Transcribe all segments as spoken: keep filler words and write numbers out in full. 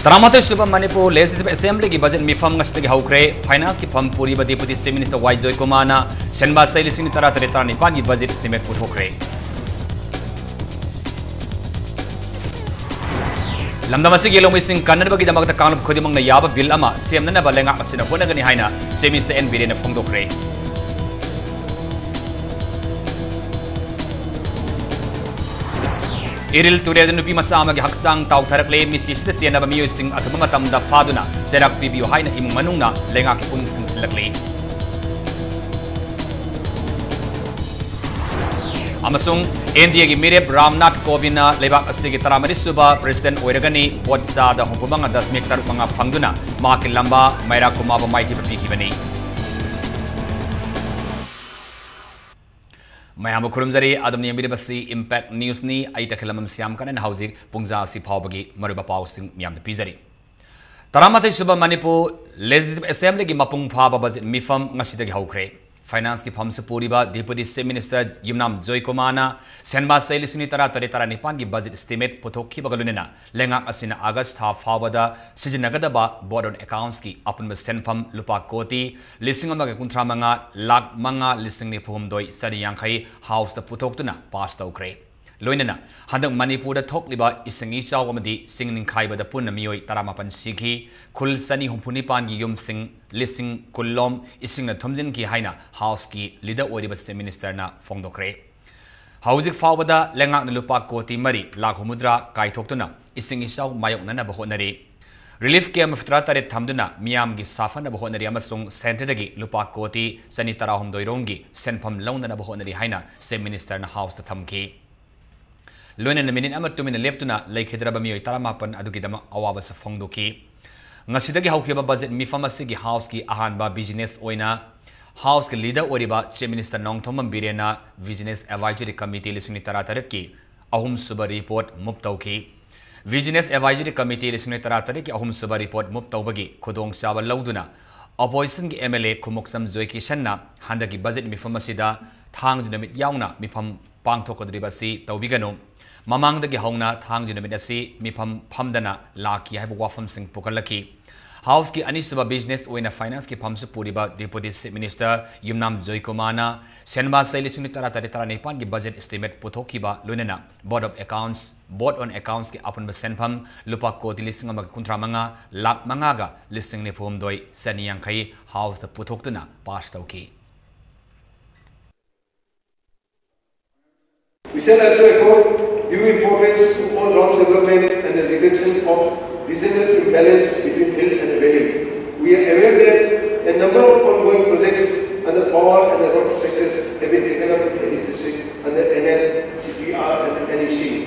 ꯇꯔꯥꯃꯥꯊꯣꯏ ꯁꯨꯕ Manipur legislative ꯑꯦꯁꯦꯝꯕ꯭ꯂꯤꯒꯤ budget ꯃꯤꯐꯝ ꯉꯁꯤꯗꯒꯤ ꯍꯧꯈ꯭ꯔꯦ꯫ ꯐꯥꯏꯅꯥꯟꯁꯀꯤ ꯐꯝ ꯄꯨꯔꯤꯕ ꯗꯤꯄꯨꯇꯤ ꯆꯤꯐ ꯃꯤꯅꯤꯁꯇꯔ ꯋꯥꯏ ꯖꯣꯏꯀꯨꯃꯥꯔꯅ ꯁꯦꯟꯕꯥ ꯆꯍꯤ ꯂꯤꯁꯤꯡ ꯇꯔꯥ ꯇꯔꯦꯠ ꯇꯔꯥꯅꯤꯄꯥꯟꯒꯤ ꯕꯖꯦꯠ ꯏꯁꯇꯤꯃꯦꯠ ꯄꯨꯊꯣꯛꯈ꯭ꯔꯦ꯫ ꯂꯝꯗꯝ ꯑꯁꯤꯒꯤ ꯂꯧꯃꯤꯁꯤꯡ ꯀꯟꯅꯅꯕꯒꯤꯗꯃꯛꯇ ꯀꯥꯡꯂꯨꯞ ꯈꯨꯗꯤꯡꯃꯛꯅ ꯌꯥꯕ ꯕꯤꯜ ꯑꯃ ꯁꯦꯝꯅꯅꯕ ꯂꯩꯉꯥꯛ ꯑꯁꯤꯅ ꯍꯣꯠꯅꯒꯅꯤ ꯍꯥꯏꯅ ꯆꯤꯐ ꯃꯤꯅꯤꯁꯇꯔ ꯑꯦꯟ ꯕꯤꯔꯦꯟꯅ ꯐꯣꯡꯗꯣꯛꯈ꯭ꯔꯦ꯫ ꯏꯔꯤꯜ ꯇꯨꯔꯦꯜꯗ ꯅꯨꯄꯤ ꯃꯆꯥ ꯑꯃꯒꯤ ꯍꯛꯆꯥꯡ ꯇꯥꯎꯊꯔꯛꯂꯦ꯫ ꯃꯤꯁꯤꯁꯤꯗ ꯆꯦꯟꯅꯕ ꯃꯤꯑꯣꯏꯁꯤꯡ ꯑꯊꯨꯕ ꯃꯇꯝꯗ ꯐꯥꯗꯨꯅ ꯆꯩꯔꯥꯛ ꯄꯤꯕꯤꯌꯨ ꯍꯥꯏꯅ ꯏꯃꯨꯡ ꯃꯅꯨꯡꯅ ꯂꯩꯉꯥꯛꯀꯤ ꯄꯨꯛꯅꯤꯡ ꯆꯤꯡꯁꯤꯜꯂꯛꯂꯤ꯫ ꯑꯃꯁꯨꯡ ꯏꯟꯗꯤꯌꯥꯒꯤ ꯃꯤꯔꯦꯞ ꯔꯥꯝꯅꯥꯊ ꯀꯣꯕꯤꯟꯗꯅ ꯂꯩꯕꯥꯛ ꯑꯁꯤꯒꯤ ꯇꯔꯥꯃꯔꯤ ꯁꯨꯕ ꯄ꯭ꯔꯦꯁꯤꯗꯦꯟꯠ ꯑꯣꯏꯔꯒꯅꯤ꯫ ꯚꯣꯠ ꯆꯥꯗ ꯍꯨꯝꯐꯨ ꯃꯉꯥ ꯗꯁꯃꯤꯛ ꯇꯔꯨꯛ ꯃꯉꯥ ꯐꯪꯗꯨꯅ ꯃꯍꯥꯛꯀꯤ ꯂꯝꯕꯥ ꯃꯩꯔꯥ ꯀꯨꯃꯥꯕ ꯃꯥꯏꯊꯤꯕ ꯄꯤꯈꯤꯕꯅꯤ꯫ ꯃꯌꯥꯝꯕꯨ ꯈꯨꯔꯨꯝꯖꯔꯤ꯫ ꯑꯗꯨꯝ ꯌꯦꯡꯕꯤꯔꯤꯕꯁꯤ ꯏꯝꯄꯦꯛ ꯅ꯭ꯌꯨꯁꯅꯤ꯫ ꯑꯩ ꯇꯈꯦꯂꯝꯕꯝ ꯁ꯭ꯌꯥꯝ ꯀꯔꯟꯅ ꯍꯧꯖꯤꯛ ꯄꯨꯡꯖꯥ ꯑꯁꯤ ꯐꯥꯎꯕꯒꯤ ꯃꯔꯨꯑꯣꯏꯕ ꯄꯥꯎꯁꯤꯡ ꯃꯤꯌꯥꯝꯗ ꯄꯤꯖꯔꯤ꯫ ꯇꯔꯥꯃꯥꯊꯣꯏ ꯁꯨꯕ ꯃꯅꯤꯄꯨꯔ ꯂꯦꯖꯤꯁꯂꯦꯇꯤꯚ ꯑꯦꯁꯦꯝꯕ꯭ꯂꯤꯒꯤ ꯃꯄꯨꯡ ꯐꯥꯕ ꯕꯖꯦꯠ ꯃꯤꯐꯝ ꯉꯁꯤꯗꯒꯤ ꯍꯧꯈ꯭ꯔꯦ꯫ ꯐꯥꯏꯅꯥꯟꯁꯀꯤ ꯐꯝꯁꯨ ꯄꯨꯔꯤꯕ ꯗꯤꯄꯨꯇꯤ ꯆꯤꯐ ꯃꯤꯅꯤꯁꯇꯔ ꯌꯨꯝꯅꯥꯝ ꯖꯣꯏꯀꯨꯃꯥꯔꯅ ꯁꯦꯟꯕꯥ ꯆꯍꯤ ꯂꯤꯁꯤꯡ ꯇꯔꯥ ꯇꯔꯦꯠ ꯇꯔꯥ ꯅꯤꯄꯥꯟꯒꯤ ꯕꯖꯦꯠ ꯏꯁꯇꯤꯃꯦꯠ ꯄꯨꯊꯣꯛꯈꯤꯕꯒ ꯂꯣꯏꯅꯅ ꯂꯩꯉꯥꯛ ꯑꯁꯤꯅ ꯑꯥꯒꯁ ꯊꯥ ꯐꯥꯎꯕꯗ ꯁꯤꯖꯤꯟꯅꯒꯗꯕ ꯕꯣꯔꯗ ꯑꯣꯟ ꯑꯦꯀꯥꯎꯟꯠꯁꯀꯤ ꯑꯄꯨꯟꯕ ꯁꯦꯟꯐꯝ ꯂꯨꯄꯥ ꯀꯣꯇꯤ ꯂꯤꯁꯤꯡ ꯑꯃꯒ ꯀꯨꯟꯊ꯭ꯔꯥ ꯃꯉꯥ ꯂꯥꯈ ꯃꯉꯥ ꯂꯤꯁꯤꯡ ꯅꯤꯐꯨ ꯍꯨꯝꯗꯣꯏ ꯆꯅꯤ ꯌꯥꯡꯈꯩ ꯍꯥꯎꯁꯇ ꯄꯨꯊꯣꯛꯇꯨꯅ ꯄꯥꯁ ꯇꯧꯈ꯭ꯔꯦ꯫ ꯂꯣꯏꯅꯅ ꯍꯟꯗꯛ ꯃꯅꯤꯄꯨꯔꯗ ꯊꯣꯛꯂꯤꯕ ꯏꯁꯤꯡ ꯏꯆꯥꯎ ꯑꯃꯗꯤ ꯆꯤꯡ ꯅꯤꯡꯈꯥꯏꯕꯗ ꯄꯨꯟꯅ ꯃꯤꯑꯣꯏ ꯇꯔꯥꯃꯥꯄꯟ ꯁꯤꯈꯤ, ꯈꯨꯜ ꯆꯅꯤ ꯍꯨꯝꯐꯨ ꯅꯤꯄꯥꯟꯒꯤ ꯌꯨꯝꯁꯤꯡ ꯂꯤꯁꯤꯡ ꯀꯨꯟ ꯂꯣꯝ ꯏꯁꯤꯡꯅ ꯊꯨꯝꯖꯤꯟꯈꯤ ꯍꯥꯏꯅ ꯍꯥꯎꯁꯀꯤ ꯂꯤꯗꯔ ꯑꯣꯏꯔꯤꯕ ꯆꯤꯐ ꯃꯤꯅꯤꯁꯇꯔꯅ ꯐꯣꯡꯗꯣꯛꯈ꯭ꯔꯦ꯫ ꯍꯧꯖꯤꯛ ꯐꯥꯎꯕꯗ ꯂꯩꯉꯥꯛꯅ ꯂꯨꯄꯥ ꯀꯣꯇꯤ ꯃꯔꯤ ꯂꯥꯈ ꯍꯨꯝꯐꯨꯇꯔꯥ ꯀꯥꯏꯊꯣꯛꯇꯨꯅ ꯏꯁꯤꯡ ꯏꯆꯥꯎ ꯃꯥꯌꯣꯛꯅꯅꯕ ꯍꯣꯠꯅꯔꯤ꯫ ꯔꯤꯂꯤꯐ ꯀꯦꯝꯞ ꯇꯔꯥꯇꯔꯦꯠ ꯊꯝꯗꯨꯅ ꯃꯤꯌꯥꯝꯒꯤ ꯁꯥꯐꯅꯕ ꯍꯣꯠꯅꯔꯤ ꯑꯃꯁꯨꯡ ꯁꯦꯟꯇꯔꯗꯒꯤ ꯂꯨꯄꯥ ꯀꯣꯇꯤ ꯆꯅꯤ ꯇꯔꯥꯍꯨꯝꯗꯣꯏ ꯔꯣꯝꯒꯤ ꯁꯦꯟꯐꯝ ꯂꯧꯅꯅꯕ ꯍꯣꯠꯅꯔꯤ ꯍꯥꯏꯅ ꯆꯤꯐ ꯃꯤꯅꯤꯁꯇꯔꯅ ꯍꯥꯎꯁꯇ ꯊꯝꯈꯤ꯫ ꯂꯣꯏꯅꯅ ꯃꯤꯅꯤꯠ ꯑꯃ ꯇꯨꯃꯤꯟꯅ ꯂꯦꯞꯇꯨꯅ ꯂꯩꯈꯤꯗ꯭ꯔꯕ ꯃꯤꯑꯣꯏ ꯇꯔꯥꯃꯥꯄꯟ ꯑꯗꯨꯒꯤꯗꯃꯛ ꯑꯋꯥꯕꯁꯨ ꯐꯣꯡꯗꯣꯛꯈꯤ꯫ ꯉꯁꯤꯗꯒꯤ ꯍꯧꯈꯤꯕ ꯕꯖꯦꯠ ꯃꯤꯐꯝ ꯑꯁꯤꯒꯤ ꯍꯥꯎꯁꯀꯤ ꯑꯍꯥꯟꯕ ꯕꯤꯖꯤꯅꯦꯁ ꯑꯣꯏꯅ ꯍꯥꯎꯁꯀꯤ ꯂꯤꯗꯔ ꯑꯣꯏꯔꯤꯕ ꯆꯤꯐ ꯃꯤꯅꯤꯁꯇꯔ ꯅꯣꯡꯊꯣꯝꯕꯝ ꯕꯤꯔꯦꯟꯅ ꯕꯤꯖꯤꯅꯦꯁ ꯑꯦꯗꯚꯥꯏꯖꯔꯤ ꯀꯃꯤꯇꯤ ꯂꯤꯁꯤꯡ ꯇꯔꯥꯇꯔꯦꯠꯀꯤ ꯑꯍꯨꯝꯁꯨꯕ ꯔꯤꯄꯣꯔꯠ ꯃꯨꯚ ꯇꯧꯈꯤ꯫ ꯕꯤꯖꯤꯅꯦꯁ ꯑꯦꯗꯚꯥꯏꯖꯔꯤ ꯀꯃꯤꯇꯤ ꯂꯤꯁꯤꯡ ꯇꯔꯥꯇꯔꯦꯠꯀꯤ ꯑꯍꯨꯝꯁꯨꯕ ꯔꯤꯄꯣꯔꯠ ꯃꯨꯚ ꯇꯧꯕꯒꯤ ꯈꯨꯗꯣꯡꯆꯥꯕ ꯂꯧꯗꯨꯅ ꯑꯣꯄꯣꯖꯤꯁꯟꯒꯤ ꯑꯦꯝ ꯑꯦꯜ ꯑꯦ ꯈꯨꯃꯣꯛꯁꯝ ꯖꯣꯏꯀꯤꯁꯟꯅ ꯍꯟꯗꯛꯀꯤ ꯕꯖꯦꯠ ꯃꯤꯐꯝ ꯑꯁꯤꯗ ꯊꯥꯡꯖ ꯅꯨꯃꯤꯠ ꯌꯥꯎꯅ ꯃꯤꯐꯝ ꯄꯥꯡꯊꯣꯛꯀꯗꯧꯔꯤꯕ ꯑꯁꯤ ꯇꯧꯕꯤꯒꯅꯨ꯫ ꯃꯃꯥꯡꯗꯒꯤ ꯍꯧꯅ ꯊꯥꯡꯖ ꯅꯨꯃꯤꯠ ꯑꯁꯤ ꯃꯤꯐꯝ ꯐꯝꯗꯅ ꯂꯥꯛꯈꯤ ꯍꯥꯏꯕ ꯋꯥꯐꯝꯁꯤꯡ ꯄꯨꯈꯠꯂꯛꯈꯤ꯫ ꯍꯥꯎꯁꯀꯤ ꯑꯅꯤꯁꯨꯕ ꯕꯤꯖꯤꯅꯦꯁ ꯑꯣꯏꯅ ꯐꯥꯏꯅꯥꯟꯁꯀꯤ ꯐꯝꯁꯨ ꯄꯨꯔꯤꯕ ꯗꯦꯄꯨꯇꯤ ꯆꯤꯐ ꯃꯤꯅꯤꯁꯇꯔ ꯌꯨꯝꯅꯥꯝ ꯖꯣꯏꯀꯨꯃꯥꯔꯅ ꯁꯦꯟꯕꯥ ꯆꯍꯤ ꯂꯤꯁꯤꯡ ꯇꯔꯥ ꯇꯔꯦꯠ ꯇꯔꯥꯅꯤꯄꯥꯟꯒꯤ ꯕꯖꯦꯠ ꯏꯁꯇꯤꯃꯦꯠ ꯄꯨꯊꯣꯛꯈꯤꯕ ꯂꯣꯏꯅꯅ ꯕꯣꯔꯗ ꯑꯣꯐ ꯑꯦꯀꯥꯎꯟꯠꯁ, ꯕꯣꯔꯗ ꯑꯣꯟ ꯑꯦꯀꯥꯎꯟꯠꯁꯀꯤ ꯑꯄꯨꯟꯕ ꯁꯦꯟꯐꯝ ꯂꯨꯄꯥ ꯀꯣꯇꯤ ꯂꯤꯁꯤꯡ ꯑꯃꯒ ꯀꯨꯟꯊ꯭ꯔꯥ ꯃꯉꯥ ꯂꯥꯈ ꯃꯉꯥꯒ ꯂꯤꯁꯤꯡ ꯅꯤꯐꯨ ꯍꯨꯝꯗꯣꯏ ꯆꯅꯤ ꯌꯥꯡꯈꯩ ꯍꯥꯎꯁꯇ ꯄꯨꯊꯣꯛꯇꯨꯅ ꯄꯥꯁ ꯇꯧꯈꯤ꯫ We shall also accord due importance to all-round development and the reduction of regional imbalance between hill and valley. We are aware that a number of ongoing projects under power and the road sectors have been taken up in the hill district under N L C P R and N E C.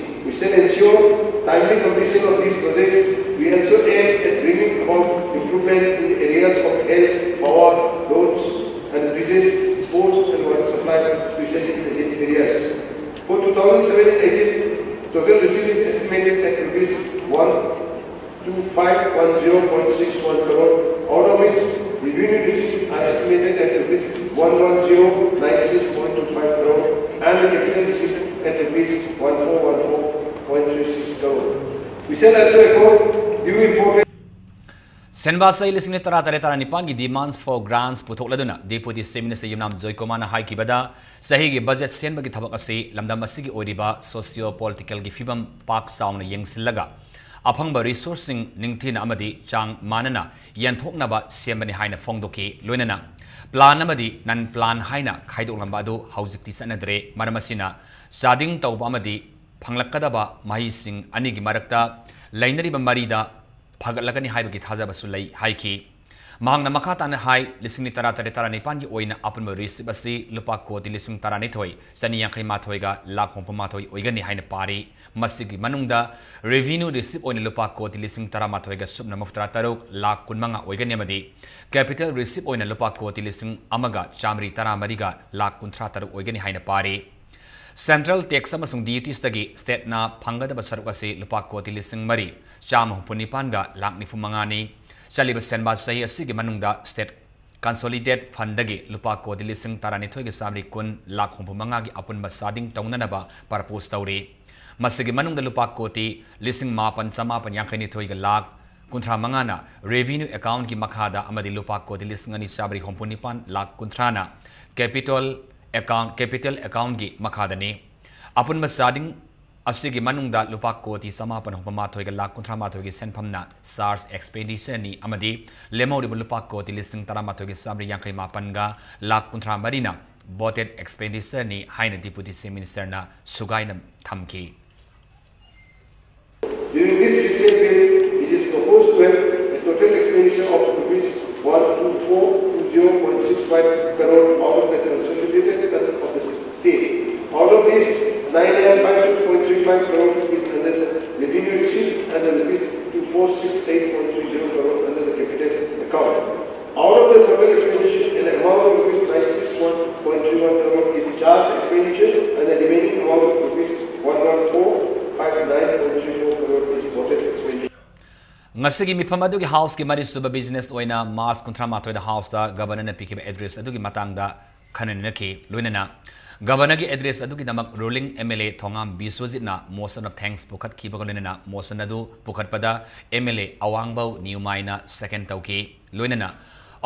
We shall ensure timely completion of these projects. We also aim at bringing about improvement in the areas of health, power, roads, and bridges, sports and water supply, especially in the hill areas. For two thousand seventeen eighteen, total receipt is estimated at rupees one two five one zero point six one crore, out of which revenue receipts are estimated at rupees one one zero nine six point two five crore and the capital receipts at rupees one four one four point three six crore. We shall also accord due importance. ꯁꯦꯟꯕꯥ ꯆꯍꯤ ꯂꯤꯁꯤꯡ ꯇꯔꯥ ꯇꯔꯦꯠ ꯇꯔꯥ ꯅꯤꯄꯥꯟꯒꯤ demands for grants ꯄꯨꯊꯣꯛꯂꯗꯨꯅ deputy chief minister Yumnam ꯖꯣꯏꯀꯨꯃꯥꯔꯅ ꯍꯥꯏꯈꯤꯕꯗ, ꯆꯍꯤꯒꯤ ꯕꯖꯦꯠ ꯁꯦꯝꯕꯒꯤ ꯊꯕꯛ ꯑꯁꯤ ꯂꯝꯗꯝ ꯑꯁꯤꯒꯤ ꯑꯣꯏꯔꯤꯕ socio-political ꯒꯤ ꯐꯤꯕꯝ ꯄꯥꯛ ꯆꯥꯎꯅ ꯌꯦꯡꯁꯤꯜꯂꯒ ꯑꯐꯪꯕ resource ꯁꯤꯡ ꯅꯤꯡꯊꯤꯅ ꯑꯃꯗꯤ ꯆꯥꯡ ꯃꯥꯟꯅꯅ ꯌꯦꯟꯊꯣꯛꯅꯕ ꯁꯦꯝꯕꯅꯤ ꯍꯥꯏꯅ ꯐꯣꯡꯗꯣꯛꯈꯤ꯫ ꯂꯣꯏꯅꯅ plan ꯑꯃꯗꯤ non plan ꯍꯥꯏꯅ ꯈꯥꯏꯗꯣꯛꯂꯝꯕ ꯑꯗꯨ ꯍꯧꯖꯤꯛꯇꯤ ꯆꯠꯅꯗ꯭ꯔꯦ꯫ ꯃꯔꯝ ꯑꯁꯤꯅ ꯆꯥꯗꯤꯡ ꯇꯧꯕ ꯑꯃꯗꯤ ꯐꯪꯂꯛꯀꯗꯕ ꯃꯍꯩꯁꯤꯡ ꯑꯅꯤꯒꯤ ꯃꯔꯛꯇ ꯂꯩꯅꯔꯤꯕ ꯃꯔꯤꯗ ꯐꯒꯠꯂꯒꯅꯤ ꯍꯥꯏꯕꯒꯤ ꯊꯥꯖꯕꯁꯨ ꯂꯩ ꯍꯥꯏꯈꯤ꯫ ꯃꯍꯥꯛꯅ ꯃꯈꯥ ꯇꯥꯅ ꯍꯥꯏ, ꯂꯤꯁꯤꯡ ꯇꯔꯥ ꯇꯔꯦꯠ ꯇꯔꯥ ꯅꯤꯄꯥꯟꯒꯤ ꯑꯣꯏꯅ ꯑꯄꯨꯟꯕ receipt ꯑꯁꯤ ꯂꯨꯄꯥ ꯀꯣꯇꯤ ꯂꯤꯁꯤꯡ ꯇꯔꯥꯅꯤꯊꯣꯏ ꯆꯅꯤ ꯌꯥꯡꯈꯩ ꯃꯥꯊꯣꯏꯒ ꯂꯥꯈ ꯍꯨꯝꯐꯨ ꯃꯥꯊꯣꯏ ꯑꯣꯏꯒꯅꯤ ꯍꯥꯏꯅ ꯄꯥꯔꯤ꯫ ꯃꯁꯤꯒꯤ ꯃꯅꯨꯡꯗ revenue receipt ꯑꯣꯏꯅ ꯂꯨꯄꯥ ꯀꯣꯇꯤ ꯂꯤꯁꯤꯡ ꯇꯔꯥꯃꯥꯊꯣꯏꯒ ꯁꯨꯞꯅ ꯃꯧꯗ꯭ꯔꯥ ꯇꯔꯨꯛ ꯂꯥꯈ ꯀꯨꯟꯃꯉꯥ ꯑꯣꯏꯒꯅꯤ ꯑꯃꯗꯤ capital receipt ꯑꯣꯏꯅ ꯂꯨꯄꯥ ꯀꯣꯇꯤ ꯂꯤꯁꯤꯡ ꯑꯃꯒ ꯆꯥꯃꯔꯤ ꯇꯔꯥꯃꯔꯤꯒ ꯂꯥꯈ ꯀꯨꯟꯊ꯭ꯔꯥ ꯇꯔꯨꯛ ꯑꯣꯏꯒꯅꯤ ꯍꯥꯏꯅ ꯄꯥꯔꯤ꯫ Central tax ꯑꯃꯁꯨꯡ duties ꯇꯒꯤ state ꯅ ꯐꯪꯒꯗꯕ ꯁꯔꯨꯛ ꯑꯁꯤ ꯂꯨꯄꯥ ꯀꯣꯇꯤ ꯂꯤꯁꯤꯡ ꯃꯔꯤ ꯆꯥꯝꯃ ꯍꯨꯝꯐꯨ ꯅꯤꯄꯥꯟꯒ ꯂꯥꯈ ꯅꯤꯐꯨ ꯃꯉꯥꯅꯤ꯫ ꯆꯠꯂꯤꯕ ꯁꯦꯟꯕꯥ ꯆꯍꯤ ꯑꯁꯤꯒꯤ ꯃꯅꯨꯡꯗ state Consolidated Fundꯗꯒꯤ ꯂꯨꯄꯥ ꯀꯣꯇꯤ ꯂꯤꯁꯤꯡ ꯇꯔꯥꯅꯤꯊꯣꯏꯒ ꯆꯥꯃꯔꯤ ꯀꯨꯟ ꯂꯥꯈ ꯍꯨꯝꯐꯨ ꯃꯉꯥꯒꯤ ꯑꯄꯨꯟꯕ ꯆꯥꯗꯤꯡ ꯇꯧꯅꯅꯕ propose ꯇꯧꯔꯤ꯫ ꯃꯁꯤꯒꯤ ꯃꯅꯨꯡꯗ ꯂꯨꯄꯥ ꯀꯣꯇꯤ ꯂꯤꯁꯤꯡ ꯃꯥꯄꯟ ꯆꯃꯥꯄꯟ ꯌꯥꯡꯈꯩꯅꯤꯊꯣꯏꯒ ꯂꯥꯈ ꯀꯨꯟꯊ꯭ꯔꯥ ꯃꯉꯥꯅ revenue accountꯀꯤ ꯃꯈꯥꯗ ꯑꯃꯗꯤ ꯂꯨꯄꯥ ꯀꯣꯇꯤ ꯂꯤꯁꯤꯡ ꯑꯅꯤ ꯆꯥꯃꯔꯤ ꯍꯨꯝꯐꯨ ꯅꯤꯄꯥꯟ ꯂꯥꯈ ꯀꯨꯟꯊ꯭ꯔꯥꯅ capital account, capital accountꯀꯤ ꯃꯈꯥꯗꯅꯤ꯫ ꯑꯄꯨꯟꯕ ꯆꯥꯗꯤꯡ ꯑꯁꯤꯒꯤ ꯃꯅꯨꯡꯗ ꯂꯨꯄꯥ ꯀꯣꯇꯤ ꯆꯃꯥꯄꯟ ꯍꯨꯝꯐꯨ ꯃꯥꯊꯣꯏꯒ ꯂꯥꯈ ꯀꯨꯟꯊ꯭ꯔꯥ ꯃꯥꯊꯣꯏꯒꯤ ꯁꯦꯟꯐꯝꯅ charge expenditure ꯅꯤ ꯑꯃꯗꯤ ꯂꯦꯝꯍꯧꯔꯤꯕ ꯂꯨꯄꯥ ꯀꯣꯇꯤ ꯂꯤꯁꯤꯡ ꯇꯔꯥꯃꯥꯊꯣꯏꯒ ꯆꯥꯃꯔꯤ ꯌꯥꯡꯈꯩ ꯃꯥꯄꯟꯒ ꯂꯥꯈ ꯀꯨꯟꯊ꯭ꯔꯥ ꯃꯔꯤꯅ voted expenditure ꯅꯤ ꯍꯥꯏꯅ Deputy Chief Ministerꯅ ꯁꯨꯒꯥꯏꯅ ꯊꯝꯈꯤ꯫ During this fiscal period, it is proposed to have a total expenditure of rupees one two four two zero point six five crore out of the consolidated budget of the state. Out of this, nine nine five two point three five crore is under the revenue receipt and the rupees two four six eight point three zero crore under the capital account. Out of the total expenditure, an amount of rupees nine six one point three one crore is charge expenditure and the remaining amount of rupees one one four five nine point three four crore is voted expenditure. ꯉꯁꯤꯒꯤ ꯃꯤꯐꯝ ꯑꯗꯨꯒꯤ Houseꯀꯤ ꯃꯔꯤꯁꯨꯕ business ꯑꯣꯏꯅ March ꯀꯨꯟꯊ꯭ꯔꯥ ꯃꯥꯊꯣꯏꯗ Houseꯇ Governorꯅ ꯄꯤꯈꯤꯕ address ꯑꯗꯨꯒꯤ ꯃꯇꯥꯡꯗ ꯈꯟꯅ ꯅꯩꯅꯈꯤ꯫ Governorꯒꯤ address ꯑꯗꯨꯒꯤꯗꯃꯛ ruling MLA Thongam ꯕꯤꯁ꯭ꯋꯖꯤꯠꯅ motion of thanks ꯄꯨꯈꯠꯈꯤꯕꯒ ꯂꯣꯏꯅꯅ motion ꯑꯗꯨ ꯄꯨꯈꯠꯄꯗ MLA ꯑꯋꯥꯡꯕꯧ ꯅ꯭ꯌꯨꯃꯥꯏꯅ second ꯇꯧꯈꯤ꯫ ꯂꯣꯏꯅꯅ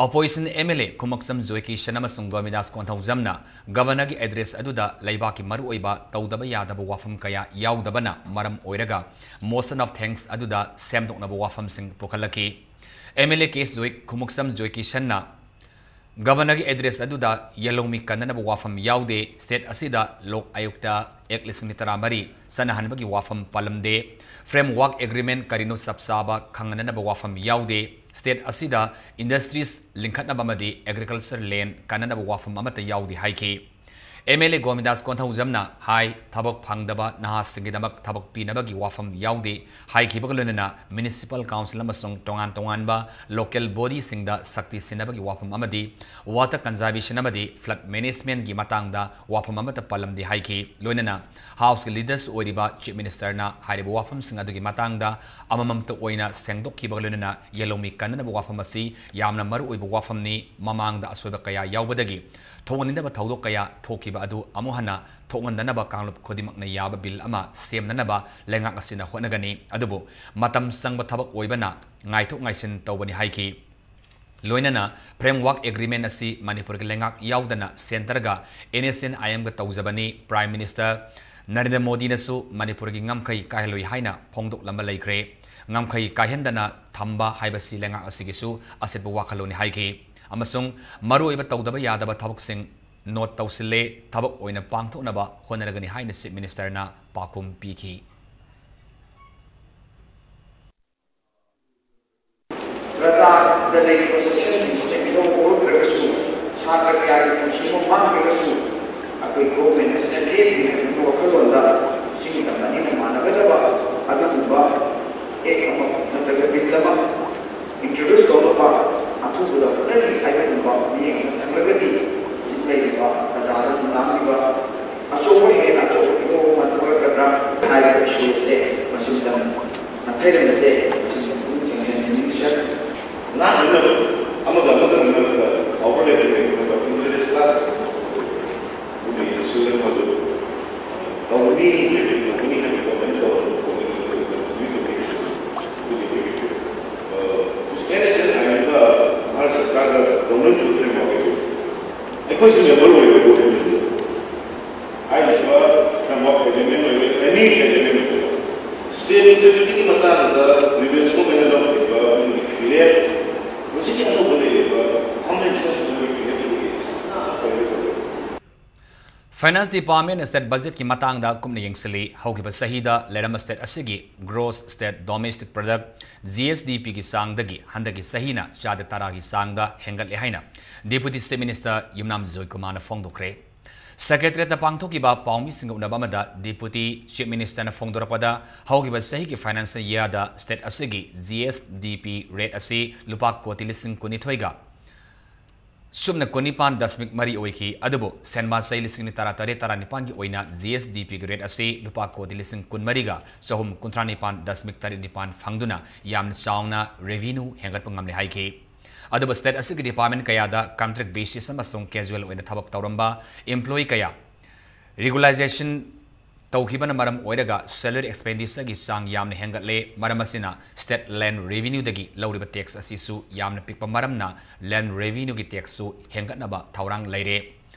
opposition MLA ꯈꯨꯃꯛꯁꯝ ꯖꯣꯏꯀꯤꯁꯟ ꯑꯃꯁꯨꯡ ꯒꯣꯃꯤꯗꯥꯁ ꯀꯣꯟꯊꯧꯖꯝꯅ Governorꯒꯤ address ꯑꯗꯨꯗ ꯂꯩꯕꯥꯛꯀꯤ ꯃꯔꯨꯑꯣꯏꯕ ꯇꯧꯗꯕ ꯌꯥꯗꯕ ꯋꯥꯐꯝ ꯀꯌꯥ ꯌꯥꯎꯗꯕꯅ ꯃꯔꯝ ꯑꯣꯏꯔꯒ motion of thanks ꯑꯗꯨꯗ ꯁꯦꯝꯗꯣꯛꯅꯕ ꯋꯥꯐꯝꯁꯤꯡ ꯄꯨꯈꯠꯂꯛꯈꯤ꯫ MLA ꯀꯦ ꯖꯣꯏ-, ꯈꯨꯃꯛꯁꯝ ꯖꯣꯏꯀꯤꯁꯟꯅ Governorꯒꯤ address ꯑꯗꯨꯗ ꯌꯦꯜꯍꯧꯃꯤ ꯀꯟꯅꯅꯕ ꯋꯥꯐꯝ ꯌꯥꯎꯗꯦ, state ꯑꯁꯤꯗ ꯂꯣꯛ ꯑꯌꯨꯛꯇ Act ꯂꯤꯁꯤꯡ ꯑꯅꯤ ꯇꯔꯥꯃꯔꯤ ꯆꯠꯅꯍꯟꯕꯒꯤ ꯋꯥꯐꯝ ꯄꯜꯂꯝꯗꯦ, framework agreement ꯀꯔꯤꯅꯣ ꯆꯞ ꯆꯥꯕ ꯈꯪꯅꯅꯕ ꯋꯥꯐꯝ ꯌꯥꯎꯗꯦ, state ꯑꯁꯤꯗ industries ꯂꯤꯡꯈꯠꯅꯕ ꯑꯃꯗꯤ agriculture land ꯀꯟꯅꯅꯕ ꯋꯥꯐꯝ ꯑꯃꯠꯇ ꯌꯥꯎꯗꯦ ꯍꯥꯏꯈꯤ꯫ ꯑꯦꯝ ꯑꯦꯜ ꯑꯦ ꯒꯣꯃꯤꯗꯥꯁ ꯀꯣꯟꯊꯧꯖꯝꯅ ꯍꯥꯏ, ꯊꯕꯛ ꯐꯪꯗꯕ ꯅꯍꯥꯁꯤꯡꯒꯤꯗꯃꯛ ꯊꯕꯛ ꯄꯤꯅꯕꯒꯤ ꯋꯥꯐꯝ ꯌꯥꯎꯗꯦ ꯍꯥꯏꯈꯤꯕꯒ ꯂꯣꯏꯅꯅ municipal council ꯑꯃꯁꯨꯡ ꯇꯣꯉꯥꯟ ꯇꯣꯉꯥꯟꯕ local bodyꯁꯤꯡꯗ ꯁꯛꯇꯤ ꯁꯤꯟꯅꯕꯒꯤ ꯋꯥꯐꯝ ꯑꯃꯗꯤ water conservation ꯑꯃꯗꯤ flood managementꯀꯤ ꯃꯇꯥꯡꯗ ꯋꯥꯐꯝ ꯑꯃꯠꯇ ꯄꯜꯂꯝꯗꯦ ꯍꯥꯏꯈꯤ꯫ ꯂꯣꯏꯅꯅ Houseꯀꯤ leaders ꯑꯣꯏꯔꯤꯕ Chief Ministerꯅ ꯍꯥꯏꯔꯤꯕ ꯋꯥꯐꯝꯁꯤꯡ ꯑꯗꯨꯒꯤ ꯃꯇꯥꯡꯗ ꯑꯃꯃꯝꯇ ꯑꯣꯏꯅ ꯁꯦꯡꯗꯣꯛꯈꯤꯕꯒ ꯂꯣꯏꯅꯅ ꯌꯦꯜꯍꯧꯃꯤ ꯀꯟꯅꯅꯕ ꯋꯥꯐꯝ ꯑꯁꯤ ꯌꯥꯝꯅ ꯃꯔꯨꯑꯣꯏꯕ ꯋꯥꯐꯝꯅꯤ꯫ ꯃꯃꯥꯡꯗ ꯑꯁꯣꯏꯕ ꯀꯌꯥ ꯌꯥꯎꯕꯗꯒꯤ ꯊꯣꯛꯍꯟꯅꯤꯡꯗꯕ ꯊꯧꯗꯣꯛ ꯀꯌꯥ ꯊꯣꯛꯈꯤꯕ ꯑꯗꯨ ꯑꯃꯨꯛ ꯍꯟꯅ ꯊꯣꯛꯍꯟꯗꯅꯕ ꯀꯥꯡꯂꯨꯞ ꯈꯨꯗꯤꯡꯃꯛꯅ ꯌꯥꯕ bill ꯑꯃ ꯁꯦꯝꯅꯅꯕ ꯂꯩꯉꯥꯛ ꯑꯁꯤꯅ ꯍꯣꯠꯅꯒꯅꯤ꯫ ꯑꯗꯨꯕꯨ ꯃꯇꯝ ꯆꯪꯕ ꯊꯕꯛ ꯑꯣꯏꯕꯅ ꯉꯥꯏꯊꯣꯛ ꯉꯥꯏꯁꯤꯟ ꯇꯧꯕꯅꯤ ꯍꯥꯏꯈꯤ꯫ ꯂꯣꯏꯅꯅ framework agreement ꯑꯁꯤ ꯃꯅꯤꯄꯨꯔꯒꯤ ꯂꯩꯉꯥꯛ ꯌꯥꯎꯗꯅ centreꯒ NSCN-IMꯒ ꯇꯧꯖꯕꯅꯤ꯫ Prime Minister ꯅꯔꯦꯟꯗ꯭ꯔ ꯃꯣꯗꯤꯅꯁꯨ ꯃꯅꯤꯄꯨꯔꯒꯤ ꯉꯝꯈꯩ ꯀꯥꯏꯍꯜꯂꯣꯏ ꯍꯥꯏꯅ ꯐꯣꯡꯗꯣꯛꯂꯝꯕ ꯂꯩꯈ꯭ꯔꯦ꯫ ꯉꯝꯈꯩ ꯀꯥꯏꯍꯟꯗꯅ ꯊꯝꯕ ꯍꯥꯏꯕꯁꯤ ꯂꯩꯉꯥꯛ ꯑꯁꯤꯒꯤꯁꯨ ꯑꯁꯤꯠꯄ ꯋꯥꯈꯜꯂꯣꯟꯅꯤ ꯍꯥꯏꯈꯤ꯫ ꯑꯃꯁꯨꯡ ꯃꯔꯨꯑꯣꯏꯕ ꯇꯧꯗꯕ ꯌꯥꯗꯕ ꯊꯕꯛꯁꯤꯡ note ꯇꯧꯁꯤꯜꯂꯦ, ꯊꯕꯛ ꯑꯣꯏꯅ ꯄꯥꯡꯊꯣꯛꯅꯕ ꯍꯣꯠꯅꯔꯒꯅꯤ ꯍꯥꯏꯅ Chief Ministerꯅ ꯄꯥꯎꯈꯨꯝ ꯄꯤꯈꯤ꯫ ꯄ꯭ꯔꯖꯥꯗ ꯂꯩꯔꯤꯕ ꯁꯦꯛꯁꯟꯁꯤꯡꯁꯤꯅ ꯏꯍꯧ ꯍꯧꯔꯛꯇ꯭ꯔꯒꯁꯨ, ꯁꯥꯇ꯭ꯔ ꯀꯌꯥꯒꯤ ꯄꯨꯟꯁꯤ ꯑꯃ ꯃꯥꯡꯈ꯭ꯔꯒꯁꯨ, ꯑꯩꯈꯣꯏ ꯒꯣꯚꯔꯟꯃꯦꯟꯠ ꯑꯁꯤꯅ ꯂꯦꯞꯄꯤ ꯍꯥꯏꯕꯒꯤ ꯋꯥꯈꯜꯂꯣꯟꯗ ꯆꯤꯡ ꯇꯝ ꯑꯅꯤꯅ ꯃꯥꯟꯅꯒꯗꯕ ꯑꯗꯨꯒꯨꯝꯕ ꯑꯦꯛ ꯑꯃ ꯅꯠꯇ꯭ꯔꯒ ꯕꯤꯜ ꯑꯃ ꯏꯟꯇ꯭ꯔꯣꯗ꯭ꯌꯨꯁ ꯇꯧꯅꯕ ꯑꯊꯨꯕꯗ ꯍꯣꯠꯅꯔꯤ ꯍꯥꯏꯕꯒꯨꯝꯕ ꯃꯤꯠꯌꯦꯡ ꯑꯃ ꯆꯪꯂꯒꯗꯤ, ꯍꯧꯖꯤꯛ ꯂꯩꯔꯤꯕ ꯄ꯭ꯔꯖꯥꯗ ꯑꯗꯨꯝ ꯉꯥꯡꯂꯤꯕ ꯑꯆꯧꯕ, ꯍꯦꯟꯅ ꯑꯆꯧꯕ ꯏꯍꯧ ꯑꯃ ꯊꯣꯛꯂꯛꯀꯗ꯭ꯔꯥ ꯍꯥꯏꯕ ꯏꯁꯨ ꯑꯁꯦ ꯃꯁꯤꯡ ꯇꯝ ꯅꯥꯊꯩꯔꯝꯕꯁꯦ ꯃꯁꯤꯡ ꯇꯝ ꯄꯨꯛꯅꯤꯡ ꯆꯪꯍꯟꯅꯤꯡꯉꯤ꯫ ꯁꯥꯔ, ꯉꯥꯡꯅꯅꯕ ꯑꯃꯒ ꯑꯃꯒ ꯃꯔꯛꯇ ꯑꯋꯥꯔ ꯂꯩꯕ ꯂꯩꯇꯅꯕ ꯏꯟꯇꯔꯦꯁ ꯀ꯭ꯂꯥꯁ ꯑꯗꯨꯒꯤ ꯏꯁꯨ ꯑꯃꯗꯨ ꯇꯧꯅꯤ ꯍꯥꯏꯕ, ꯇꯧꯒꯅꯤ ꯍꯥꯏꯕ ꯒꯣꯔꯃꯦꯟ ꯇꯧꯔꯕ ꯄ꯭ꯔꯣꯕ꯭ꯂꯦꯝ ꯑꯗꯨꯒꯤ ꯑꯗꯨꯒꯤ ꯑꯦꯟ ꯑꯦꯁ ꯑꯦꯟ ꯑꯥꯏ ꯑꯦꯟꯒ ꯚꯥꯔꯠ ꯁꯔꯀꯥꯔꯒ ꯇꯧꯅꯔꯤꯕ ꯐ꯭ꯔꯦꯝꯋꯥꯔꯛ ꯑꯗꯨ ꯑꯩꯈꯣꯏꯁꯨ ꯃꯦꯝꯕꯔ ꯑꯣꯏꯔꯤꯕ ꯒꯣꯔꯃꯦꯟꯗꯨ ꯍꯥꯏꯔꯤꯕ ꯐ꯭ꯔꯦꯝꯋꯥꯔꯛ ꯑꯦꯒ꯭ꯔꯤꯃꯦꯟ ꯑꯣꯏꯔꯣ, ꯑꯦꯅꯤ ꯑꯦꯒ꯭ꯔꯤꯃꯦꯟ ꯑꯣꯏꯔꯣ, ꯁ꯭ꯇꯦꯠ ꯏꯟꯇ꯭ꯔꯤꯇꯤꯒꯤ ꯃꯇꯥꯡꯗ ꯄ꯭ꯔꯤꯚꯤꯌꯁ ꯒꯣꯔꯃꯦꯟꯅ ꯂꯧꯈꯤꯕ ꯑꯗꯨꯒꯤ ꯐꯤꯔꯦꯞ ꯍꯧꯖꯤꯛꯀꯤ ꯑꯅꯧꯕ ꯂꯩꯔꯤꯕ ꯍꯣꯝ ꯃꯤꯅꯤꯁꯇꯔ ꯐꯤꯔꯦꯞ ꯑꯗꯨꯒꯤ ꯁꯅꯥ ꯐꯪꯂꯤꯕ ꯐꯥꯏꯅꯥꯟꯁ ꯗꯤꯄꯥꯔꯠꯃꯦꯟꯅ ꯁ꯭ꯇꯦꯠ ꯕꯖꯦꯠꯀꯤ ꯃꯇꯥꯡꯗ ꯀꯨꯞꯅ ꯌꯦꯡꯁꯤꯜꯂꯤ꯫ ꯍꯧꯈꯤꯕ ꯆꯍꯤꯗ ꯂꯩꯔꯝꯕ ꯁ꯭ꯇꯦꯠ ꯑꯁꯤꯒꯤ gross state domestic product, G S D ꯄꯤꯒꯤ ꯆꯥꯡꯗꯒꯤ ꯍꯟꯗꯛꯀꯤ ꯆꯍꯤꯅ ꯆꯥꯗ ꯇꯔꯥꯒꯤ ꯆꯥꯡꯗ ꯍꯦꯟꯒꯠꯂꯦ ꯍꯥꯏꯅ deputy chief minister Yumnam ꯖꯣꯏꯀꯨꯃꯥꯔꯅ ꯐꯣꯡꯗꯣꯛꯈ꯭ꯔꯦ꯫ Secretariat ꯇ ꯄꯥꯡꯊꯣꯛꯈꯤꯕ ꯄꯥꯎꯃꯤꯁꯤꯡꯒ ꯎꯅꯕ ꯑꯃꯗ Deputy Chief Minister ꯅ ꯐꯣꯡꯗꯣꯔꯛꯄꯗ, ꯍꯧꯈꯤꯕ ꯆꯍꯤꯒꯤ financial year ꯗ state ꯑꯁꯤꯒꯤ G S D P rate ꯑꯁꯤ ꯂꯨꯄꯥ ꯀꯣꯇꯤ ꯂꯤꯁꯤꯡ ꯀꯨꯟꯅꯤꯊꯣꯏꯒ ꯁꯨꯞꯅ ꯀꯨꯟꯅꯤꯄꯥꯟ ꯗꯁꯃꯤꯛ ꯃꯔꯤ ꯑꯣꯏꯈꯤ꯫ ꯑꯗꯨꯕꯨ ꯁꯦꯟꯃꯥ ꯆꯍꯤ ꯂꯤꯁꯤꯡ ꯇꯔꯥ ꯇꯔꯦꯠ ꯇꯔꯥ ꯅꯤꯄꯥꯟꯒꯤ ꯑꯣꯏꯅ G S D P ꯒꯤ rate ꯑꯁꯤ ꯂꯨꯄꯥ ꯀꯣꯇꯤ ꯂꯤꯁꯤꯡ ꯀꯨꯟꯃꯔꯤꯒ ꯆꯍꯨꯝ ꯀꯨꯟꯊ꯭ꯔꯥ ꯅꯤꯄꯥꯟ ꯗꯁꯃꯤꯛ ꯇꯔꯦꯠ ꯅꯤꯄꯥꯟ ꯐꯪꯗꯨꯅ ꯌꯥꯝꯅ ꯆꯥꯎꯅ revenue ꯍꯦꯟꯒꯠꯄ ꯉꯝꯂꯦ ꯍꯥꯏꯈꯤ꯫ ꯑꯗꯨꯕꯨ state ꯑꯁꯤꯒꯤ department ꯀꯌꯥꯗ contract basis ꯑꯃꯁꯨꯡ casual ꯑꯣꯏꯅ ꯊꯕꯛ ꯇꯧꯔꯝꯕ employee ꯀꯌꯥ regularization ꯇꯧꯈꯤꯕꯅ ꯃꯔꯝ ꯑꯣꯏꯔꯒ salary expenditure ꯒꯤ ꯆꯥꯡ ꯌꯥꯝꯅ ꯍꯦꯟꯒꯠꯂꯦ꯫ ꯃꯔꯝ ꯑꯁꯤꯅ state land revenue ꯗꯒꯤ ꯂꯧꯔꯤꯕ tax ꯑꯁꯤꯁꯨ ꯌꯥꯝꯅ ꯄꯤꯛꯄ ꯃꯔꯝꯅ land revenue ꯒꯤ tax ꯁꯨ ꯍꯦꯟꯒꯠꯅꯕ ꯊꯧꯔꯥꯡ ꯂꯩꯔꯦ꯫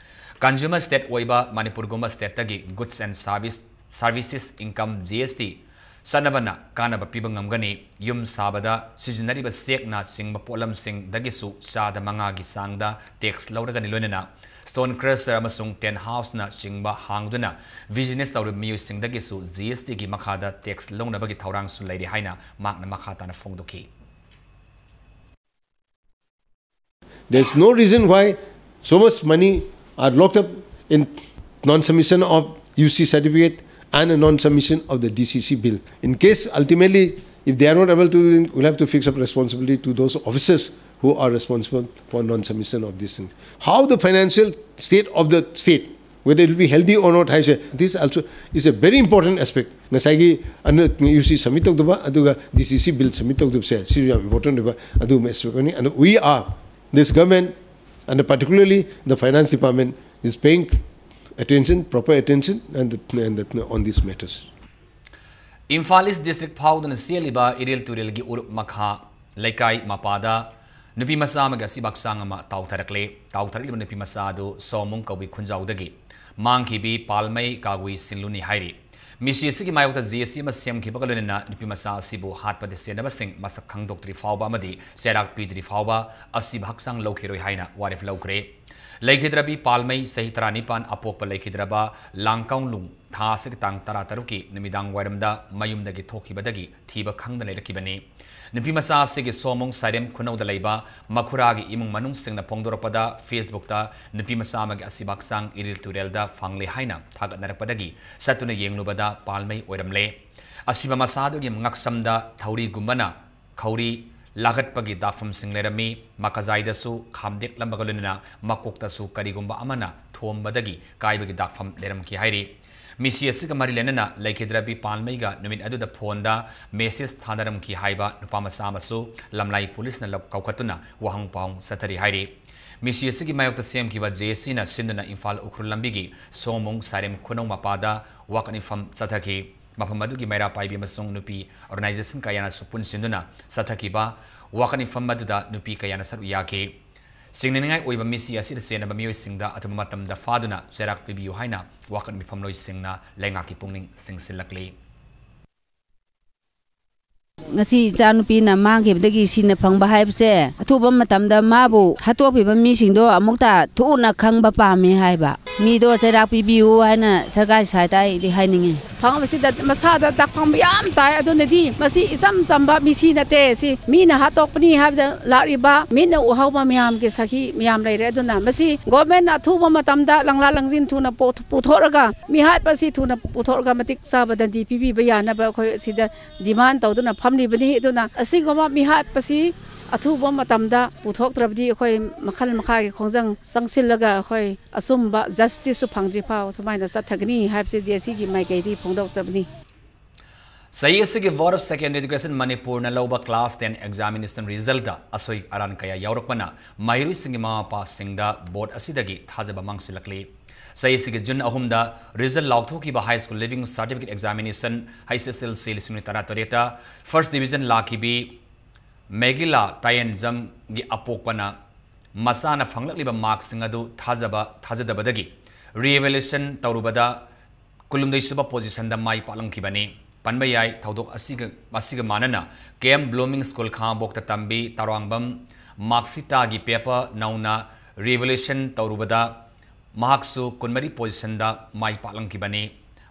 Consumer state ꯑꯣꯏꯕ ꯃꯅꯤꯄꯨꯔꯒꯨꯝꯕ state ꯇꯒꯤ goods and service, services income, G S T, ꯆꯠꯅꯕꯅ ꯀꯥꯟꯅꯕ ꯄꯤꯕ ꯉꯝꯒꯅꯤ꯫ ꯌꯨꯝ ꯁꯥꯕꯗ ꯁꯤꯖꯤꯟꯅꯔꯤꯕ ꯆꯦꯛꯅ ꯆꯤꯡꯕ ꯄꯣꯠꯂꯝꯁꯤꯡꯗꯒꯤꯁꯨ ꯆꯥꯗ ꯃꯉꯥꯒꯤ ꯆꯥꯡꯗ tax ꯂꯧꯔꯒꯅꯤ꯫ ꯂꯣꯏꯅꯅ stone crusher ꯑꯃꯁꯨꯡ tent house ꯅ ꯆꯤꯡꯕ ꯍꯥꯡꯗꯨꯅ business ꯇꯧꯔꯤꯕ ꯃꯤꯑꯣꯏꯁꯤꯡꯗꯒꯤꯁꯨ G S T ꯒꯤ ꯃꯈꯥꯗ tax ꯂꯧꯅꯕꯒꯤ ꯊꯧꯔꯥꯡꯁꯨ ꯂꯩꯔꯤ ꯍꯥꯏꯅ ꯃꯍꯥꯛꯅ ꯃꯈꯥ ꯇꯥꯅ ꯐꯣꯡꯗꯣꯛꯈꯤ꯫ There's no reason why so much money are locked up in non-submission of U C certificate and a non-submission of the D C C bill. In case ultimately, if they are not able to, then we'll have to fix up responsibility to those officers who are responsible for non-submission of this thing. How the financial state of the state, whether it will be healthy or not ꯍꯥꯏꯁꯦ, this also is a very important aspect. ꯉꯁꯥꯏꯒꯤ ꯑꯅ U C submit ꯇꯧꯗꯕ ꯑꯗꯨꯒ D C C bill submit ꯇꯧꯗꯕꯁꯦ ꯁꯤꯁꯨ ꯌꯥꯝ important ꯑꯣꯏꯕ ꯑꯗꯨꯒꯨꯝꯕ aspect ꯑꯃꯅꯤ꯫ And we are, this government, and particularly the finance department, is paying attention, proper attention, and, and on these matters. Imphal East District ꯐꯥꯎꯗꯨꯅ ꯆꯦꯜꯂꯤꯕ ꯏꯔꯤꯜ ꯇꯨꯔꯦꯜꯒꯤ ꯎꯔꯨꯞ ꯃꯈꯥ ꯂꯩꯀꯥꯏ ꯃꯄꯥꯗ ꯅꯨꯄꯤ ꯃꯆꯥ ꯑꯃꯒꯤ ꯑꯁꯤꯕ ꯍꯛꯆꯥꯡ ꯑꯃ ꯇꯥꯎꯊꯔꯛꯂꯦ꯫ ꯇꯥꯎꯊꯔꯛꯂꯤꯕ ꯅꯨꯄꯤ ꯃꯆꯥ ꯑꯗꯨ ꯁꯣꯃꯨꯡ ꯀꯧꯕꯤ ꯈꯨꯟꯖꯥꯎꯗꯒꯤ ꯃꯥꯡꯈꯤꯕꯤ ꯄꯥꯜꯃꯩ ꯀꯥꯒꯨꯏ ꯁꯤꯡꯂꯨꯅꯤ ꯍꯥꯏꯔꯤ꯫ ꯃꯤꯁꯤ ꯑꯁꯤꯒꯤ ꯃꯥꯌꯣꯛꯇ J C ꯑꯃ ꯁꯦꯝꯈꯤꯕꯒ ꯂꯣꯏꯅꯅ ꯅꯨꯄꯤ ꯃꯆꯥ ꯑꯁꯤꯕꯨ ꯍꯥꯠꯄꯗ ꯆꯦꯟꯅꯕꯁꯤꯡ ꯃꯁꯛ ꯈꯪꯗꯣꯛꯇ꯭ꯔꯤ ꯐꯥꯎꯕ ꯑꯃꯗꯤ ꯆꯩꯔꯥꯛ ꯄꯤꯗ꯭ꯔꯤ ꯐꯥꯎꯕ ꯑꯁꯤꯕ ꯍꯛꯆꯥꯡ ꯂꯧꯈꯤꯔꯣꯏ ꯍꯥꯏꯅ ꯋꯥꯔꯦꯞ ꯂꯧꯈ꯭ꯔꯦ꯫ ꯂꯩꯈꯤꯗ꯭ꯔꯕꯤ ꯄꯥꯜꯃꯩ, ꯆꯍꯤ ꯇꯔꯥꯅꯤꯄꯥꯟ, ꯑꯄꯣꯛꯄ ꯂꯩꯈꯤꯗ꯭ꯔꯕ ꯂꯥꯡꯀꯧꯂꯨꯡ ꯊꯥ ꯑꯁꯤꯒꯤ ꯇꯥꯡ ꯇꯔꯥꯇꯔꯨꯛꯀꯤ ꯅꯨꯃꯤꯗꯥꯡ ꯋꯥꯏꯔꯝꯗ ꯃꯌꯨꯝꯗꯒꯤ ꯊꯣꯛꯈꯤꯕꯗꯒꯤ ꯊꯤꯕ ꯈꯪꯗꯅ ꯂꯩꯔꯛꯈꯤꯕꯅꯤ꯫ ꯅꯨꯄꯤ ꯃꯆꯥ ꯑꯁꯤꯒꯤ ꯁꯣꯃꯨꯡ ꯁꯥꯏꯔꯦꯝ ꯈꯨꯅꯧꯗ ꯂꯩꯕ ꯃꯈꯨꯔꯥꯒꯤ ꯏꯃꯨꯡ ꯃꯅꯨꯡꯁꯤꯡꯅ ꯐꯣꯡꯗꯣꯔꯛꯄꯗ, Facebook-ꯇ ꯅꯨꯄꯤ ꯃꯆꯥ ꯑꯃꯒꯤ ꯑꯁꯤꯕ ꯍꯛꯆꯥꯡ ꯏꯔꯤꯜ ꯇꯨꯔꯦꯜꯗ ꯐꯪꯂꯦ ꯍꯥꯏꯅ ꯊꯥꯒꯠꯅꯔꯛꯄꯗꯒꯤ ꯆꯠꯇꯨꯅ ꯌꯦꯡꯂꯨꯕꯗ ꯄꯥꯜꯃꯩ ꯑꯣꯏꯔꯝꯂꯦ꯫ ꯑꯁꯤꯕ ꯃꯁꯥꯗꯨꯒꯤ ꯉꯛꯁꯝꯗ ꯊꯧꯔꯤꯒꯨꯝꯕꯅ ꯈꯧꯔꯤ ꯂꯥꯒꯠꯄꯒꯤ ꯗꯥꯛꯐꯝꯁꯤꯡ ꯂꯩꯔꯝꯃꯤ꯫ ꯃꯀꯖꯥꯏꯗꯁꯨ ꯈꯥꯝꯗꯦꯛꯂꯝꯕꯒ ꯂꯣꯏꯅꯅ ꯃꯀꯣꯛꯇꯁꯨ ꯀꯔꯤꯒꯨꯝꯕ ꯑꯃꯅ ꯊꯣꯝꯕꯗꯒꯤ ꯀꯥꯏꯕꯒꯤ ꯗꯥꯛꯐꯝ ꯂꯩꯔꯝꯈꯤ ꯍꯥꯏꯔꯤ꯫ ꯃꯤꯁꯤ ꯑꯁꯤꯒ ꯃꯔꯤ ꯂꯩꯅꯅ ꯂꯩꯈꯤꯗ꯭ꯔꯕꯤ ꯄꯥꯜꯃꯩꯒ ꯅꯨꯃꯤꯠ ꯑꯗꯨꯗ ꯐꯣꯟꯗ ꯃꯦꯁꯦꯖ ꯊꯥꯅꯔꯝꯈꯤ ꯍꯥꯏꯕ ꯅꯨꯄꯥ ꯃꯆꯥ ꯑꯃꯁꯨ ꯂꯝꯂꯥꯏ ꯄꯨꯂꯤꯁꯅ ꯂꯧ-, ꯀꯧꯈꯠꯇꯨꯅ ꯋꯥꯍꯪ ꯄꯥꯎꯍꯪ ꯆꯠꯊꯔꯤ ꯍꯥꯏꯔꯤ꯫ ꯃꯤꯁꯤ ꯑꯁꯤꯒꯤ ꯃꯥꯌꯣꯛꯇ ꯁꯦꯝꯈꯤꯕ ꯖꯦ ꯁꯤꯅ ꯁꯤꯟꯗꯨꯅ ꯏꯝꯐꯥꯜ ꯎꯈ꯭ꯔꯨꯜ ꯂꯝꯕꯤꯒꯤ ꯁꯣꯃꯨꯡ ꯁꯥꯏꯔꯦꯝ ꯈꯨꯅꯧ ꯃꯄꯥꯗ ꯋꯥꯀꯠ ꯃꯤꯐꯝ ꯆꯠꯊꯈꯤ꯫ ꯃꯐꯝ ꯑꯗꯨꯒꯤ ꯃꯩꯔꯥ ꯄꯥꯏꯕꯤ ꯑꯃꯁꯨꯡ ꯅꯨꯄꯤ organization ꯀꯌꯥꯅꯁꯨ ꯄꯨꯟꯁꯤꯟꯗꯨꯅ ꯆꯠꯊꯈꯤꯕ ꯋꯥꯀꯠ ꯃꯤꯐꯝ ꯑꯗꯨꯗ ꯅꯨꯄꯤ ꯀꯌꯥꯅ ꯁꯔꯨꯛ ꯌꯥꯈꯤ꯫ ꯆꯤꯡꯅꯅꯤꯡꯉꯥꯏ ꯑꯣꯏꯕ ꯃꯤꯁꯤ ꯑꯁꯤꯗ ꯆꯦꯟꯅꯕ ꯃꯤꯑꯣꯏꯁꯤꯡꯗ ꯑꯊꯨꯕ ꯃꯇꯝꯗ ꯐꯥꯗꯨꯅ ꯆꯩꯔꯥꯛ ꯄꯤꯕꯤꯌꯨ ꯍꯥꯏꯅ ꯋꯥꯀꯠ ꯃꯤꯐꯝꯂꯣꯏꯁꯤꯡꯅ ꯂꯩꯉꯥꯛꯀꯤ ꯄꯨꯛꯅꯤꯡ ꯆꯤꯡꯁꯤꯜꯂꯛꯂꯤ꯫ ꯉꯁꯤ ꯏꯆꯥꯅꯨꯄꯤꯅ ꯃꯥꯡꯈꯤꯕꯗꯒꯤ ꯁꯤꯅ ꯐꯪꯕ ꯍꯥꯏꯕꯁꯦ, ꯑꯊꯨꯕ ꯃꯇꯝꯗ ꯃꯥꯕꯨ ꯍꯥꯠꯇꯣꯛꯄꯤꯕ ꯃꯤꯁꯤꯡꯗꯣ ꯑꯃꯨꯛꯇ ꯊꯨꯅ ꯈꯪꯕ ꯄꯥꯝꯃꯤ ꯍꯥꯏꯕ꯫ ꯃꯤꯗꯣ ꯆꯩꯔꯥꯛ ꯄꯤꯕꯤꯌꯨ ꯍꯥꯏꯅ ꯁꯔꯀꯥꯔꯒꯤ ꯁꯥꯏꯠꯇ ꯑꯩꯗꯤ ꯍꯥꯏꯅꯤꯡꯉꯤ꯫ ꯐꯪꯕꯁꯤꯗ ꯃꯁꯥꯗ ꯗꯥꯛꯐꯝ ꯌꯥꯝ ꯇꯥꯏ꯫ ꯑꯗꯨꯅꯗꯤ ꯃꯁꯤ ꯏꯆꯝ ꯆꯝꯕ ꯃꯤꯁꯤ ꯅꯠꯇꯦ꯫ ꯁꯤ ꯃꯤꯅ ꯍꯥꯠꯇꯣꯛꯄꯅꯤ ꯍꯥꯏꯕꯗ ꯂꯥꯛꯂꯤꯕ ꯃꯤꯠꯅ ꯎꯍꯧꯕ ꯃꯌꯥꯝꯒꯤ ꯁꯥꯈꯤ ꯃꯌꯥꯝ ꯂꯩꯔꯦ꯫ ꯑꯗꯨꯅ ꯃꯁꯤ government-ꯅ ꯑꯊꯨꯕ ꯃꯇꯝꯗ ꯂꯪꯂꯥ ꯂꯪꯖꯤꯟ ꯊꯨꯅ ꯄꯣ-, ꯄꯨꯊꯣꯛꯂꯒ ꯃꯤꯍꯥꯠꯄ ꯑꯁꯤ ꯊꯨꯅ ꯄꯨꯊꯣꯛꯂꯒ ꯃꯇꯤꯛ ꯆꯥꯕ ꯗꯟꯗꯤ ꯄꯤꯕꯤꯕ ꯌꯥꯅꯕ ꯑꯩꯈꯣꯏ ꯑꯁꯤꯗ demand ꯇꯧꯗꯨꯅ ꯐꯝꯂꯤꯕꯅꯤ꯫ ꯑꯗꯨꯅ ꯑꯁꯤꯒꯨꯝꯕ ꯃꯤꯍꯥꯠꯄꯁꯤ ꯑꯊꯨꯕ ꯃꯇꯝꯗ ꯄꯨꯊꯣꯛꯇ꯭ꯔꯕꯗꯤ ꯑꯩꯈꯣꯏ ꯃꯈꯜ ꯃꯈꯥꯒꯤ ꯈꯣꯡꯖꯪ ꯆꯪꯁꯤꯜꯂꯒ ꯑꯩꯈꯣꯏ ꯑꯆꯨꯝꯕ justice-ꯁꯨ ꯐꯪꯗ꯭ꯔꯤ ꯐꯥꯎ ꯁꯨꯃꯥꯏꯅ ꯆꯠꯊꯒꯅꯤ ꯍꯥꯏꯕꯁꯤ ꯖꯦ ꯁꯤꯒꯤ ꯃꯥꯏꯀꯩꯗꯒꯤ ꯐꯣꯡꯗꯣꯛꯆꯕꯅꯤ꯫ ꯆꯍꯤ ꯑꯁꯤꯒꯤ Board of Secondary Education ꯃꯅꯤꯄꯨꯔꯅ ꯂꯧꯕ class ten examination result-ꯇ ꯑꯁꯣꯏ ꯑꯔꯥꯟ ꯀꯌꯥ ꯌꯥꯎꯔꯛꯄꯅ ꯃꯍꯩꯔꯣꯏꯁꯤꯡꯒꯤ ꯃꯃꯥ ꯃꯄꯥꯁꯤꯡꯗ board ꯑꯁꯤꯗꯒꯤ ꯊꯥꯖꯕ ꯃꯥꯡꯁꯤꯜꯂꯛꯂꯤ꯫ ꯆꯍꯤ ꯑꯁꯤꯒꯤ June ꯑꯍꯨꯝꯗ result ꯂꯥꯎꯊꯣꯛꯈꯤꯕ High School Leaving Certificate Examination, H S L C ꯂꯤꯁꯤꯡ ꯑꯅꯤ ꯇꯔꯥꯇꯔꯦꯠꯇ first division ꯂꯥꯛꯈꯤꯕꯤ ꯃꯦꯒꯤꯂꯥ ꯇꯥꯌꯦꯟꯖꯝꯒꯤ ꯑꯄꯣꯛꯄꯅ ꯃꯆꯥꯅ ꯐꯪꯂꯛꯂꯤꯕ mark-ꯁꯤꯡ ꯑꯗꯨ ꯊꯥꯖꯕ ꯊꯥꯖꯗꯕꯗꯒꯤ re-evaluation ꯇꯧꯔꯨꯕꯗ ꯀꯨꯟꯍꯨꯝꯗꯣꯏ ꯁꯨꯕ position-ꯗ ꯃꯥꯏ ꯄꯥꯛꯂꯝꯈꯤꯕꯅꯤ꯫ ꯄꯟꯕ ꯌꯥꯏ, ꯊꯧꯗꯣꯛ ꯑꯁꯤꯒ, ꯑꯁꯤꯒ ꯃꯥꯟꯅꯅ K M Blooming School ꯈꯥꯉꯕꯣꯛꯇ ꯇꯝꯕꯤ ꯇꯔꯥꯡꯕꯝ ꯃꯥꯛꯁꯤꯇꯥꯒꯤ paper ꯅꯧꯅ Re-evaluation ꯇꯧꯔꯨꯕꯗ ꯃꯍꯥꯛꯁꯨ ꯀꯨꯟꯃꯔꯤ positionꯗ ꯃꯥꯏ ꯄꯥꯛꯂꯝꯈꯤꯕꯅꯤ꯫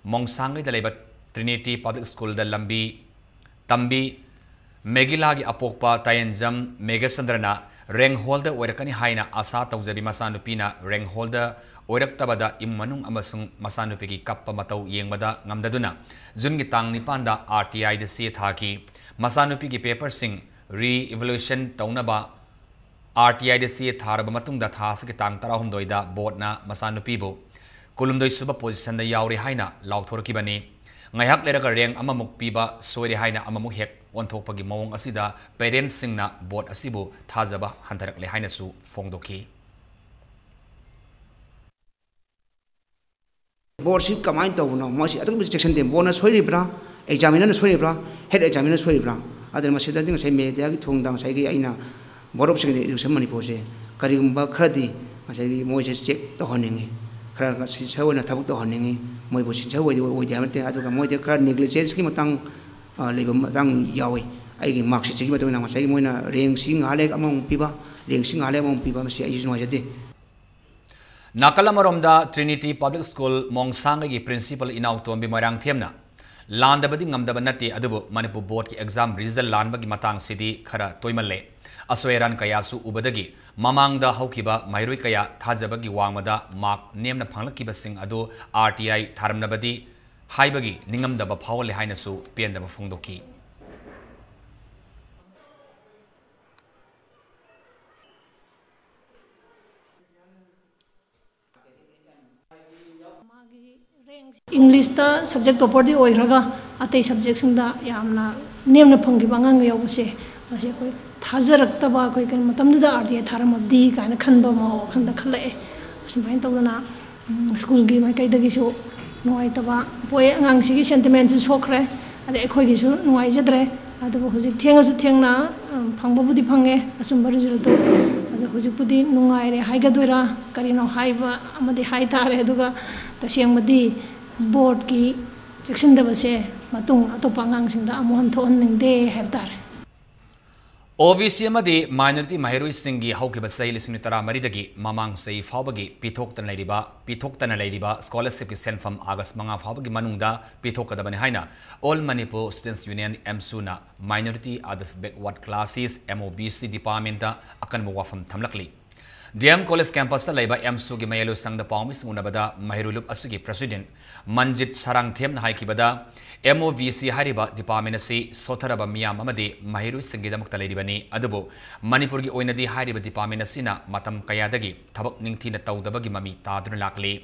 ꯃꯣꯡꯁꯥꯡꯒꯩꯗ ꯂꯩꯕ Trinity Public Schoolꯗ ꯂꯝꯕꯤ ꯇꯝꯕꯤ ꯃꯦꯒꯤꯂꯥꯒꯤ ꯑꯄꯣꯛꯄ ꯇꯥꯌꯦꯟꯖꯝ ꯃꯦꯘꯆꯟꯗ꯭ꯔꯅ rank holder ꯑꯣꯏꯔꯛꯀꯅꯤ ꯍꯥꯏꯅ ꯑꯥꯁꯥ ꯇꯧꯖꯕꯤ ꯃꯆꯥꯅꯨꯄꯤꯅ rank holder ꯑꯣꯏꯔꯛꯇꯕꯗ ꯏꯃꯨꯡ ꯃꯅꯨꯡ ꯑꯃꯁꯨꯡ ꯃꯆꯥꯅꯨꯄꯤꯒꯤ ꯀꯞꯄ ꯃꯇꯧ ꯌꯦꯡꯕꯗ ꯉꯝꯗꯗꯨꯅ ꯖꯨꯟꯒꯤ ꯇꯥꯡ ꯅꯤꯄꯥꯟꯗ RTIꯗ ꯆꯦ ꯊꯥꯈꯤ꯫ ꯃꯆꯥꯅꯨꯄꯤꯒꯤ paperꯁꯤꯡ re-evaluation ꯇꯧꯅꯕ RTIꯗ ꯆꯦ ꯊꯥꯔꯕ ꯃꯇꯨꯡꯗ ꯊꯥ ꯑꯁꯤꯒꯤ ꯇꯥꯡ ꯇꯔꯥꯍꯨꯝꯗꯣꯏꯗ boardꯅ ꯃꯆꯥꯅꯨꯄꯤꯕꯨ ꯀꯨꯟꯍꯨꯝꯗꯣꯏꯁꯨꯕ positionꯗ ꯌꯥꯎꯔꯦ ꯍꯥꯏꯅ ꯂꯥꯎꯊꯣꯔꯛꯈꯤꯕꯅꯤ꯫ ꯉꯥꯏꯍꯥꯛ ꯂꯩꯔꯒ rank ꯑꯃꯃꯨꯛ ꯄꯤꯕ ꯁꯣꯏꯔꯦ ꯍꯥꯏꯅ ꯑꯃꯃꯨꯛ ꯍꯦꯛ ꯑꯣꯟꯊꯣꯛꯄꯒꯤ ꯃꯑꯣꯡ ꯑꯁꯤꯗ parentsꯁꯤꯡꯅ board ꯑꯁꯤꯕꯨ ꯊꯥꯖꯕ ꯍꯟꯊꯔꯛꯂꯦ ꯍꯥꯏꯅꯁꯨ ꯐꯣꯡꯗꯣꯛꯈꯤ꯫ Boardꯁꯤ ꯀꯃꯥꯏꯅ ꯇꯧꯕꯅꯣ? ꯃꯁꯤ ꯑꯗꯨꯛꯀꯤ ꯃꯇꯤꯛ ꯆꯦꯛꯁꯤꯟꯗꯦ꯫ Boardꯅ ꯁꯣꯏꯔꯤꯕ꯭ꯔꯥ, examinerꯅ ꯁꯣꯏꯔꯤꯕ꯭ꯔꯥ, head examinerꯅ ꯁꯣꯏꯔꯤꯕ꯭ꯔꯥ? ꯑꯗꯨꯅ ꯃꯁꯤꯗꯗꯤ ꯉꯁꯥꯏ mediaꯒꯤ ꯊꯣꯡꯗ ꯉꯁꯥꯏꯒꯤ ꯑꯩꯅ Board of Secondary Education ꯃꯅꯤꯄꯨꯔꯁꯦ ꯀꯔꯤꯒꯨꯝꯕ ꯈꯔꯗꯤ ꯉꯁꯥꯏꯒꯤ ꯃꯣꯏꯁꯦ check ꯇꯧꯍꯟꯅꯤꯡꯉꯤ, ꯈꯔ sincere ꯑꯣꯏꯅ ꯊꯕꯛ ꯇꯧꯍꯟꯅꯤꯡꯉꯤ꯫ ꯃꯣꯏꯕꯨ sincere ꯑꯣꯏꯗꯤ ꯑꯣꯏꯗꯦ ꯍꯥꯏꯕ ꯅꯠꯇꯦ, ꯑꯗꯨꯒ ꯃꯣꯏꯗ ꯈꯔ negligenceꯀꯤ ꯃꯇꯥꯡ, ꯑ, ꯂꯩꯕ ꯃꯇꯥꯡ ꯌꯥꯎꯏ꯫ ꯑꯩꯒꯤ marksheetꯁꯤꯒꯤ ꯃꯇꯨꯡ ꯏꯟꯅ ꯉꯁꯥꯏꯒꯤ ꯃꯣꯏꯅ rankꯁꯤ ꯉꯥꯏꯍꯥꯛ ꯂꯩꯔꯒ ꯑꯃꯃꯨꯛ ꯄꯤꯕ, rankꯁꯤ ꯉꯥꯏꯍꯥꯛ ꯂꯩꯔꯒ ꯑꯃꯃꯨꯛ ꯄꯤꯕ, ꯃꯁꯤ ꯑꯩꯁꯨ ꯅꯨꯡꯉꯥꯏꯖꯗꯦ꯫ ꯅꯥꯀꯜ ꯑꯃꯔꯣꯝꯗ Trinity Public School ꯃꯣꯡꯁꯥꯡꯒꯩꯒꯤ principal ꯏꯅꯥꯎꯇꯣꯝꯕꯤ ꯃꯣꯏꯔꯥꯡꯊꯦꯝꯅ ꯂꯥꯟꯗꯕꯗꯤ ꯉꯝꯗꯕ ꯅꯠꯇꯦ, ꯑꯗꯨꯕꯨ ꯃꯅꯤꯄꯨꯔ boardꯀꯤ exam result ꯂꯥꯟꯕꯒꯤ ꯃꯇꯥꯡꯁꯤꯗꯤ ꯈꯔ ꯇꯣꯏꯃꯜꯂꯦ꯫ ꯑꯁꯣꯏ ꯑꯔꯥꯟ ꯀꯌꯥꯁꯨ ꯎꯕꯗꯒꯤ ꯃꯃꯥꯡꯗ ꯍꯧꯈꯤꯕ ꯃꯍꯩꯔꯣꯏ ꯀꯌꯥ ꯊꯥꯖꯕꯒꯤ ꯋꯥꯡꯃꯗ mark ꯅꯦꯝꯅ ꯐꯪꯂꯛꯈꯤꯕꯁꯤꯡ ꯑꯗꯨ RTI ꯊꯥꯔꯝꯂꯕꯗꯤ ꯍꯥꯏꯕꯒꯤ ꯅꯤꯡꯉꯝꯗꯕ ꯐꯥꯎꯍꯜꯂꯦ ꯍꯥꯏꯅꯁꯨ ꯄꯦꯟꯗꯕ ꯐꯣꯡꯗꯣꯛꯈꯤ꯫ Englishꯇ subject topperꯗꯤ ꯑꯣꯏꯈ꯭ꯔꯒ ꯑꯇꯩ subjectꯁꯤꯡꯗ ꯌꯥꯝꯅ ꯅꯦꯝꯅ ꯐꯪꯈꯤꯕ ꯑꯉꯥꯡꯒ ꯌꯥꯎꯕꯁꯦ, ꯃꯁꯤ ꯑꯩꯈꯣꯏ ꯊꯥꯖꯔꯛꯇꯕ, ꯑꯩꯈꯣꯏ ꯀꯩꯅꯣ ꯃꯇꯝꯗꯨꯗ RTI ꯊꯥꯔꯝꯃꯕꯗꯤ ꯀꯥꯏꯅ ꯈꯟꯕ ꯑꯃ ꯋꯥꯈꯜꯗ ꯈꯜꯂꯛꯑꯦ꯫ ꯑꯁꯨꯃꯥꯏꯅ ꯇꯧꯗꯅ schoolꯒꯤ ꯃꯥꯏꯀꯩꯗꯒꯤꯁꯨ ꯅꯨꯡꯉꯥꯏꯇꯕ ꯄꯣꯛꯑꯦ꯫ ꯑꯉꯥꯡꯁꯤꯒꯤ sentimentꯁꯨ ꯁꯣꯛꯈ꯭ꯔꯦ, ꯑꯗꯩ ꯑꯩꯈꯣꯏꯒꯤꯁꯨ ꯅꯨꯡꯉꯥꯏꯖꯗ꯭ꯔꯦ꯫ ꯑꯗꯨꯕꯨ ꯍꯧꯖꯤꯛ ꯊꯦꯡꯉꯁꯨ ꯊꯦꯡꯅ, ꯑ, ꯐꯪꯕꯕꯨꯗꯤ ꯐꯪꯉꯦ ꯑꯆꯨꯝꯕ resultꯇꯣ꯫ ꯑꯗꯣ ꯍꯧꯖꯤꯛꯄꯨꯗꯤ ꯅꯨꯡꯉꯥꯏꯔꯦ ꯍꯥꯏꯒꯗꯣꯏꯔꯥ ꯀꯔꯤꯅꯣ ꯍꯥꯏꯕ ꯑꯃꯗꯤ ꯍꯥꯏꯇꯥꯔꯦ꯫ ꯑꯗꯨꯒ ꯇꯁꯦꯡꯕꯗꯤ boardꯀꯤ ꯆꯦꯛꯁꯤꯟꯗꯕꯁꯦ ꯃꯇꯨꯡ ꯑꯇꯣꯞꯄ ꯑꯉꯥꯡꯁꯤꯡꯗ ꯑꯃꯨꯛ ꯍꯟꯅ ꯊꯣꯛꯍꯟꯅꯤꯡꯗꯦ ꯍꯥꯏꯕ ꯇꯥꯔꯦ꯫ ꯑꯣ ꯕꯤ ꯁꯤ ꯑꯃꯗꯤ ꯃꯥꯏꯅꯣꯔꯤꯇꯤ ꯃꯍꯩꯔꯣꯏꯁꯤꯡꯒꯤ ꯍꯧꯈꯤꯕ ꯆꯍꯤ ꯂꯤꯁꯤꯡ ꯇꯔꯥꯃꯔꯤꯗꯒꯤ ꯃꯃꯥꯡ ꯆꯍꯤ ꯐꯥꯎꯕꯒꯤ ꯄꯤꯊꯣꯛꯇꯅ ꯂꯩꯔꯤꯕ, ꯄꯤꯊꯣꯛꯇꯅ ꯂꯩꯔꯤꯕ ꯁ꯭ꯀꯣꯂꯔꯁꯤꯞꯀꯤ ꯁꯦꯟꯐꯝ ꯑꯥꯒꯁ ꯃꯉꯥ ꯐꯥꯎꯕꯒꯤ ꯃꯅꯨꯡꯗ ꯄꯤꯊꯣꯛꯀꯗꯕꯅꯤ ꯍꯥꯏꯅ All Manipur Students Union, ꯑꯦꯝꯁꯨꯅ Minority Others Backward Classes, M O B C departmentꯇ ꯑꯀꯟꯕ ꯋꯥꯐꯝ ꯊꯝꯂꯛꯂꯤ꯫ ꯗꯤ ꯑꯦꯝ ꯀꯣꯂꯦꯖ ꯀꯦꯝꯄꯁꯇ ꯂꯩꯕ ꯑꯦꯝꯁꯨꯒꯤ ꯃꯌꯥꯏꯂꯣꯏꯁꯪꯗ ꯄꯥꯎꯃꯤꯁꯤꯡ ꯎꯅꯕꯗ ꯃꯍꯩꯔꯣꯏ ꯂꯨꯞ ꯑꯁꯤꯒꯤ ꯄ꯭ꯔꯦꯁꯤꯗꯦꯟꯠ ꯃꯟꯖꯤꯠ ꯁꯔꯥꯡꯊꯦꯝꯅ ꯍꯥꯏꯈꯤꯕꯗ, M O B C ꯍꯥꯏꯔꯤꯕ ꯗꯤꯄꯥꯔꯠꯃꯦꯟ ꯑꯁꯤ ꯁꯣꯠꯊꯔꯕ ꯃꯤꯌꯥꯝ ꯑꯃꯗꯤ ꯃꯍꯩꯔꯣꯏꯁꯤꯡꯒꯤꯗꯃꯛꯇ ꯂꯩꯔꯤꯕꯅꯤ, ꯑꯗꯨꯕꯨ ꯃꯅꯤꯄꯨꯔꯒꯤ ꯑꯣꯏꯅꯗꯤ ꯍꯥꯏꯔꯤꯕ ꯗꯤꯄꯥꯔꯠꯃꯦꯟ ꯑꯁꯤꯅ ꯃꯇꯝ ꯀꯌꯥꯗꯒꯤ ꯊꯕꯛ ꯅꯤꯡꯊꯤꯅ ꯇꯧꯗꯕꯒꯤ ꯃꯃꯤ ꯇꯥꯗꯨꯅ ꯂꯥꯛꯂꯤ꯫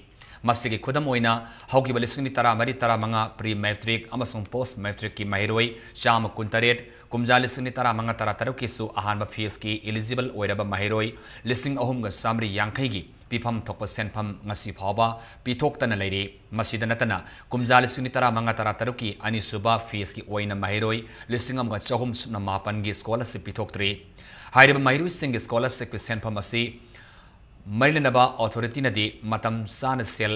ꯃꯁꯤꯒꯤ ꯈꯨꯗꯝ ꯑꯣꯏꯅ, ꯍꯧꯈꯤꯕ ꯂꯤꯁꯤꯡ ꯇꯔꯥꯃꯔꯤ ꯇꯔꯥꯃꯉꯥ pre matric ꯑꯃꯁꯨꯡ post matricꯀꯤ ꯃꯍꯩꯔꯣꯏ ꯆꯥꯝꯃ ꯀꯨꯟꯇꯔꯦꯠ, ꯀꯨꯝꯖꯥ ꯂꯤꯁꯤꯡ ꯇꯔꯥꯃꯉꯥ ꯇꯔꯥꯇꯔꯨꯛꯀꯤꯁꯨ ꯑꯍꯥꯟꯕ phaseꯀꯤ eligible ꯑꯣꯏꯔꯕ ꯃꯍꯩꯔꯣꯏ ꯂꯤꯁꯤꯡ ꯑꯍꯨꯝꯒ ꯆꯥꯃꯔꯤ ꯌꯥꯡꯈꯩꯒꯤ ꯄꯤꯐꯝ ꯊꯣꯛꯄ ꯁꯦꯟꯐꯝ ꯉꯁꯤ ꯐꯥꯎꯕ ꯄꯤꯊꯣꯛꯇꯅ ꯂꯩꯔꯤ꯫ ꯃꯁꯤꯗ ꯅꯠꯇꯅ, ꯀꯨꯝꯖꯥ ꯂꯤꯁꯤꯡ ꯇꯔꯥꯃꯉꯥ ꯇꯔꯥꯇꯔꯨꯛꯀꯤ ꯑꯅꯤꯁꯨꯕ phaseꯀꯤ ꯑꯣꯏꯅ ꯃꯍꯩꯔꯣꯏ ꯂꯤꯁꯤꯡ ꯑꯃꯒ ꯆꯍꯨꯝ ꯁꯨꯞꯅ ꯃꯥꯄꯟꯒꯤ ꯁ꯭ꯀꯣꯂꯔꯁꯤꯞ ꯄꯤꯊꯣꯛꯇ꯭ꯔꯤ꯫ ꯍꯥꯏꯔꯤꯕ ꯃꯍꯩꯔꯣꯏꯁꯤꯡꯒꯤ ꯁ꯭ꯀꯣꯂꯔꯁꯤꯞꯀꯤ ꯁꯦꯟꯐꯝ ꯑꯁꯤ ꯃꯔꯤ ꯂꯩꯅꯕ ꯑꯣꯊꯣꯔꯤꯇꯤꯅꯗꯤ ꯃꯇꯝ ꯆꯥꯅ ꯁꯦꯜ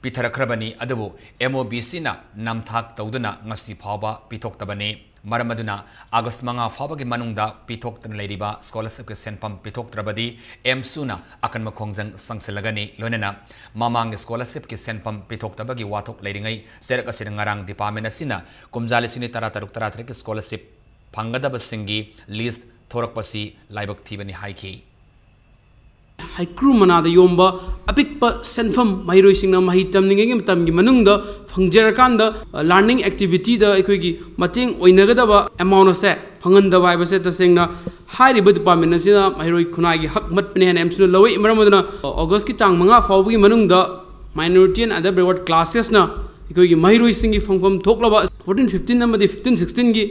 ꯄꯤꯊꯔꯛꯈ꯭ꯔꯕꯅꯤ, ꯑꯗꯨꯕꯨ M O B Cꯅ ꯅꯝꯊꯥꯛ ꯇꯧꯗꯨꯅ ꯉꯁꯤ ꯐꯥꯎꯕ ꯄꯤꯊꯣꯛꯇꯕꯅꯤ꯫ ꯃꯔꯝ ꯑꯗꯨꯅ ꯑꯥꯒꯁ ꯃꯉꯥ ꯐꯥꯎꯕꯒꯤ ꯃꯅꯨꯡꯗ ꯄꯤꯊꯣꯛꯇꯅ ꯂꯩꯔꯤꯕ ꯁ꯭ꯀꯣꯂꯔꯁꯤꯞꯀꯤ ꯁꯦꯟꯐꯝ ꯄꯤꯊꯣꯛꯇ꯭ꯔꯕꯗꯤ ꯑꯦꯝꯁꯨꯅ ꯑꯀꯟꯕ ꯈꯣꯡꯖꯪ ꯆꯪꯁꯤꯜꯂꯒꯅꯤ꯫ ꯂꯣꯏꯅꯅ ꯃꯃꯥꯡꯒꯤ ꯁ꯭ꯀꯣꯂꯔꯁꯤꯞꯀꯤ ꯁꯦꯟꯐꯝ ꯄꯤꯊꯣꯛꯇꯕꯒꯤ ꯋꯥꯊꯣꯛ ꯂꯩꯔꯤꯉꯩ ꯆꯩꯔꯛ ꯑꯁꯤꯗ ꯉꯔꯥꯡ ꯗꯤꯄꯥꯔꯠꯃꯦꯟ ꯑꯁꯤꯅ ꯀꯨꯝꯖꯥ ꯂꯤꯁꯤꯡ ꯇꯔꯥꯇꯔꯨꯛ ꯇꯔꯥꯇꯔꯦꯠꯀꯤ ꯁ꯭ꯀꯣꯂꯔꯁꯤꯞ ꯐꯪꯒꯗꯕꯁꯤꯡꯒꯤ ꯂꯤꯁ꯭ꯠ ꯊꯣꯔꯛꯄꯁꯤ ꯂꯥꯏꯕꯛ ꯊꯤꯕꯅꯤ ꯍꯥꯏꯈꯤ꯫ ꯍꯩꯀ꯭ꯔꯨ ꯃꯅꯥꯗ ꯌꯣꯝꯕ ꯑꯄꯤꯛꯄ ꯁꯦꯟꯐꯝ ꯃꯍꯩꯔꯣꯏꯁꯤꯡꯅ ꯃꯍꯩ ꯇꯝꯂꯤꯉꯩꯒꯤ ꯃꯇꯝꯒꯤ ꯃꯅꯨꯡꯗ ꯐꯪꯖꯔꯀꯥꯟꯗ, ꯑ, learning activityꯗ ꯑꯩꯈꯣꯏꯒꯤ ꯃꯇꯦꯡ ꯑꯣꯏꯅꯒꯗꯕ amount ꯑꯁꯦ ꯐꯪꯍꯟꯗꯕ ꯍꯥꯏꯕꯁꯦ ꯇꯁꯦꯡꯅ ꯍꯥꯏꯔꯤꯕ ꯗꯤꯄꯥꯔꯠꯃꯦꯟ ꯑꯁꯤꯅ ꯃꯍꯩꯔꯣꯏ ꯈꯨꯟꯅꯥꯏꯒꯤ ꯍꯛ ꯃꯠꯄꯅꯤ ꯍꯥꯏꯅ ꯑꯦꯝꯁꯨꯅ ꯂꯧꯏ꯫ ꯃꯔꯝ ꯑꯗꯨꯅ, ꯑ, ꯑꯣꯒꯁꯀꯤ ꯇꯥꯡ ꯃꯉꯥ ꯐꯥꯎꯕꯒꯤ ꯃꯅꯨꯡꯗ minority and other backward classesꯅ ꯑꯩꯈꯣꯏꯒꯤ ꯃꯍꯩꯔꯣꯏꯁꯤꯡꯒꯤ ꯐꯪꯐꯝ ꯊꯣꯛꯂꯕ fourteen fifteen ꯑꯃꯗꯤ fifteen sixteenꯒꯤ,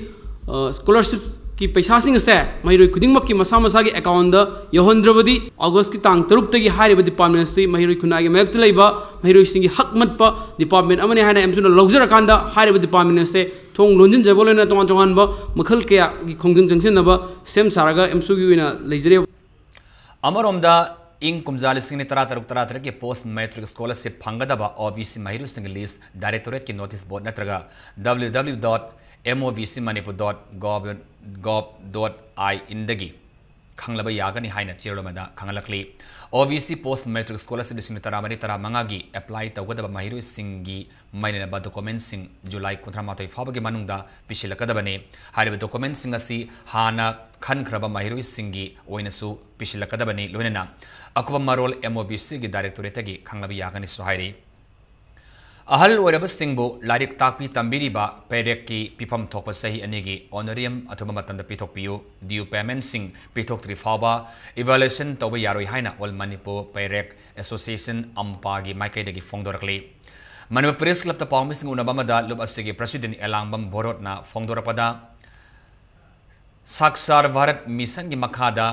ꯑ, ꯁ꯭ꯀꯣꯂꯔꯁꯤꯞꯀꯤ ꯄꯩꯁꯥꯁꯤꯡ ꯑꯁꯦ ꯃꯍꯩꯔꯣꯏ ꯈꯨꯗꯤꯡꯃꯛꯀꯤ ꯃꯁꯥ ꯃꯁꯥꯒꯤ accountꯗ ꯌꯧꯍꯟꯗ꯭ꯔꯕꯗꯤ ꯑꯣꯒꯁꯀꯤ ꯇꯥꯡ ꯇꯔꯨꯛꯇꯒꯤ ꯍꯥꯏꯔꯤꯕ ꯗꯤꯄꯥꯔꯠꯃꯦꯟ ꯑꯁꯤ ꯃꯍꯩꯔꯣꯏ ꯈꯨꯟꯅꯥꯏꯒꯤ ꯃꯥꯌꯣꯛꯇ ꯂꯩꯕ ꯃꯍꯩꯔꯣꯏꯁꯤꯡꯒꯤ ꯍꯛ ꯃꯠꯄ ꯗꯤꯄꯥꯔꯠꯃꯦꯟ ꯑꯃꯅꯤ ꯍꯥꯏꯅ ꯑꯦꯝꯁꯨꯅ ꯂꯧꯖꯔꯀꯥꯟꯗ ꯍꯥꯏꯔꯤꯕ ꯗꯤꯄꯥꯔꯠꯃꯦꯟ ꯑꯁꯦ ꯊꯣꯡ ꯂꯣꯟꯁꯤꯟꯖꯕ ꯂꯣꯏꯅꯅ ꯇꯣꯉꯥꯟ ꯇꯣꯉꯥꯟꯕ ꯃꯈꯜ ꯀꯌꯥꯒꯤ ꯈꯣꯡꯖꯪ ꯆꯪꯁꯤꯟꯅꯕ ꯁꯦꯝ ꯁꯥꯔꯒ ꯑꯦꯝꯁꯨꯒꯤ ꯑꯣꯏꯅ ꯂꯩꯖꯔꯤ꯫ ꯑꯃꯔꯣꯝꯗ, ꯏꯪ ꯀꯨꯝꯖꯥ ꯂꯤꯁꯤꯡ ꯑꯅꯤ ꯇꯔꯥꯇꯔꯨꯛ ꯇꯔꯥꯇꯔꯦꯠꯀꯤ post matric scholarship ꯐꯪꯒꯗꯕ OBC ꯃꯍꯩꯔꯣꯏꯁꯤꯡꯒꯤ list directorate ꯀꯤ notice board ꯅꯠꯇ꯭ꯔꯒ W W W dot M O B C Manipur dot gov dot in ꯗꯒꯤ ꯈꯪꯂꯕ ꯌꯥꯒꯅꯤ ꯍꯥꯏꯅ ꯆꯦꯔꯣꯜ ꯑꯃꯗ ꯈꯪꯍꯜꯂꯛꯂꯤ꯫ OBC post matric scholarship ꯂꯤꯁꯤꯡ ꯇꯔꯥꯃꯔꯤ ꯇꯔꯥꯃꯉꯥꯒꯤ apply ꯇꯧꯒꯗꯕ ꯃꯍꯩꯔꯣꯏꯁꯤꯡꯒꯤ ꯃꯔꯤ ꯂꯩꯅꯕ document ꯁꯤꯡ July ꯀꯨꯟꯊ꯭ꯔꯥ ꯃꯥꯊꯣꯏ ꯐꯥꯎꯕꯒꯤ ꯃꯅꯨꯡꯗ ꯄꯤꯁꯤꯜꯂꯛꯀꯗꯕꯅꯤ꯫ ꯍꯥꯏꯔꯤꯕ document ꯁꯤꯡ ꯑꯁꯤ ꯍꯥꯟꯅ ꯈꯟꯈ꯭ꯔꯕ ꯃꯍꯩꯔꯣꯏꯁꯤꯡꯒꯤ ꯑꯣꯏꯅꯁꯨ ꯄꯤꯁꯤꯜꯂꯛꯀꯗꯕꯅꯤ꯫ ꯂꯣꯏꯅꯅ ꯑꯀꯨꯞꯄ ꯃꯔꯣꯜ M O B C ꯒꯤ directorate ꯇꯒꯤ ꯈꯪꯂꯕ ꯌꯥꯒꯅꯤꯁꯨ ꯍꯥꯏꯔꯤ꯫ ꯑꯍꯜ ꯑꯣꯏꯔꯕꯁꯤꯡꯕꯨ ꯂꯥꯏꯔꯤꯛ ꯇꯥꯛꯄꯤ ꯇꯝꯕꯤꯔꯤꯕ ꯄꯩꯔꯦꯛꯀꯤ ꯄꯤꯐꯝ ꯊꯣꯛꯄ ꯆꯍꯤ ꯑꯅꯤꯒꯤ honorarium ꯑꯊꯨꯕ ꯃꯇꯝꯗ ꯄꯤꯊꯣꯛꯄꯤꯌꯨ꯫ Due payment ꯁꯤꯡ ꯄꯤꯊꯣꯛꯇ꯭ꯔꯤ ꯐꯥꯎꯕ evaluation ꯇꯧꯕ ꯌꯥꯔꯣꯏ ꯍꯥꯏꯅ All Manipur ꯄꯩꯔꯦꯛ Association, ꯑꯝꯄꯥꯒꯤ ꯃꯥꯏꯀꯩꯗꯒꯤ ꯐꯣꯡꯗꯣꯔꯛꯂꯤ꯫ ꯃꯅꯤꯄꯨꯔ Press Club ꯇ ꯄꯥꯎꯃꯤꯁꯤꯡ ꯎꯅꯕ ꯑꯃꯗ ꯂꯨꯞ ꯑꯁꯤꯒꯤ president ꯑꯦꯂꯥꯡꯕꯝ ꯚꯣꯔꯣꯠꯅ ꯐꯣꯡꯗꯣꯔꯛꯄꯗ, ꯁꯥꯛꯁꯥꯔ ꯚꯥꯔꯠ ꯃꯤꯁꯟꯒꯤ ꯃꯈꯥꯗ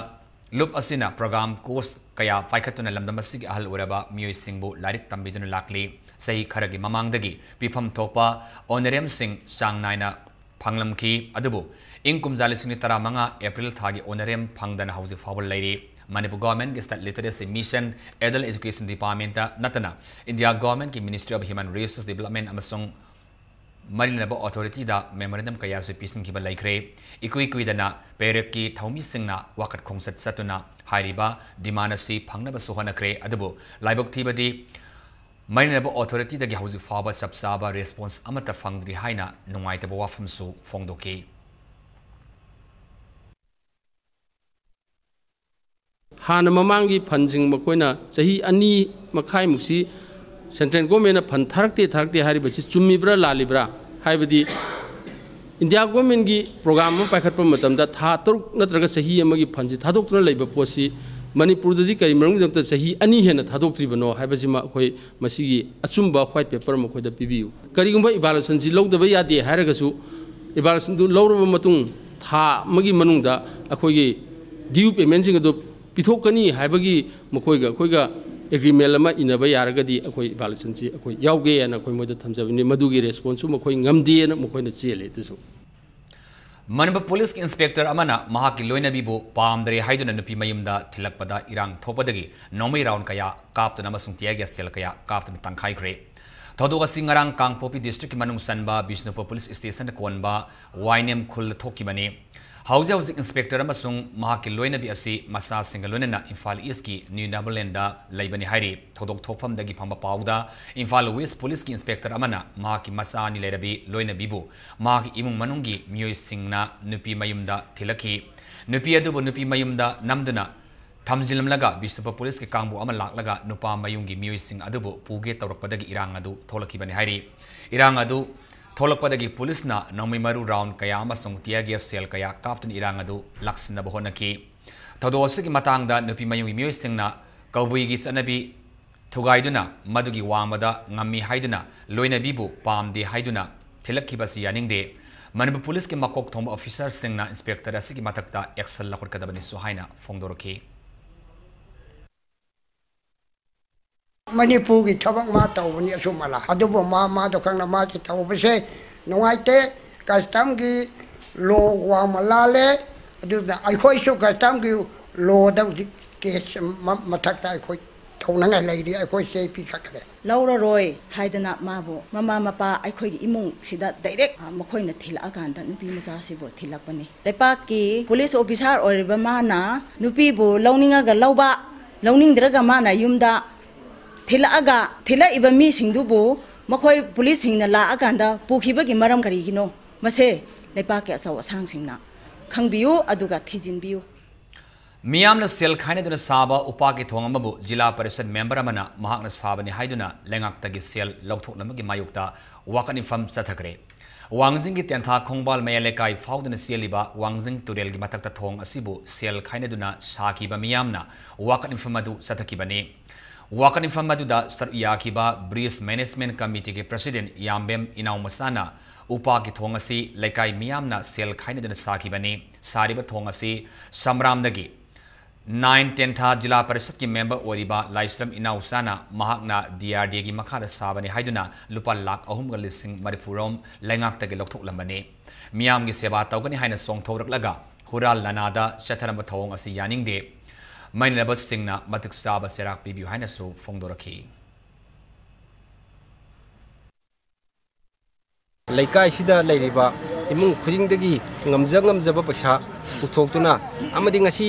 ꯂꯨꯞ ꯑꯁꯤꯅ program course ꯀꯌꯥ ꯄꯥꯏꯈꯠꯇꯨꯅ ꯂꯝꯗꯝ ꯑꯁꯤꯒꯤ ꯑꯍꯜ ꯑꯣꯏꯔꯕ ꯃꯤꯑꯣꯏꯁꯤꯡꯕꯨ ꯂꯥꯏꯔꯤꯛ ꯇꯝꯕꯤꯗꯨꯅ ꯂꯥꯛꯂꯤ꯫ ꯆꯍꯤ ꯈꯔꯒꯤ ꯃꯃꯥꯡꯗꯒꯤ ꯄꯤꯐꯝ ꯊꯣꯛꯄ honorarium ꯁꯤꯡ ꯆꯥꯡ ꯅꯥꯏꯅ ꯐꯪꯂꯝꯈꯤ꯫ ꯑꯗꯨꯕꯨ ꯏꯪ ꯀꯨꯝꯖꯥ ꯂꯤꯁꯤꯡ ꯑꯅꯤ ꯇꯔꯥꯃꯉꯥ April ꯊꯥꯒꯤ honorarium ꯐꯪꯗꯅ ꯍꯧꯖꯤꯛ ꯐꯥꯎꯕ ꯂꯩꯔꯤ꯫ ꯃꯅꯤꯄꯨꯔ government ꯀꯤ State Literacy Mission, Adult Education Department ꯇ ꯅꯠꯇꯅ India government ꯀꯤ Ministry of Human Resource Development ꯑꯃꯁꯨꯡ ꯃꯔꯤ ꯂꯩꯅꯕ authority ꯗ memorandum ꯀꯌꯥꯁꯨ ꯄꯤꯁꯤꯟꯈꯤꯕ ꯂꯩꯈ꯭ꯔꯦ꯫ ꯏꯀꯨꯏ ꯀꯨꯏꯗꯅ ꯄꯩꯔꯦꯛꯀꯤ ꯊꯧꯃꯤꯁꯤꯡꯅ ꯋꯥꯀꯠ ꯈꯣꯡꯆꯠ ꯆꯠꯇꯨꯅ ꯍꯥꯏꯔꯤꯕ demand ꯑꯁꯤ ꯐꯪꯅꯕꯁꯨ ꯍꯣꯠꯅꯈ꯭ꯔꯦ꯫ ꯑꯗꯨꯕꯨ ꯂꯥꯏꯕꯛ ꯊꯤꯕꯗꯤ ꯃꯔꯤ ꯂꯩꯅꯕ authority ꯗꯒꯤ ꯍꯧꯖꯤꯛ ꯐꯥꯎꯕ ꯆꯞ ꯆꯥꯕ response ꯑꯃꯠꯇ ꯐꯪꯗ꯭ꯔꯤ ꯍꯥꯏꯅ ꯅꯨꯡꯉꯥꯏꯇꯕ ꯋꯥꯐꯝꯁꯨ ꯐꯣꯡꯗꯣꯛꯈꯤ꯫ ꯍꯥꯟꯅ ꯃꯃꯥꯡꯒꯤ fund ꯁꯤꯡ ꯃꯈꯣꯏꯅ ꯆꯍꯤ ꯑꯅꯤ ꯃꯈꯥꯏꯃꯨꯛꯁꯤ central government ꯅ fund ꯊꯥꯔꯛꯇꯦ, ꯊꯥꯔꯛꯇꯦ ꯍꯥꯏꯔꯤꯕꯁꯤ ꯆꯨꯝꯃꯤꯕ꯭ꯔꯥ, ꯂꯥꯜꯂꯤꯕ꯭ꯔꯥ? ꯍꯥꯏꯕꯗꯤ India government ꯀꯤ program ꯑꯃ ꯄꯥꯏꯈꯠꯄ ꯃꯇꯝꯗ ꯊꯥ ꯇꯔꯨꯛ ꯅꯠꯇ꯭ꯔꯒ ꯆꯍꯤ ꯑꯃꯒꯤ fund ꯁꯤ ꯊꯥꯗꯣꯛꯇꯨꯅ ꯂꯩꯕ ꯄꯣꯠꯁꯤ ꯃꯅꯤꯄꯨꯔꯗꯗꯤ ꯀꯔꯤ ꯃꯔꯝꯒꯤꯗꯃꯛꯇ ꯆꯍꯤ ꯑꯅꯤ ꯍꯦꯟꯅ ꯊꯥꯗꯣꯛꯇ꯭ꯔꯤꯕꯅꯣ ꯍꯥꯏꯕꯁꯤꯃ ꯑꯩꯈꯣꯏ ꯃꯁꯤꯒꯤ ꯑꯆꯨꯝꯕ white paper ꯑꯃ ꯑꯩꯈꯣꯏꯗ ꯄꯤꯕꯤꯌꯨ꯫ ꯀꯔꯤꯒꯨꯝꯕ evaluation ꯁꯤ ꯂꯧꯗꯕ ꯌꯥꯗꯦ ꯍꯥꯏꯔꯒꯁꯨ, evaluation ꯗꯨ ꯂꯧꯔꯕ ꯃꯇꯨꯡ ꯊꯥ ꯑꯃꯒꯤ ꯃꯅꯨꯡꯗ ꯑꯩꯈꯣꯏꯒꯤ due payment ꯁꯤꯡ ꯑꯗꯨ ꯄꯤꯊꯣꯛꯀꯅꯤ ꯍꯥꯏꯕꯒꯤ ꯃꯈꯣꯏꯒ ꯑꯩꯈꯣꯏꯒ agreement ꯑꯃ ꯏꯅꯕ ꯌꯥꯔꯒꯗꯤ ꯑꯩꯈꯣꯏ evaluation ꯁꯤ ꯑꯩꯈꯣꯏ ꯌꯥꯎꯒꯦ ꯍꯥꯏꯅ ꯑꯩꯈꯣꯏ ꯃꯣꯏꯗ ꯊꯝꯖꯕꯅꯤ꯫ ꯃꯗꯨꯒꯤ response ꯁꯨ ꯃꯈꯣꯏ ꯉꯝꯗꯦꯅ ꯃꯈꯣꯏꯅ ꯆꯦꯜꯂꯦ꯫ ꯑꯗꯨꯁꯨ ꯃꯅꯤꯄꯨꯔ ꯄꯨꯂꯤꯁꯀꯤ ꯏꯟꯁꯄꯦꯛꯇꯔ ꯑꯃꯅ ꯃꯍꯥꯛꯀꯤ ꯂꯣꯏꯅꯕꯤꯕꯨ ꯄꯥꯝꯗ꯭ꯔꯦ ꯍꯥꯏꯗꯨꯅ ꯅꯨꯄꯤ ꯃꯌꯨꯝꯗ ꯊꯤꯜꯂꯛꯄꯗ ꯏꯔꯥꯡ ꯊꯣꯛꯄꯗꯒꯤ ꯅꯣꯡꯃꯩ ꯔꯥꯎꯟ ꯀꯌꯥ ꯀꯥꯞꯇꯨꯅ ꯑꯃꯁꯨꯡ ꯇꯤꯌꯔ ꯒ꯭ꯌꯥꯁ ꯁꯦꯜ ꯀꯌꯥ ꯀꯥꯞꯇꯨꯅ ꯇꯪꯈꯥꯏꯈ꯭ꯔꯦ꯫ ꯊꯧꯗꯣꯛ ꯑꯁꯤ ꯉꯔꯥꯡ ꯀꯥꯡꯄꯣꯛꯄꯤ ꯗꯤꯁꯇ꯭ꯔꯤꯛꯀꯤ ꯃꯅꯨꯡ ꯆꯟꯕ ꯕꯤꯁꯅꯨꯄꯨꯔ ꯄꯨꯂꯤꯁ ꯁ꯭ꯇꯦꯁꯟꯗ ꯀꯣꯟꯕ ꯋꯥꯏꯅꯦꯝ ꯈꯨꯜꯗ ꯊꯣꯛꯈꯤꯕꯅꯤ꯫ ꯍꯧꯖꯤꯛ ꯍꯧꯖꯤꯛ ꯏꯟꯁꯄꯦꯛꯇꯔ ꯑꯃꯁꯨꯡ ꯃꯍꯥꯛꯀꯤ ꯂꯣꯏꯅꯕꯤ ꯑꯁꯤ ꯃꯆꯥꯁꯤꯡꯒ ꯂꯣꯏꯅꯅ ꯏꯝꯐꯥꯜ ꯏꯁꯀꯤ ꯅ꯭ꯌꯨ ꯅꯥꯒꯥꯂꯦꯟꯗ ꯂꯩꯕꯅꯤ ꯍꯥꯏꯔꯤ꯫ ꯊꯧꯗꯣꯛ ꯊꯣꯛꯐꯝꯗꯒꯤ ꯐꯪꯕ ꯄꯥꯎꯗ ꯏꯝꯐꯥꯜ ꯋꯦꯁ ꯄꯨꯂꯤꯁꯀꯤ ꯏꯟꯁꯄꯦꯛꯇꯔ ꯑꯃꯅ ꯃꯍꯥꯛꯀꯤ ꯃꯆꯥ ꯑꯅꯤ ꯂꯩꯔꯕꯤ ꯂꯣꯏꯅꯕꯤꯕꯨ ꯃꯍꯥꯛꯀꯤ ꯏꯃꯨꯡ ꯃꯅꯨꯡꯒꯤ ꯃꯤꯑꯣꯏꯁꯤꯡꯅ ꯅꯨꯄꯤ ꯃꯌꯨꯝꯗ ꯊꯤꯜꯂꯛꯈꯤ꯫ ꯅꯨꯄꯤ ꯑꯗꯨꯕꯨ ꯅꯨꯄꯤ ꯃꯌꯨꯝꯗ ꯅꯝꯗꯨꯅ ꯊꯝꯖꯤꯜꯂꯝꯂꯒ ꯕꯤꯁꯅꯨꯄꯨꯔ ꯄꯨꯂꯤꯁꯀꯤ ꯀꯥꯡꯕꯨ ꯑꯃ ꯂꯥꯛꯂꯒ ꯅꯨꯄꯥ ꯃꯌꯨꯝꯒꯤ ꯃꯤꯑꯣꯏꯁꯤꯡ ꯑꯗꯨꯕꯨ ꯄꯨꯒꯦ ꯇꯧꯔꯛꯄꯗꯒꯤ ꯏꯔꯥꯡ ꯑꯗꯨ ꯊꯣꯛꯂꯛꯈꯤꯕꯅꯤ ꯍꯥꯏꯔꯤ꯫ ꯏꯔꯥꯡ ꯑꯗꯨ ꯊꯣꯛꯂꯛꯄꯗꯒꯤ ꯄꯨꯂꯤꯁꯅ ꯅꯣꯡꯃꯩ ꯃꯔꯨ ꯔꯥꯎꯟ ꯀꯌꯥ ꯑꯃꯁꯨꯡ ꯇꯤꯌꯔ ꯒ꯭ꯌꯥꯁ ꯁꯦꯜ ꯀꯌꯥ ꯀꯥꯞꯇꯨꯅ ꯏꯔꯥꯡ ꯑꯗꯨ ꯂꯥꯛꯁꯤꯟꯅꯕ ꯍꯣꯠꯅꯈꯤ꯫ ꯊꯧꯗꯣꯛ ꯑꯁꯤꯒꯤ ꯃꯇꯥꯡꯗ ꯅꯨꯄꯤ ꯃꯌꯨꯝꯒꯤ ꯃꯤꯑꯣꯏꯁꯤꯡꯅ ꯀꯕꯨꯏꯒꯤ ꯆꯠꯅꯕꯤ ꯊꯨꯒꯥꯏꯗꯨꯅ ꯃꯗꯨꯒꯤ ꯋꯥꯡꯃꯗ ꯉꯝꯃꯤ ꯍꯥꯏꯗꯨꯅ ꯂꯣꯏꯅꯕꯤꯕꯨ ꯄꯥꯝꯗꯦ ꯍꯥꯏꯗꯨꯅ ꯊꯤꯜꯂꯛꯈꯤꯕꯁꯤ ꯌꯥꯅꯤꯡꯗꯦ꯫ ꯃꯅꯤꯄꯨꯔ ꯄꯨꯂꯤꯁꯀꯤ ꯃꯀꯣꯛ ꯊꯣꯡꯕ ꯑꯣꯐꯤꯁꯥꯔꯁꯤꯡꯅ ꯏꯟꯁꯄꯦꯛꯇꯔ ꯑꯁꯤꯒꯤ ꯃꯊꯛꯇ ꯑꯦꯛꯁꯟ ꯂꯧꯈꯠꯀꯗꯕꯅꯤꯁꯨ ꯍꯥꯏꯅ ꯐꯣꯡꯗꯣꯔꯛꯈꯤ꯫ ꯃꯅꯤꯄꯨꯔꯒꯤ ꯊꯕꯛ ꯃꯥ ꯇꯧꯕꯅꯤ ꯑꯆꯨꯝ ꯑꯔꯥꯟ꯫ ꯑꯗꯨꯕꯨ ꯃꯥ ꯃꯥꯗꯣ ꯈꯪꯅ ꯃꯥꯒꯤ ꯇꯧꯕꯁꯦ ꯅꯨꯡꯉꯥꯏꯇꯦ꯫ ꯀꯁꯇꯝꯒꯤ ꯂꯣ ꯋꯥꯡꯃ ꯂꯥꯜꯂꯦ꯫ ꯑꯗꯨꯅ ꯑꯩꯈꯣꯏꯁꯨ ꯀꯁꯇꯝꯒꯤ ꯂꯣꯗ ꯍꯧꯖꯤꯛ ꯀꯦꯁ ꯃ-, ꯃꯊꯛꯇ ꯑꯩꯈꯣꯏ ꯇꯧꯅꯉꯥꯏ ꯂꯩꯔꯤ꯫ ꯑꯩꯈꯣꯏ ꯆꯦ ꯄꯤꯈꯠꯈ꯭ꯔꯦ꯫ ꯂꯧꯔꯔꯣꯏ ꯍꯥꯏꯗꯅ ꯃꯥꯕꯨ ꯃꯃꯥ ꯃꯄꯥ ꯑꯩꯈꯣꯏꯒꯤ ꯏꯃꯨꯡꯁꯤꯗ ꯗꯥꯏꯔꯦꯛ, ꯑ, ꯃꯈꯣꯏꯅ ꯊꯤꯜꯂꯛꯑꯀꯥꯟꯗ ꯅꯨꯄꯤ ꯃꯆꯥꯁꯤꯕꯨ ꯊꯤꯜꯂꯛꯄꯅꯤ꯫ ꯂꯩꯄꯥꯛꯀꯤ ꯄꯨꯂꯤꯁ ꯑꯣꯐꯤꯁꯥꯔ ꯑꯣꯏꯔꯤꯕ ꯃꯥꯅ ꯅꯨꯄꯤꯕꯨ ꯂꯧꯅꯤꯡꯉꯒ ꯂꯧꯕ, ꯂꯧꯅꯤꯡꯗ꯭ꯔꯒ ꯃꯥꯅ ꯌꯨꯝꯗ ꯊꯤꯜꯂꯛꯑꯒ ꯊꯤꯜꯂꯛꯏꯕ ꯃꯤꯁꯤꯡꯗꯨꯕꯨ ꯃꯈꯣꯏ ꯄꯨꯂꯤꯁꯁꯤꯡꯅ ꯂꯥꯛꯑꯀꯥꯟꯗ ꯄꯨꯈꯤꯕꯒꯤ ꯃꯔꯝ ꯀꯔꯤꯒꯤꯅꯣ? ꯃꯁꯦ ꯂꯩꯄꯥꯛꯀꯤ ꯑꯆꯧ ꯑꯁꯥꯡꯁꯤꯡꯅ ꯈꯪꯕꯤꯌꯨ ꯑꯗꯨꯒ ꯊꯤꯖꯤꯟꯕꯤꯌꯨ꯫ ꯃꯤꯌꯥꯝꯅ ꯁꯦꯜ ꯈꯥꯏꯅꯗꯨꯅ ꯁꯥꯕ ꯎꯄꯥꯛꯀꯤ ꯊꯣꯡ ꯑꯃꯕꯨ ꯖꯤꯂꯥ ꯄꯔꯤꯁꯗ ꯃꯦꯝꯕꯔ ꯑꯃꯅ ꯃꯍꯥꯛꯅ ꯁꯥꯕꯅꯤ ꯍꯥꯏꯗꯨꯅ ꯂꯩꯉꯥꯛꯇꯒꯤ ꯁꯦꯜ ꯂꯧꯊꯣꯛꯅꯕꯒꯤ ꯃꯥꯌꯣꯛꯇ ꯋꯥꯀꯠ ꯃꯤꯐꯝ ꯆꯠꯊꯈ꯭ꯔꯦ꯫ ꯋꯥꯡꯖꯤꯡꯒꯤ ꯇꯦꯟꯊꯥ ꯈꯣꯡꯕꯥꯜ ꯃꯌꯥꯏ ꯂꯩꯀꯥꯏ ꯐꯥꯎꯗꯨꯅ ꯆꯦꯜꯂꯤꯕ ꯋꯥꯡꯖꯤꯡ ꯇꯨꯔꯦꯜꯒꯤ ꯃꯊꯛꯇ ꯊꯣꯡ ꯑꯁꯤꯕꯨ ꯁꯦꯜ ꯈꯥꯏꯅꯗꯨꯅ ꯁꯥꯈꯤꯕ ꯃꯤꯌꯥꯝꯅ ꯋꯥꯀꯠ ꯃꯤꯐꯝ ꯑꯗꯨ ꯆꯠꯊꯈꯤꯕꯅꯤ꯫ ꯋꯥꯀꯠ ꯃꯤꯐꯝ ꯑꯗꯨꯗ ꯁꯔꯨꯛ ꯌꯥꯈꯤꯕ ꯕ꯭ꯔꯤꯖ ꯃꯦꯅꯦꯖꯃꯦꯟꯠ ꯀꯃꯤꯇꯤꯒꯤ ꯄ꯭ꯔꯁꯤꯗꯦꯟꯠ ꯌꯥꯝꯕꯦꯝ ꯏꯅꯥꯎꯃꯆꯥꯅ ꯎꯄꯥꯛꯀꯤ ꯊꯣꯡ ꯑꯁꯤ ꯂꯩꯀꯥꯏ ꯃꯤꯌꯥꯝꯅ ꯁꯦꯜ ꯈꯥꯏꯅꯗꯨꯅ ꯁꯥꯈꯤꯕꯅꯤ꯫ ꯁꯥꯔꯤꯕ ꯊꯣꯡ ꯑꯁꯤ ꯁꯝꯔꯥꯝꯗꯒꯤ ꯅꯥꯏꯟ ꯇꯦꯟꯊꯥ ꯖꯤꯂꯥ ꯄꯔꯤꯁꯠꯀꯤ ꯃꯦꯝꯕꯔ ꯑꯣꯏꯔꯤꯕ ꯂꯥꯏꯁ꯭ꯔꯝ ꯏꯅꯥꯎꯆꯥꯅ ꯃꯍꯥꯛꯅ ꯗꯤ ꯑꯥꯔ ꯗꯤꯒꯤ ꯃꯈꯥꯗ ꯁꯥꯕꯅꯤ ꯍꯥꯏꯗꯨꯅ ꯂꯨꯄꯥ ꯂꯥꯈ ꯑꯍꯨꯝꯒ ꯂꯤꯁꯤꯡ ꯃꯔꯤꯐꯨ ꯔꯣꯝ ꯂꯩꯉꯥꯛꯇꯒꯤ ꯂꯧꯊꯣꯛꯂꯝꯕꯅꯤ꯫ ꯃꯤꯌꯥꯝꯒꯤ ꯁꯦꯕꯥ ꯇꯧꯒꯅꯤ ꯍꯥꯏꯅ ꯆꯣꯡꯊꯣꯔꯛꯂꯒ ꯍꯨꯔꯥꯜ ꯂꯥꯟꯅꯥꯗ ꯆꯠꯊꯔꯝꯕ ꯊꯧꯑꯣꯡ ꯑꯁꯤ ꯌꯥꯅꯤꯡꯗꯦ꯫ ꯃꯩꯅꯅꯕꯁꯤꯡꯅ ꯃꯇꯤꯛ ꯆꯥꯕ ꯆꯩꯔꯥꯛ ꯄꯤꯕꯤꯌꯨ ꯍꯥꯏꯅꯁꯨ ꯐꯣꯡꯗꯣꯔꯛꯈꯤ꯫ ꯂꯩꯀꯥꯏꯁꯤꯗ ꯂꯩꯔꯤꯕ ꯏꯃꯨꯡ ꯈꯨꯗꯤꯡꯗꯒꯤ ꯉꯝꯖ ꯉꯝꯖꯕ ꯄꯩꯁꯥ ꯄꯨꯊꯣꯛꯇꯨꯅ ꯑꯃꯗꯤ ꯉꯁꯤ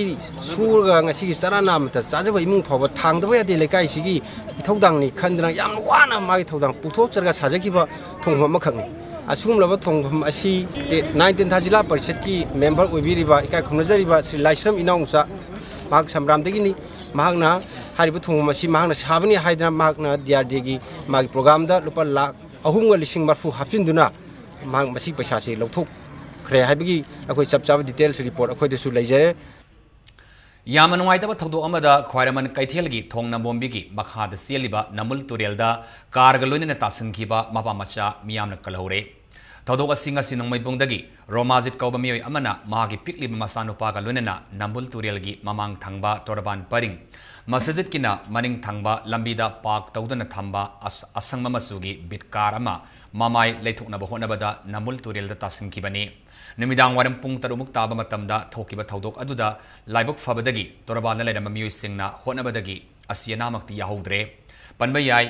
ꯁꯨꯔꯒ ꯉꯁꯤꯒꯤ ꯆꯔꯥ ꯅꯥꯝꯃꯇ ꯆꯥꯖꯕ ꯏꯃꯨꯡ ꯐꯥꯎꯕ ꯊꯥꯡꯗꯕ ꯌꯥꯗꯦ꯫ ꯂꯩꯀꯥꯏꯁꯤꯒꯤ ꯏꯊꯧꯗꯥꯡꯅꯤ ꯈꯟꯗꯨꯅ ꯌꯥꯝꯅ ꯋꯥꯅ ꯃꯥꯒꯤ ꯊꯧꯗꯥꯡ ꯄꯨꯊꯣꯛꯆꯔꯒ ꯁꯥꯖꯈꯤꯕ ꯊꯣꯡꯐꯝ ꯑꯃꯈꯛꯅꯤ꯫ ꯑꯁꯤꯒꯨꯝꯂꯕ ꯊꯣꯡꯐꯝ ꯑꯁꯤ ꯅꯥꯏꯟ ꯇꯦꯟꯊꯥ ꯖꯤꯂꯥ ꯄꯔꯤꯁꯠꯀꯤ ꯃꯦꯝꯕꯔ ꯑꯣꯏꯕꯤꯔꯤꯕ ꯏꯀꯥꯏ ꯈꯨꯝꯅꯖꯔꯤꯕ ꯁ꯭ꯔꯤ ꯂꯥꯏꯁ꯭ꯔꯝ ꯏꯅꯥꯎꯆꯥ, ꯃꯍꯥꯛ ꯁꯝꯕ꯭ꯔꯥꯝꯗꯒꯤꯅꯤ꯫ ꯃꯍꯥꯛꯅ ꯍꯥꯏꯔꯤꯕ ꯊꯣꯡꯐꯝ ꯑꯁꯤ ꯃꯍꯥꯛꯅ ꯁꯥꯕꯅꯤ ꯍꯥꯏꯗꯅ ꯃꯍꯥꯛꯅ ꯗꯤ ꯑꯥꯔ ꯗꯤꯒꯤ ꯃꯥꯒꯤ ꯄ꯭ꯔꯣꯒꯥꯝꯗ ꯂꯨꯄꯥ ꯂꯥꯈ ꯑꯍꯨꯝꯒ ꯂꯤꯁꯤꯡ ꯃꯔꯤꯐꯨ ꯍꯥꯞꯆꯤꯟꯗꯨꯅ ꯃꯍꯥꯛ ꯃꯁꯤꯒꯤ ꯄꯩꯁꯥꯁꯤ ꯂꯧꯊꯣꯛꯈ꯭ꯔꯦ ꯍꯥꯏꯕꯒꯤ ꯑꯩꯈꯣꯏ ꯆꯞ ꯆꯥꯕ ꯗꯤꯇꯦꯜꯁ ꯔꯤꯄꯣꯔꯠ ꯑꯩꯈꯣꯏꯗꯁꯨ ꯂꯩꯖꯔꯦ꯫ ꯌꯥꯝꯅ ꯅꯨꯡꯉꯥꯏꯇꯕ ꯊꯧꯗꯣꯛ ꯑꯃꯗ ꯈ꯭ꯋꯥꯏꯔꯝꯕꯟ ꯀꯩꯊꯦꯜꯒꯤ ꯊꯣꯡ ꯅꯝꯕꯣꯝꯕꯤꯒꯤ ꯃꯈꯥꯗ ꯆꯦꯜꯂꯤꯕ ꯅꯝꯕꯨꯜ ꯇꯨꯔꯦꯜꯗ ꯀꯥꯔꯒ ꯂꯣꯏꯅꯅ ꯇꯥꯁꯤꯟꯈꯤꯕ ꯃꯄꯥ ꯃꯆꯥ ꯃꯤꯌꯥꯝꯅ ꯀꯜꯍꯧꯔꯦ꯫ ꯊꯧꯗꯣꯛ ꯑꯁꯤ ꯉꯁꯤ ꯅꯣꯡꯃꯩꯕꯨꯡꯗꯒꯤ ꯔꯣꯃꯥꯖꯤꯠ ꯀꯧꯕ ꯃꯤꯑꯣꯏ ꯑꯃꯅ ꯃꯍꯥꯛꯀꯤ ꯄꯤꯛꯂꯤꯕ ꯃꯆꯥꯅꯨꯄꯥꯒ ꯂꯣꯏꯅꯅ ꯅꯝꯕꯨꯜ ꯇꯨꯔꯦꯜꯒꯤ ꯃꯃꯥꯡ ꯊꯪꯕ ꯇꯣꯔꯕꯥꯟ ꯄꯔꯤꯡ, ꯃꯁꯖꯤꯗꯀꯤꯅ ꯃꯅꯤꯡ ꯊꯪꯕ ꯂꯝꯕꯤꯗ ꯄꯥꯔꯛ ꯇꯧꯗꯨꯅ ꯊꯝꯕ ꯑꯁ-, ꯑꯁꯪꯕ ꯃꯆꯨꯒꯤ ꯕꯤꯠ ꯀꯥꯔ ꯑꯃ ꯃꯃꯥꯏ ꯂꯩꯊꯣꯛꯅꯕ ꯍꯣꯠꯅꯕꯗ ꯅꯝꯕꯨꯜ ꯇꯨꯔꯦꯜꯗ ꯇꯥꯁꯤꯟꯈꯤꯕꯅꯤ꯫ ꯅꯨꯃꯤꯗꯥꯡ ꯋꯥꯏꯔꯝ ꯄꯨꯡ ꯇꯔꯨꯛꯃꯨꯛ ꯇꯥꯕ ꯃꯇꯝꯗ ꯊꯣꯛꯈꯤꯕ ꯊꯧꯗꯣꯛ ꯑꯗꯨꯗ ꯂꯥꯏꯕꯛ ꯐꯕꯗꯒꯤ ꯇꯣꯔꯕꯥꯟꯗ ꯂꯩꯔꯝꯕ ꯃꯤꯑꯣꯏꯁꯤꯡꯅ ꯍꯣꯠꯅꯕꯗꯒꯤ ꯑꯁꯤ ꯑꯅꯥꯃꯛꯇꯤ ꯌꯥꯍꯧꯗ꯭ꯔꯦ꯫ ꯄꯟꯕ ꯌꯥꯏ,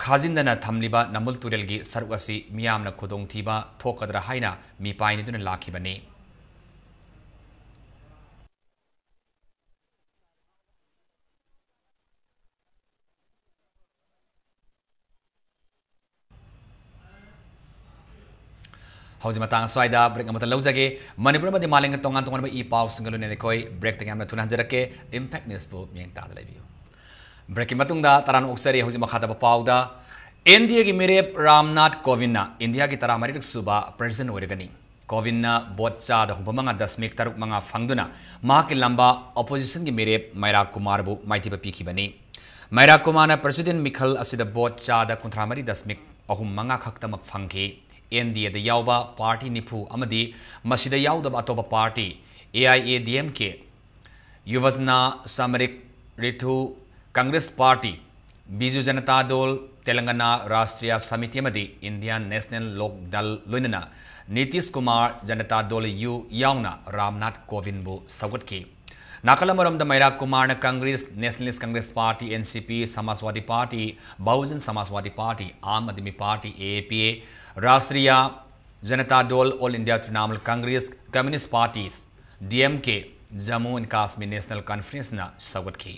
ꯈꯥꯖꯤꯟꯗꯅ ꯊꯝꯂꯤꯕ ꯅꯝꯕꯨꯜ ꯇꯨꯔꯦꯜꯒꯤ ꯁꯔꯨꯛ ꯑꯁꯤ ꯃꯤꯌꯥꯝꯅ ꯈꯨꯗꯣꯡꯊꯤꯕ ꯊꯣꯛꯀꯗ꯭ꯔꯥ ꯍꯥꯏꯅ ꯃꯤꯄꯥꯏꯅꯗꯨꯅ ꯂꯥꯛꯈꯤꯕꯅꯤ꯫ ꯍꯧꯖꯤꯛ ꯃꯇꯥꯡ ꯑꯁ꯭ꯋꯥꯏꯗ ꯕ꯭ꯔꯦꯛ ꯑꯃꯠꯇ ꯂꯧꯖꯒꯦ꯫ ꯃꯅꯤꯄꯨꯔ ꯑꯃꯗꯤ ꯃꯥꯂꯦꯝꯒꯤ ꯇꯣꯉꯥꯟ ꯇꯣꯉꯥꯟꯕ ꯏ ꯄꯥꯎꯁꯤꯡꯒ ꯂꯣꯏꯅꯅ ꯑꯩꯈꯣꯏ ꯕ꯭ꯔꯦꯛꯇꯒꯤ ꯌꯥꯝꯅ ꯊꯨꯅ ꯍꯟꯖꯔꯛꯀꯦ꯫ ꯏꯝꯄꯦꯛ ꯅ꯭ꯌꯨꯁꯄꯨ ꯃꯤꯠꯌꯦꯡ ꯇꯥꯗ ꯂꯩꯕꯤꯌꯨ꯫ ꯕ꯭ꯔꯦꯛꯀꯤ ꯃꯇꯨꯡꯗ ꯇꯔꯥꯝꯅ ꯑꯣꯛꯆꯔꯤ꯫ ꯍꯧꯖꯤꯛ ꯃꯈꯥ ꯇꯥꯕ ꯄꯥꯎꯗ, ꯏꯟꯗꯤꯌꯥꯒꯤ ꯃꯤꯔꯦꯞ ꯔꯥꯝꯅꯥꯊ ꯀꯣꯕꯤꯟꯗꯅ ꯏꯟꯗꯤꯌꯥꯒꯤ ꯇꯔꯥꯃꯔꯤꯔꯛ ꯁꯨꯕ ꯄ꯭ꯔꯦꯁꯤꯗꯦꯟ ꯑꯣꯏꯔꯒꯅꯤ꯫ ꯀꯣꯕꯤꯟꯗꯅ ꯚꯣꯠ ꯆꯥꯗ ꯍꯨꯝꯐꯨꯃꯉꯥ ꯗꯁꯃꯤꯛ ꯇꯔꯨꯛ ꯃꯉꯥ ꯐꯪꯗꯨꯅ ꯃꯍꯥꯛꯀꯤ ꯂꯝꯕꯥ ꯑꯣꯄꯣꯖꯤꯁꯟꯒꯤ ꯃꯤꯔꯦꯞ ꯃꯩꯔꯥ ꯀꯨꯃꯥꯔꯕꯨ ꯃꯥꯏꯊꯤꯕ ꯄꯤꯈꯤꯕꯅꯤ꯫ ꯃꯩꯔꯥ ꯀꯨꯃꯥꯔꯅ ꯄ꯭ꯔꯦꯁꯤꯗꯦꯟ ꯃꯤꯈꯜ ꯑꯁꯤꯗ ꯚꯣꯠ ꯆꯥꯗ ꯀꯨꯟꯊ꯭ꯔꯥꯃꯔꯤ ꯗꯁꯃꯤꯛ ꯑꯍꯨꯝ ꯃꯉꯥ ꯈꯛꯇꯃꯛ ꯐꯪꯈꯤ꯫ ꯑꯦꯟ ꯗꯤ ꯑꯦꯗ ꯌꯥꯎꯕ ꯄꯥꯔꯇꯤ ꯅꯤꯐꯨ ꯑꯃꯗꯤ ꯃꯁꯤꯗ ꯌꯥꯎꯗꯕ ꯑꯇꯣꯞꯄ party A I A D M K, Yuvajana Shramik Rythu Congress party, Biju Janata Dal, Telangana Rashtriya Samiti ꯑꯃꯗꯤ ꯏꯟꯗꯤꯌꯥꯟ ꯅꯦꯁꯅꯦꯜ ꯂꯣꯛ ꯗꯜ ꯂꯣꯏꯅꯅ ꯅꯤꯇꯤꯁ ꯀꯨꯃꯥꯔ, ꯖꯅꯇꯥ ꯗꯣꯜ ꯌꯨ ꯌꯥꯎꯅ ꯔꯥꯝꯅꯥꯊ ꯀꯣꯕꯤꯟꯕꯨ ꯁꯧꯒꯠꯈꯤ꯫ ꯅꯥꯀꯜ ꯑꯃꯔꯣꯝꯗ ꯃꯩꯔꯥ ꯀꯨꯃꯥꯔꯅ Congress, nationalist Congress party, NCP, Samajwadi party, Bahujan Samajwadi party, Aam Aadmi party, AAPA, Rashtriya Janata Dal, all India Trinamool Congress, communist party, DMK, Jammu and Kashmir national ꯀꯟꯐꯔꯦꯟꯁꯅ ꯁꯧꯒꯠꯈꯤ꯫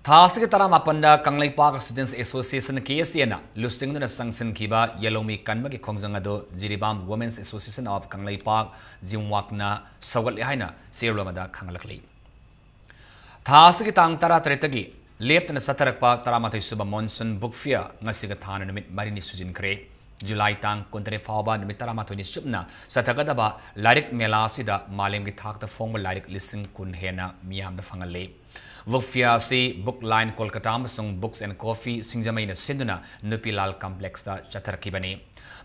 ꯊꯥ ꯑꯁꯤꯒꯤ ꯇꯔꯥꯃꯥꯄꯟꯗ ꯀꯪꯂꯩꯄꯥꯛ ꯁ꯭ꯇꯨꯗꯦꯟꯠꯁ ꯑꯦꯁꯣꯁꯤꯌꯦꯁꯟ, KSAꯅ ꯂꯨꯆꯤꯡꯗꯨꯅ ꯆꯪꯁꯤꯟꯈꯤꯕ ꯌꯦꯜꯍꯧꯃꯤ ꯀꯟꯕꯒꯤ ꯈꯣꯡꯖꯪ ꯑꯗꯨ Jiribam Women's Association of Kangleipak, ꯖꯤꯝꯋꯥꯛꯅ ꯁꯧꯒꯠꯂꯦ ꯍꯥꯏꯅ ꯆꯦꯔꯣꯜ ꯑꯃꯗ ꯈꯪꯍꯜꯂꯛꯂꯤ꯫ ꯊꯥ ꯑꯁꯤꯒꯤ ꯇꯥꯡ ꯇꯔꯥꯇꯔꯦꯠꯇꯒꯤ ꯂꯦꯞꯇꯅ ꯆꯠꯊꯔꯛꯄ ꯇꯔꯥꯃꯥꯊꯣꯏ ꯁꯨꯕ ꯃꯣꯟꯁꯨꯟ ꯕꯨꯛ ꯐꯤꯌꯔ ꯉꯁꯤꯒ ꯊꯥꯅ ꯅꯨꯃꯤꯠ ꯃꯔꯤꯅꯤ ꯁꯨꯖꯤꯟꯈ꯭ꯔꯦ꯫ ꯖꯨꯂꯥꯏ ꯇꯥꯡ ꯀꯨꯟꯇꯔꯦꯠ ꯐꯥꯎꯕ ꯅꯨꯃꯤꯠ ꯇꯔꯥꯃꯥꯊꯣꯏꯅꯤ ꯆꯨꯞꯅ ꯆꯠꯊꯒꯗꯕ ꯂꯥꯏꯔꯤꯛ ꯃꯦꯂꯥ ꯑꯁꯤꯗ ꯃꯥꯂꯦꯝꯒꯤ ꯊꯥꯛꯇ ꯐꯣꯡꯕ ꯂꯥꯏꯔꯤꯛ ꯂꯤꯁꯤꯡ ꯀꯨꯟ ꯍꯦꯟꯅ ꯃꯤꯌꯥꯝꯗ ꯐꯪꯍꯜꯂꯤ꯫ ꯕꯨꯛ ꯐꯤꯌꯔ ꯑꯁꯤ ꯕꯨꯛ ꯂꯥꯏꯟ ꯀꯣꯜꯀꯇꯥ ꯑꯃꯁꯨꯡ ꯕꯨꯛꯁ ꯑꯦꯟ ꯀꯣꯐꯤ ꯁꯤꯡꯖꯃꯩꯅ ꯁꯤꯟꯗꯨꯅ ꯅꯨꯄꯤꯂꯥꯜ ꯀꯝꯄ꯭ꯂꯦꯛꯁꯇ ꯆꯠꯊꯔꯛꯈꯤꯕꯅꯤ꯫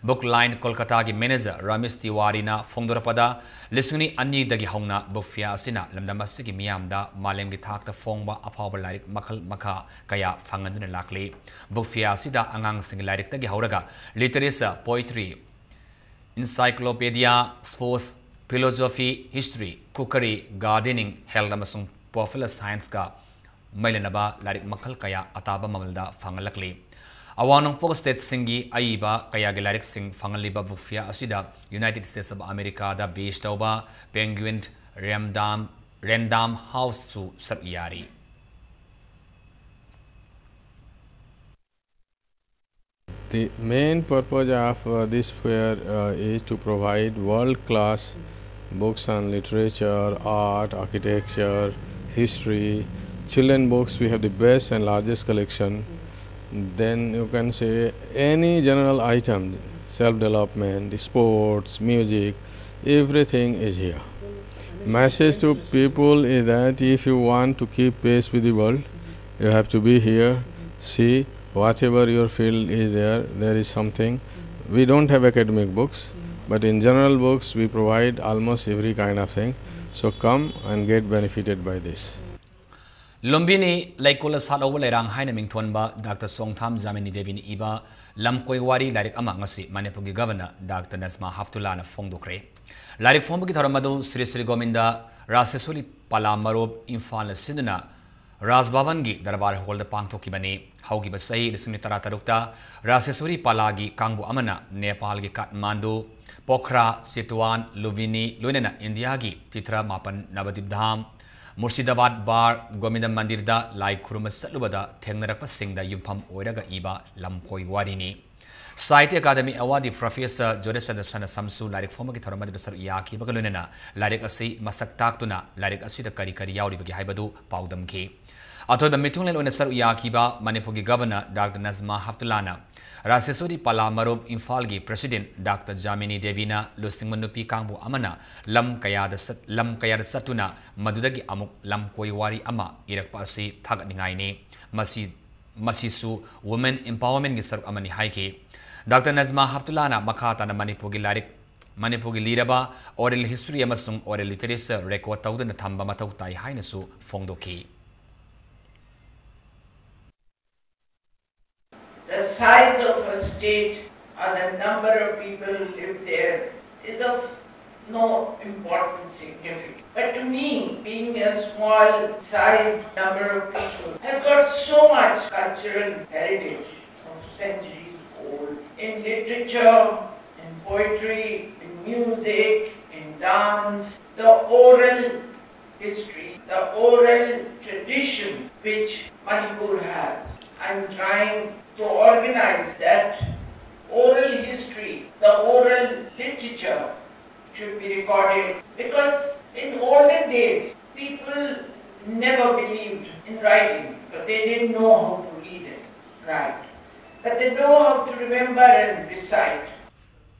ꯕꯨꯛ ꯂꯥꯏꯟ ꯀꯣꯜꯀꯇꯥꯒꯤ ꯃꯦꯅꯦꯖꯔ ꯔꯃꯦꯁ ꯇꯤꯋꯥꯔꯤꯅ ꯐꯣꯡꯗꯣꯔꯛꯄꯗ, ꯂꯤꯁꯤꯡ ꯑꯅꯤ ꯑꯅꯤꯗꯒꯤ ꯍꯧꯅ ꯕꯨꯛ ꯐꯤꯌꯔ ꯑꯁꯤꯅ ꯂꯝꯗꯝ ꯑꯁꯤꯒꯤ ꯃꯤꯌꯥꯝꯗ ꯃꯥꯂꯦꯝꯒꯤ ꯊꯥꯛꯇ ꯐꯣꯡꯕ ꯑꯐꯥꯎꯕ ꯂꯥꯏꯔꯤꯛ ꯃꯈꯜ ꯃꯈꯥ ꯀꯌꯥ ꯐꯪꯍꯟꯗꯨꯅ ꯂꯥꯛꯂꯤ꯫ ꯕꯨꯛ ꯐꯤꯌꯔ ꯑꯁꯤꯗ ꯑꯉꯥꯡꯁꯤꯡꯒꯤ ꯂꯥꯏꯔꯤꯛꯇꯒꯤ ꯍꯧꯔꯒ literature, poetry, encyclopaedia, sports, philosophy, history, cookery, gardening, health ꯑꯃꯁꯨꯡ ꯄꯣꯄꯨꯂꯔ ꯁꯥꯏꯟꯁꯀ ꯃꯩꯂꯩꯅꯕ ꯂꯥꯏꯔꯤꯛ ꯃꯈꯜ ꯀꯌꯥ ꯑꯇꯥꯕ ꯃꯃꯜꯗ ꯐꯪꯍꯜꯂꯛꯂꯤ꯫ ꯑꯋꯥꯡ ꯅꯣꯡꯄꯣꯛ ꯁ꯭ꯇꯦꯠꯁꯤꯡꯒꯤ ꯑꯏꯕ ꯀꯌꯥꯒꯤ ꯂꯥꯏꯔꯤꯛꯁꯤꯡ ꯐꯪꯍꯜꯂꯤꯕ ꯕꯨꯛ ꯐꯤꯌꯔ ꯑꯁꯤꯗ ꯌꯨꯅꯥꯏꯇꯦꯗ ꯁ꯭ꯇꯦꯠꯁ ꯑꯣꯐ ꯑꯃꯦꯔꯤꯀꯥꯗ ꯕꯦꯖ ꯇꯧꯕ ꯄꯦꯡꯒ꯭ꯋꯤꯟ ꯔꯦꯝꯗꯥꯝ, ꯔꯦꯟꯗꯥꯝ ꯍꯥꯎꯁꯁꯨ ꯁꯔꯨꯛ ꯌꯥꯔꯤ꯫ The main purpose of, uh, this fair, uh, is to provide world-class books on literature, art, architecture, history, children books. We have the best and largest collection. Then you can say any general item, self-development, sports, music, everything is here. Message to people is that if you want to keep pace with the world, you have to be here, see whatever your field is there, there is something. We don't have academic books, But in general books, we provide almost every kind of thing. So come and get benefited by this. ꯂꯨꯝꯕꯤꯅꯤ ꯂꯩꯀꯣꯜꯗ ꯁꯥꯠꯍꯧꯕ ꯂꯩꯔꯥꯡ ꯍꯥꯏꯅ ꯃꯤꯡꯊꯣꯟꯕ doctor ꯆꯣꯡꯊꯥꯝ ꯖꯥꯃꯤꯅꯤ ꯗꯦꯕꯤꯅ ꯏꯕ ꯂꯝꯀꯣꯏ ꯋꯥꯔꯤ ꯂꯥꯏꯔꯤꯛ ꯑꯃ ꯉꯁꯤ ꯃꯅꯤꯄꯨꯔꯒꯤ governor doctor Najma ꯍꯞꯇꯨꯂꯥꯅ ꯐꯣꯡꯗꯣꯛꯈ꯭ꯔꯦ꯫ ꯂꯥꯏꯔꯤꯛ ꯐꯣꯡꯕꯒꯤ ꯊꯧꯔꯝ ꯑꯗꯨ ꯁ꯭ꯔꯤ ꯁ꯭ꯔꯤ ꯒꯣꯕꯤꯟꯗ ꯔꯥꯁꯦꯁ꯭ꯋꯔꯤ ꯄꯥꯂꯥ ꯃꯔꯨꯞ ꯏꯝꯐꯥꯜꯅ ꯁꯤꯟꯗꯨꯅ ꯔꯥꯖ ꯚꯕꯟꯒꯤ ꯗꯔꯕꯥꯔ ꯍꯣꯜꯗ ꯄꯥꯡꯊꯣꯛꯈꯤꯕꯅꯤ꯫ ꯍꯧꯈꯤꯕ ꯆꯍꯤ ꯂꯤꯁꯤꯡ ꯑꯅꯤ ꯇꯔꯥꯇꯔꯨꯛꯇ ꯔꯥꯁꯦꯁ꯭ꯋꯔꯤ ꯄꯥꯂꯥꯒꯤ ꯀꯥꯡꯕꯨ ꯑꯃꯅ ꯅꯦꯄꯥꯜꯒꯤ ꯀꯥꯊꯃꯥꯟꯗꯨ, ꯄꯣꯈ꯭ꯔꯥ, ꯆꯤꯇ꯭ꯋꯥꯟ, ꯂꯨꯝꯕꯤꯅꯤ ꯂꯣꯏꯅꯅ ꯏꯟꯗꯤꯌꯥꯒꯤ ꯇꯤꯊ꯭ꯔ ꯃꯥꯄꯟ ꯅꯕꯗꯤꯞ ꯙꯥꯝ, ꯃꯨꯔꯁꯤꯗꯥꯕꯥꯗ ꯕꯥꯔ ꯒꯣꯕꯤꯟꯗ ꯃꯟꯗꯤꯔꯗ ꯂꯥꯏ ꯈꯨꯔꯨꯝꯕ ꯆꯠꯂꯨꯕꯗ ꯊꯦꯡꯅꯔꯛꯄꯁꯤꯡꯗ ꯌꯨꯝꯐꯝ ꯑꯣꯏꯔꯒ ꯏꯕ ꯂꯝꯀꯣꯏ ꯋꯥꯔꯤꯅꯤ꯫ ꯁꯥꯍꯤꯇ꯭ꯌ ꯑꯦꯀꯥꯗꯃꯤ ꯑꯦꯋꯥꯔꯗꯤ ꯄ꯭ꯔꯣꯐꯦꯁꯔ ꯖꯣꯔꯦꯁꯆꯟꯗ꯭ꯔ ꯁꯅꯥꯁꯝꯁꯨ ꯂꯥꯏꯔꯤꯛ ꯐꯣꯡꯕꯒꯤ ꯊꯧꯔꯝ ꯑꯗꯨꯗ ꯁꯔꯨꯛ ꯌꯥꯈꯤꯕꯒ ꯂꯣꯏꯅꯅ ꯂꯥꯏꯔꯤꯛ ꯑꯁꯤ ꯃꯁꯛ ꯇꯥꯛꯇꯨꯅ ꯂꯥꯏꯔꯤꯛ ꯑꯁꯤꯗ ꯀꯔꯤ ꯀꯔꯤ ꯌꯥꯎꯔꯤꯕꯒꯦ ꯍꯥꯏꯕꯗꯨ ꯄꯥꯎꯗꯝꯈꯤ꯫ ꯑꯊꯣꯏꯕ ꯃꯤꯊꯨꯡꯂꯦꯟ ꯑꯣꯏꯅ ꯁꯔꯨꯛ ꯌꯥꯈꯤꯕ ꯃꯅꯤꯄꯨꯔꯒꯤ ꯒꯕꯔꯅꯔ ꯗꯥꯛꯇꯔ ꯅꯖꯃꯥ ꯍꯞꯇꯨꯂꯥꯅ ꯔꯥꯁꯦꯁ꯭ꯋꯔꯤ ꯄꯥꯂꯥ ꯃꯔꯨꯞ ꯏꯝꯐꯥꯜꯒꯤ ꯄ꯭ꯔꯦꯁꯤꯗꯦꯟꯠ ꯗꯥꯛꯇꯔ ꯖꯥꯃꯤꯅꯤ ꯗꯦꯕꯤꯅ ꯂꯨꯆꯤꯡꯕ ꯅꯨꯄꯤ ꯀꯥꯡꯕꯨ ꯑꯃꯅ ꯂꯝ ꯀꯌꯥꯗ ꯆꯠ-, ꯂꯝ ꯀꯌꯥꯗ ꯆꯠꯇꯨꯅ ꯃꯗꯨꯗꯒꯤ ꯑꯃꯨꯛ ꯂꯝꯀꯣꯏ ꯋꯥꯔꯤ ꯑꯃ ꯏꯔꯛꯄ ꯑꯁꯤ ꯊꯥꯒꯠꯅꯤꯡꯉꯥꯏꯅꯤ꯫ ꯃꯁꯤ, ꯃꯁꯤꯁꯨ women empowerment ꯀꯤ ꯁꯔꯨꯛ ꯑꯃꯅꯤ ꯍꯥꯏꯈꯤ꯫ ꯗꯥꯛꯇꯔ ꯅꯖꯃꯥ ꯍꯞꯇꯨꯂꯥꯅ ꯃꯈꯥ ꯇꯥꯅ ꯃꯅꯤꯄꯨꯔꯒꯤ ꯂꯥꯏꯔꯤꯛ, ꯃꯅꯤꯄꯨꯔꯒꯤ ꯂꯤꯔꯕ oral history ꯑꯃꯁꯨꯡ oral literature record ꯇꯧꯗꯨꯅ ꯊꯝꯕ ꯃꯊꯧ ꯇꯥꯏ ꯍꯥꯏꯅꯁꯨ ꯐꯣꯡꯗꯣꯛꯈꯤ꯫ The size of her state or the number of people who live there is of no important significance. But to me, being a small size number of people has got so much cultural heritage of centuries old in literature, in poetry, in music, in dance. The oral history, the oral tradition which Manipur has. I'm trying to organize that oral history, the oral literature should be recorded, because in olden days people never believed in writing, but they didn't know how to read and write. But they know how to remember and recite.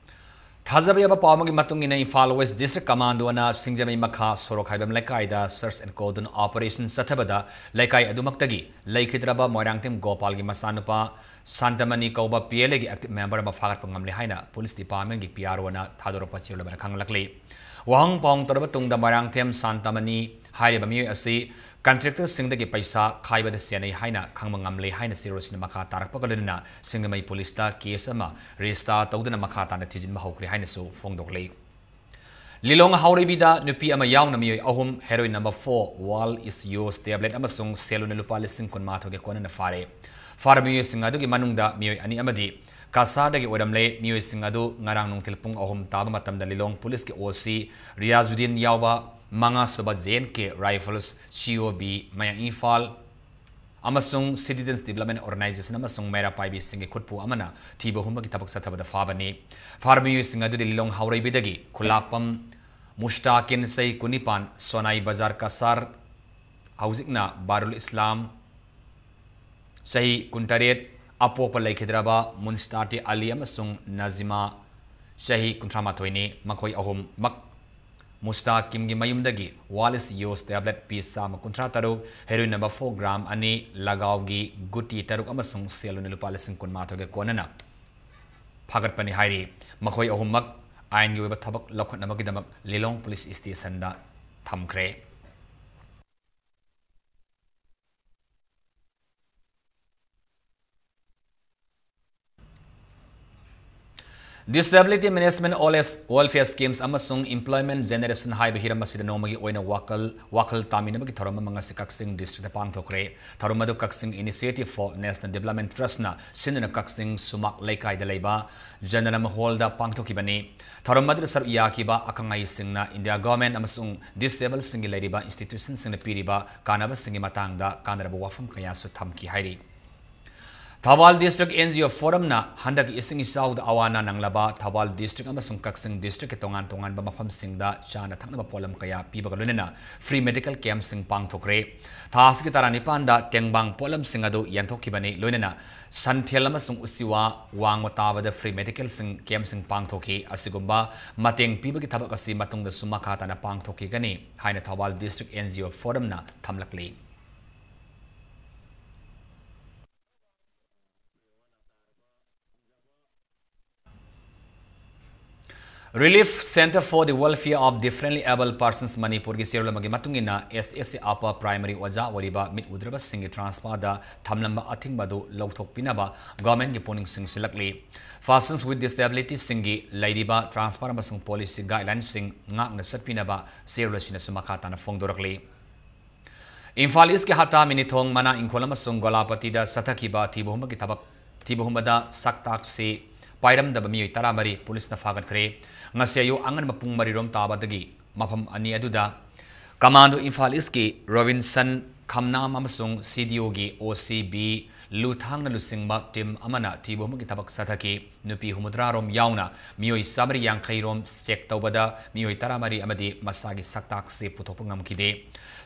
ꯊꯥꯖꯕ ꯌꯥꯕ ꯄꯥꯎ ꯑꯃꯒꯤ ꯃꯇꯨꯡ ꯏꯟꯅ, Imphal west district ꯀꯃꯥꯟꯗꯣꯅ ꯁꯤꯡꯖꯃꯩ ꯃꯈꯥ ꯁꯣꯔꯣꯛ ꯍꯥꯏꯕꯝ ꯂꯩꯀꯥꯏꯗ search and cordon operation ꯆꯠꯊꯕꯗ, ꯂꯩꯀꯥꯏ ꯑꯗꯨꯃꯛꯇꯒꯤ ꯂꯩꯈꯤꯗ꯭ꯔꯕ ꯃꯣꯏꯔꯥꯡꯊꯦꯝ ꯒꯣꯄꯥꯜꯒꯤ ꯃꯆꯥꯅꯨꯄꯥ ꯁꯥꯟꯇꯃꯅꯤ ꯀꯧꯕ P L Aꯒꯤ active member ꯑꯃ ꯐꯥꯒꯠꯄ ꯉꯝꯂꯦ ꯍꯥꯏꯅ police departmentꯀꯤ P R Oꯅ ꯊꯥꯗꯣꯔꯛꯄ ꯆꯦꯔꯣꯜ ꯑꯃꯅ ꯈꯪꯂꯛꯂꯤ꯫ ꯋꯥꯍꯪ ꯄꯥꯎꯍꯪ ꯇꯧꯔꯕ ꯇꯨꯡꯗ, ꯃꯣꯏꯔꯥꯡꯊꯦꯝ ꯁꯥꯟꯇꯃꯅꯤ ꯍꯥꯏꯔꯤꯕ ꯃꯤꯑꯣꯏ ꯑꯁꯤ contractorꯁꯤꯡꯗꯒꯤ ꯄꯩꯁꯥ ꯈꯥꯏꯕꯗ ꯆꯦꯟꯅꯩ ꯍꯥꯏꯅ ꯈꯪꯕ ꯉꯝꯂꯦ ꯍꯥꯏꯅ ꯆꯦꯔꯣꯜꯁꯤꯅ ꯃꯈꯥ ꯇꯥꯔꯛꯄꯒ ꯂꯣꯏꯅꯅ ꯁꯤꯡꯖꯃꯩ policeꯇ case ꯑꯃ register ꯇꯧꯗꯨꯅ ꯃꯈꯥ ꯇꯥꯅ ꯊꯤꯖꯤꯟꯕ ꯍꯧꯈ꯭ꯔꯦ ꯍꯥꯏꯅꯁꯨ ꯐꯣꯡꯗꯣꯛꯂꯤ꯫ ꯂꯤꯂꯣꯡ ꯍꯥꯎꯔꯩꯕꯤꯗ ꯅꯨꯄꯤ ꯑꯃ ꯌꯥꯎꯅ ꯃꯤꯑꯣꯏ ꯑꯍꯨꯝ heroin number four, Wall is Yours tablet ꯑꯃꯁꯨꯡ ꯁꯦꯜ ꯂꯨꯄꯥ ꯂꯤꯁꯤꯡ ꯀꯨꯟꯃꯥꯊꯣꯏꯒ ꯀꯣꯟꯅꯅ ꯐꯥꯔꯦ꯫ ꯐꯥꯔꯕ ꯃꯤꯑꯣꯏꯁꯤꯡ ꯑꯗꯨꯒꯤ ꯃꯅꯨꯡꯗ ꯃꯤꯑꯣꯏ ꯑꯅꯤ ꯑꯃꯗꯤ ꯀꯁꯥꯔꯗꯒꯤ ꯑꯣꯏꯔꯝꯂꯦ꯫ ꯃꯤꯑꯣꯏꯁꯤꯡ ꯑꯗꯨ ꯉꯔꯥꯡ ꯅꯨꯡꯊꯤꯜ ꯄꯨꯡ ꯑꯍꯨꯝ ꯇꯥꯕ ꯃꯇꯝꯗ ꯂꯤꯂꯣꯡ policeꯀꯤ O C ꯔꯤꯌꯥꯖꯨꯗꯤꯟ ꯌꯥꯎꯕ ꯃꯉꯥꯁꯨꯕ J and K Rifles, C O B, ꯃꯌꯥꯡ ꯏꯝꯐꯥꯜ ꯑꯃꯁꯨꯡ Citizens Development Organisation ꯑꯃꯁꯨꯡ ꯃꯩꯔꯥ ꯄꯥꯏꯕꯤꯁꯤꯡꯒꯤ ꯈꯨꯠꯄꯨ ꯑꯃꯅ ꯊꯤꯕ ꯍꯨꯝꯕꯒꯤ ꯊꯕꯛ ꯆꯠꯊꯕꯗ ꯐꯥꯕꯅꯤ꯫ ꯐꯥꯔꯕ ꯃꯤꯑꯣꯏꯁꯤꯡ ꯑꯗꯨꯗꯤ ꯂꯤꯂꯣꯡ ꯍꯥꯎꯔꯩꯕꯤꯗꯒꯤ ꯈꯨꯂꯥꯛꯄꯝ ꯃꯨꯁꯇꯥꯀꯤꯟ, ꯆꯍꯤ ꯀꯨꯟꯅꯤꯄꯥꯟ, ꯁꯣꯅꯥꯏ ꯕꯖꯥꯔ ꯀꯁꯥꯔ, ꯍꯧꯖꯤꯛꯅ ꯕꯥꯔꯨꯜ ꯏꯁꯂꯥꯝ, ꯆꯍꯤ ꯀꯨꯟꯇꯔꯦꯠ, ꯑꯄꯣꯛꯄ ꯂꯩꯈꯤꯗ꯭ꯔꯕ ꯃꯨꯟꯁꯇꯥꯇꯤ ꯑꯂꯤ ꯑꯃꯁꯨꯡ ꯅꯖꯤꯃꯥ, ꯆꯍꯤ ꯀꯨꯟꯊ꯭ꯔꯥꯃꯥꯊꯣꯏꯅꯤ꯫ ꯃꯈꯣꯏ ꯑꯍꯨꯝꯃꯛ ꯃꯨꯁꯇꯥꯀꯤꯝꯒꯤ ꯃꯌꯨꯝꯗꯒꯤ Wall is Yours tablet piece ꯆꯥꯝꯃ ꯀꯨꯟꯊ꯭ꯔꯥ ꯇꯔꯨꯛ, heroin number four gram ꯑꯅꯤ, ꯂꯒꯥꯎꯒꯤ ꯒꯨꯇꯤ ꯇꯔꯨꯛ ꯑꯃꯁꯨꯡ ꯁꯦꯜ ꯑꯣꯏꯅ ꯂꯨꯄꯥ ꯂꯤꯁꯤꯡ ꯀꯨꯟꯃꯥꯊꯣꯏꯒ ꯀꯣꯟꯅꯅ ꯐꯥꯒꯠꯄꯅꯤ ꯍꯥꯏꯔꯤ꯫ ꯃꯈꯣꯏ ꯑꯍꯨꯝꯃꯛ ꯑꯥꯏꯟꯒꯤ ꯑꯣꯏꯕ ꯊꯕꯛ ꯂꯧꯈꯠꯅꯕꯒꯤꯗꯃꯛ ꯂꯤꯂꯣꯡ police stationꯗ ꯊꯝꯈ꯭ꯔꯦ꯫ Disability Management, Old Age Welfare Schemes ꯑꯃꯁꯨꯡ Employment Generation ꯍꯥꯏꯕ ꯍꯤꯔꯝ ꯑꯁꯤꯗ ꯅꯣꯡꯃꯒꯤ ꯑꯣꯏꯅ ꯋꯥꯈꯜ, ꯋꯥꯈꯜ ꯇꯥꯃꯤꯟꯅꯕꯒꯤ ꯊꯧꯔꯝ ꯑꯃ ꯉꯁꯤ ꯀꯛꯆꯤꯡ districtꯇ ꯄꯥꯡꯊꯣꯛꯈ꯭ꯔꯦ꯫ ꯊꯧꯔꯝ ꯑꯗꯨ ꯀꯛꯆꯤꯡ Initiative for National Development Trustꯅ ꯁꯤꯟꯗꯨꯅ ꯀꯛꯆꯤꯡ ꯁꯨꯃꯥꯛ ꯂꯩꯀꯥꯏꯗ ꯂꯩꯕ Janarama Hallꯗ ꯄꯥꯡꯊꯣꯛꯈꯤꯕꯅꯤ꯫ ꯊꯧꯔꯝ ꯑꯗꯨꯗ ꯁꯔꯨꯛ ꯌꯥꯈꯤꯕ ꯑꯈꯪ ꯑꯍꯩꯁꯤꯡꯅ India Government ꯑꯃꯁꯨꯡ disablesꯁꯤꯡꯒꯤ ꯂꯩꯔꯤꯕ institutionꯁꯤꯡꯅ ꯄꯤꯔꯤꯕ ꯀꯥꯟꯅꯕꯁꯤꯡꯒꯤ ꯃꯇꯥꯡꯗ ꯀꯥꯟꯅꯔꯕ ꯋꯥꯐꯝ ꯀꯌꯥꯁꯨ ꯊꯝꯈꯤ ꯍꯥꯏꯔꯤ꯫ Thoubal District N G O Forumꯅ ꯍꯟꯗꯛꯀꯤ ꯏꯁꯤꯡ ꯏꯆꯥꯎꯗ ꯑꯋꯥ ꯑꯅꯥ ꯅꯪꯂꯕ ꯊꯧꯕꯥꯜ District ꯑꯃꯁꯨꯡ ꯀꯛꯆꯤꯡ Districtꯀꯤ ꯇꯣꯉꯥꯟ ꯇꯣꯉꯥꯟꯕ ꯃꯐꯝꯁꯤꯡꯗ ꯆꯥꯅ ꯊꯛꯅꯕ ꯄꯣꯠꯂꯝ ꯀꯌꯥ ꯄꯤꯕꯒ ꯂꯣꯏꯅꯅ free medical campꯁꯤꯡ ꯄꯥꯡꯊꯣꯛꯈ꯭ꯔꯦ꯫ ꯊꯥ ꯑꯁꯤꯒꯤ ꯇꯔꯥꯅꯤꯄꯥꯟꯗ ꯇꯦꯡꯕꯥꯡ ꯄꯣꯠꯂꯝꯁꯤꯡ ꯑꯗꯨ ꯌꯦꯟꯊꯣꯛꯈꯤꯕꯅꯤ꯫ ꯂꯣꯏꯅꯅ ꯁꯟꯊꯦꯜ ꯑꯃꯁꯨꯡ ꯎꯆꯤꯋꯥ ꯋꯥꯡꯃ ꯇꯥꯕꯗ free medicalꯁꯤꯡ campꯁꯤꯡ ꯄꯥꯡꯊꯣꯛꯈꯤ꯫ ꯑꯁꯤꯒꯨꯝꯕ ꯃꯇꯦꯡ ꯄꯤꯕꯒꯤ ꯊꯕꯛ ꯑꯁꯤ ꯃꯇꯨꯡꯗꯁꯨ ꯃꯈꯥ ꯇꯥꯅ ꯄꯥꯡꯊꯣꯛꯈꯤꯒꯅꯤ ꯍꯥꯏꯅ Thoubal District N G O Forumꯅ ꯊꯝꯂꯛꯂꯤ꯫ Relief Centre for the Welfare of Differently Abled Persons ꯃꯅꯤꯄꯨꯔꯒꯤ ꯆꯦꯔꯣꯜ ꯑꯃꯒꯤ ꯃꯇꯨꯡ ꯏꯟꯅ, S S C Upper Primary ꯑꯣꯖꯥ ꯑꯣꯏꯔꯤꯕ ꯃꯤꯠ ꯎꯗ꯭ꯔꯕꯁꯤꯡꯒꯤ transferꯗ ꯊꯝꯂꯝꯕ ꯑꯊꯤꯡꯕ ꯑꯗꯨ ꯂꯧꯊꯣꯛꯄꯤꯅꯕ governmentꯀꯤ ꯄꯨꯛꯅꯤꯡ ꯆꯤꯡꯁꯤꯜꯂꯛꯂꯤ꯫ Persons with disabilityꯁꯤꯡꯒꯤ ꯂꯩꯔꯤꯕ transfer ꯑꯃꯁꯨꯡ policy guidelinesꯁꯤꯡ ꯉꯥꯛꯅ ꯆꯠꯄꯤꯅꯕ ꯆꯦꯔꯣꯜ ꯑꯁꯤꯅꯁꯨ ꯃꯈꯥ ꯇꯥꯅ ꯐꯣꯡꯗꯣꯔꯛꯂꯤ꯫ ꯏꯝꯐꯥꯜ Eastꯀꯤ ꯍꯠꯇꯥ ꯃꯤꯅꯤꯊꯣꯡ ꯃꯅꯥ ꯏꯪꯈꯣꯜ ꯑꯃꯁꯨꯡ ꯒꯣꯂꯥꯄꯇꯤꯗ ꯆꯠꯊꯈꯤꯕ ꯊꯤꯕ ꯍꯨꯝꯕꯒꯤ ꯊꯕꯛ, ꯊꯤꯕ ꯍꯨꯝꯕꯗ ꯁꯛꯇꯥꯛꯁꯤ ꯄꯥꯏꯔꯝꯗꯕ ꯃꯤꯑꯣꯏ ꯇꯔꯥꯃꯔꯤ ꯄꯨꯂꯤꯁꯅ ꯐꯥꯒꯠꯈ꯭ꯔꯦ꯫ ꯉꯁꯤ ꯑꯌꯨꯛ ꯑꯉꯟꯕ ꯄꯨꯡ ꯃꯔꯤꯔꯣꯝ ꯇꯥꯕꯗꯒꯤ ꯃꯐꯝ ꯑꯅꯤ ꯑꯗꯨꯗ Commando ꯏꯝꯐꯥꯜ Eastꯀꯤ ꯔꯣꯕꯤꯟꯁꯟ ꯈꯝꯅꯥꯝ ꯑꯃꯁꯨꯡ C D Oꯒꯤ O C B ꯂꯨꯊꯥꯡꯅ ꯂꯨꯆꯤꯡꯕ team ꯑꯃꯅ ꯊꯤꯕ ꯍꯨꯝꯕꯒꯤ ꯊꯕꯛ ꯆꯠꯊꯈꯤ꯫ ꯅꯨꯄꯤ ꯍꯨꯝꯐꯨꯇꯔꯥ ꯔꯣꯝ ꯌꯥꯎꯅ ꯃꯤꯑꯣꯏ ꯆꯥꯃꯔꯤ ꯌꯥꯡꯈꯩ ꯔꯣꯝ check ꯇꯧꯕꯗ ꯃꯤꯑꯣꯏ ꯇꯔꯥꯃꯔꯤ ꯑꯃꯗꯤ ꯃꯁꯥꯒꯤ ꯁꯛꯇꯥꯛꯁꯤ ꯄꯨꯊꯣꯛꯄ ꯉꯝꯈꯤꯗꯦ꯫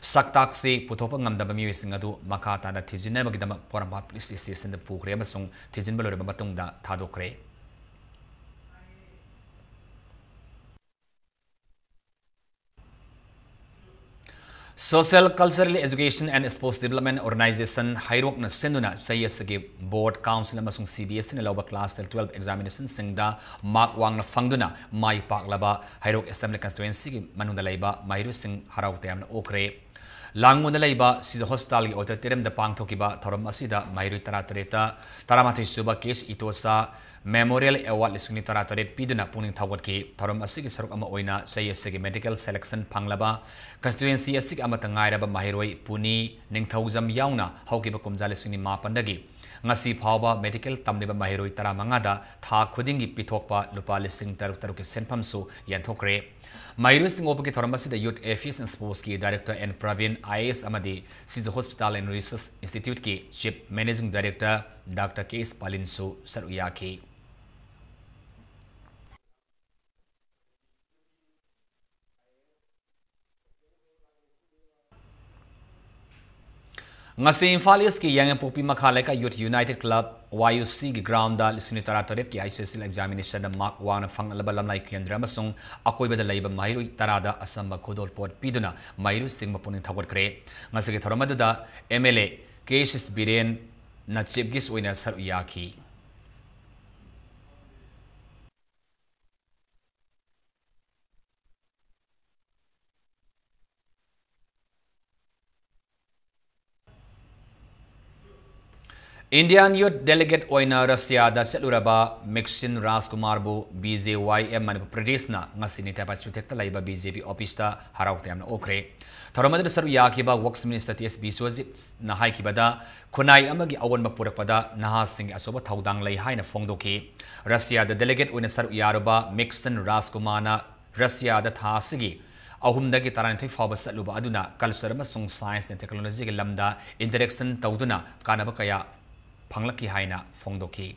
ꯁꯛꯇꯥꯛꯁꯤ ꯄꯨꯊꯣꯛꯄ ꯉꯝꯗꯕ ꯃꯤꯑꯣꯏꯁꯤꯡ ꯑꯗꯨ ꯃꯈꯥ ꯇꯥꯅ ꯊꯤꯖꯤꯟꯅꯕꯒꯤꯗꯃꯛ ꯄꯣꯔꯣꯝꯄꯥꯠ police stationꯗ ꯄꯨꯈ꯭ꯔꯦ ꯑꯃꯁꯨꯡ ꯊꯤꯖꯤꯟꯕ ꯂꯣꯏꯔꯕ ꯃꯇꯨꯡꯗ ꯊꯥꯗꯣꯛꯈ꯭ꯔꯦ꯫ Social, Cultural, Education and Sports Development Organisation ꯍꯩꯔꯣꯛꯅ ꯁꯤꯟꯗꯨꯅ ꯆꯍꯤ ꯑꯁꯤꯒꯤ board, council ꯑꯃꯁꯨꯡ C B S Eꯅ ꯂꯧꯕ class ten, twelve examinationꯁꯤꯡꯗ mark ꯋꯥꯡꯅ ꯐꯪꯗꯨꯅ ꯃꯥꯏ ꯄꯥꯛꯂꯕ ꯍꯩꯔꯣꯛ Assembly Constituencyꯒꯤ ꯃꯅꯨꯡꯗ ꯂꯩꯕ ꯃꯍꯩꯔꯣꯏꯁꯤꯡ ꯍꯔꯥꯎ ꯇꯌꯥꯝꯅ ꯑꯣꯛꯈ꯭ꯔꯦ꯫ ꯂꯥꯡꯒꯣꯜꯗ ꯂꯩꯕ ꯁꯤꯖ Hospitalꯒꯤ auditoriumꯗ ꯄꯥꯡꯊꯣꯛꯈꯤꯕ ꯊꯧꯔꯝ ꯑꯁꯤꯗ ꯃꯍꯩꯔꯣꯏ ꯇꯔꯥꯇꯔꯦꯠꯇ ꯇꯔꯥꯃꯥꯊꯣꯏ ꯁꯨꯕ K S Itocha Memorial Award ꯂꯤꯁꯤꯡ ꯑꯅꯤ ꯇꯔꯥꯇꯔꯦꯠ ꯄꯤꯗꯨꯅ ꯄꯨꯛꯅꯤꯡ ꯊꯧꯒꯠꯈꯤ꯫ ꯊꯧꯔꯝ ꯑꯁꯤꯒꯤ ꯁꯔꯨꯛ ꯑꯃ ꯑꯣꯏꯅ ꯆꯍꯤ ꯑꯁꯤꯒꯤ medical selection ꯐꯪꯂꯕ constituency ꯑꯁꯤꯒꯤ ꯑꯃꯠꯇ ꯉꯥꯏꯔꯕ ꯃꯍꯩꯔꯣꯏ ꯄꯨꯅꯤ ꯅꯤꯡꯊꯧꯖꯝ ꯌꯥꯎꯅ ꯍꯧꯈꯤꯕ ꯀꯨꯝꯖꯥ ꯂꯤꯁꯤꯡ ꯑꯅꯤ ꯃꯥꯄꯟꯗꯒꯤ ꯉꯁꯤ ꯐꯥꯎꯕ medical ꯇꯝꯂꯤꯕ ꯃꯍꯩꯔꯣꯏ ꯇꯔꯥꯃꯉꯥꯗ ꯊꯥ ꯈꯨꯗꯤꯡꯒꯤ ꯄꯤꯊꯣꯛꯄ ꯂꯨꯄꯥ ꯂꯤꯁꯤꯡ ꯇꯔꯨꯛ ꯇꯔꯨꯛꯀꯤ ꯁꯦꯟꯐꯝꯁꯨ ꯌꯦꯟꯊꯣꯛꯈ꯭ꯔꯦ꯫ ꯃꯍꯩꯔꯣꯏꯁꯤꯡ ꯑꯣꯛꯄꯒꯤ ꯊꯧꯔꯝ ꯑꯁꯤꯗ Youth Affairs and Sportsꯀꯤ Director N Praveen, I A S, ꯑꯃꯗꯤ Shija Hospital and Research Instituteꯀꯤ Chief Managing Director doctor K S ꯄꯥꯂꯤꯟꯁꯨ ꯁꯔꯨꯛ ꯌꯥꯈꯤ꯫ ꯉꯁꯤ ꯏꯝꯐꯥꯜ ꯏꯁꯀꯤ ꯌꯥꯏꯉꯪꯄꯣꯛꯄꯤ ꯃꯈꯥ ꯂꯩꯀꯥꯏ Youth United Club, Y U C ꯒꯤ ground ꯗ ꯂꯤꯁꯤꯡ ꯇꯔꯥꯇꯔꯦꯠꯀꯤ H S C examination ꯗ mark ꯋꯥꯡꯅ ꯐꯪꯂꯕ ꯂꯝꯂꯥꯏ ꯀꯦꯟꯗ꯭ꯔ ꯑꯃꯁꯨꯡ ꯑꯀꯣꯏꯕꯗ ꯂꯩꯕ ꯃꯍꯩꯔꯣꯏ ꯇꯔꯥꯗ ꯑꯆꯝꯕ ꯈꯨꯗꯣꯜꯄꯣꯠ ꯄꯤꯗꯨꯅ ꯃꯍꯩꯔꯣꯏꯁꯤꯡꯕꯨ ꯄꯨꯛꯅꯤꯡ ꯊꯧꯒꯠꯈ꯭ꯔꯦ꯫ ꯉꯁꯤꯒꯤ ꯊꯧꯔꯝ ꯑꯗꯨꯗ M L A K S ꯕꯤꯔꯦꯟꯅ chief guest ꯑꯣꯏꯅ ꯁꯔꯨꯛ ꯌꯥꯈꯤ꯫ Indian Youth Delegate ꯑꯣꯏꯅ ꯔꯁꯤꯌꯥꯗ ꯆꯠꯂꯨꯔꯕ ꯃꯦꯛꯁꯤꯝ ꯔꯥꯖꯀꯨꯃꯥꯔꯕꯨ B J Y M Manipur ꯄ꯭ꯔꯗꯦꯁꯅ ꯉꯁꯤ ꯅꯤꯡꯊꯧꯄꯥꯠ ꯆꯨꯊꯦꯛꯇ ꯂꯩꯕ B J P office ꯇ ꯍꯔꯥꯎ ꯇꯌꯥꯝꯅ ꯑꯣꯛꯈ꯭ꯔꯦ꯫ ꯊꯧꯔꯝ ꯑꯗꯨꯗ ꯁꯔꯨꯛ ꯌꯥꯈꯤꯕ Works Minister T S ꯕꯤꯁ꯭ꯋꯖꯤꯠꯅ ꯍꯥꯏꯈꯤꯕꯗ, ꯈꯨꯟꯅꯥꯏ ꯑꯃꯒꯤ ꯑꯑꯣꯟꯕ ꯄꯨꯔꯛꯄꯗ ꯅꯍꯥꯁꯤꯡꯒꯤ ꯑꯆꯧꯕ ꯊꯧꯗꯥꯡ ꯂꯩ ꯍꯥꯏꯅ ꯐꯣꯡꯗꯣꯛꯈꯤ꯫ ꯔꯁꯤꯌꯥꯗ delegate ꯑꯣꯏꯅ ꯁꯔꯨꯛ ꯌꯥꯔꯨꯕ ꯃꯦꯛꯁꯤꯝ ꯔꯥꯖꯀꯨꯃꯥꯔꯅ ꯔꯁꯤꯌꯥꯗ ꯊꯥ ꯑꯁꯤꯒꯤ ꯑꯍꯨꯝꯗꯒꯤ ꯇꯔꯥꯅꯤꯊꯣꯏ ꯐꯥꯎꯕ ꯆꯠꯂꯨꯕ ꯑꯗꯨꯅ culture ꯑꯃꯁꯨꯡ science and technology ꯒꯤ ꯂꯝꯗ interaction ꯇꯧꯗꯨꯅ ꯀꯥꯟꯅꯕ ꯀꯌꯥ ꯐꯪꯂꯛꯈꯤ ꯍꯥꯏꯅ ꯐꯣꯡꯗꯣꯛꯈꯤ꯫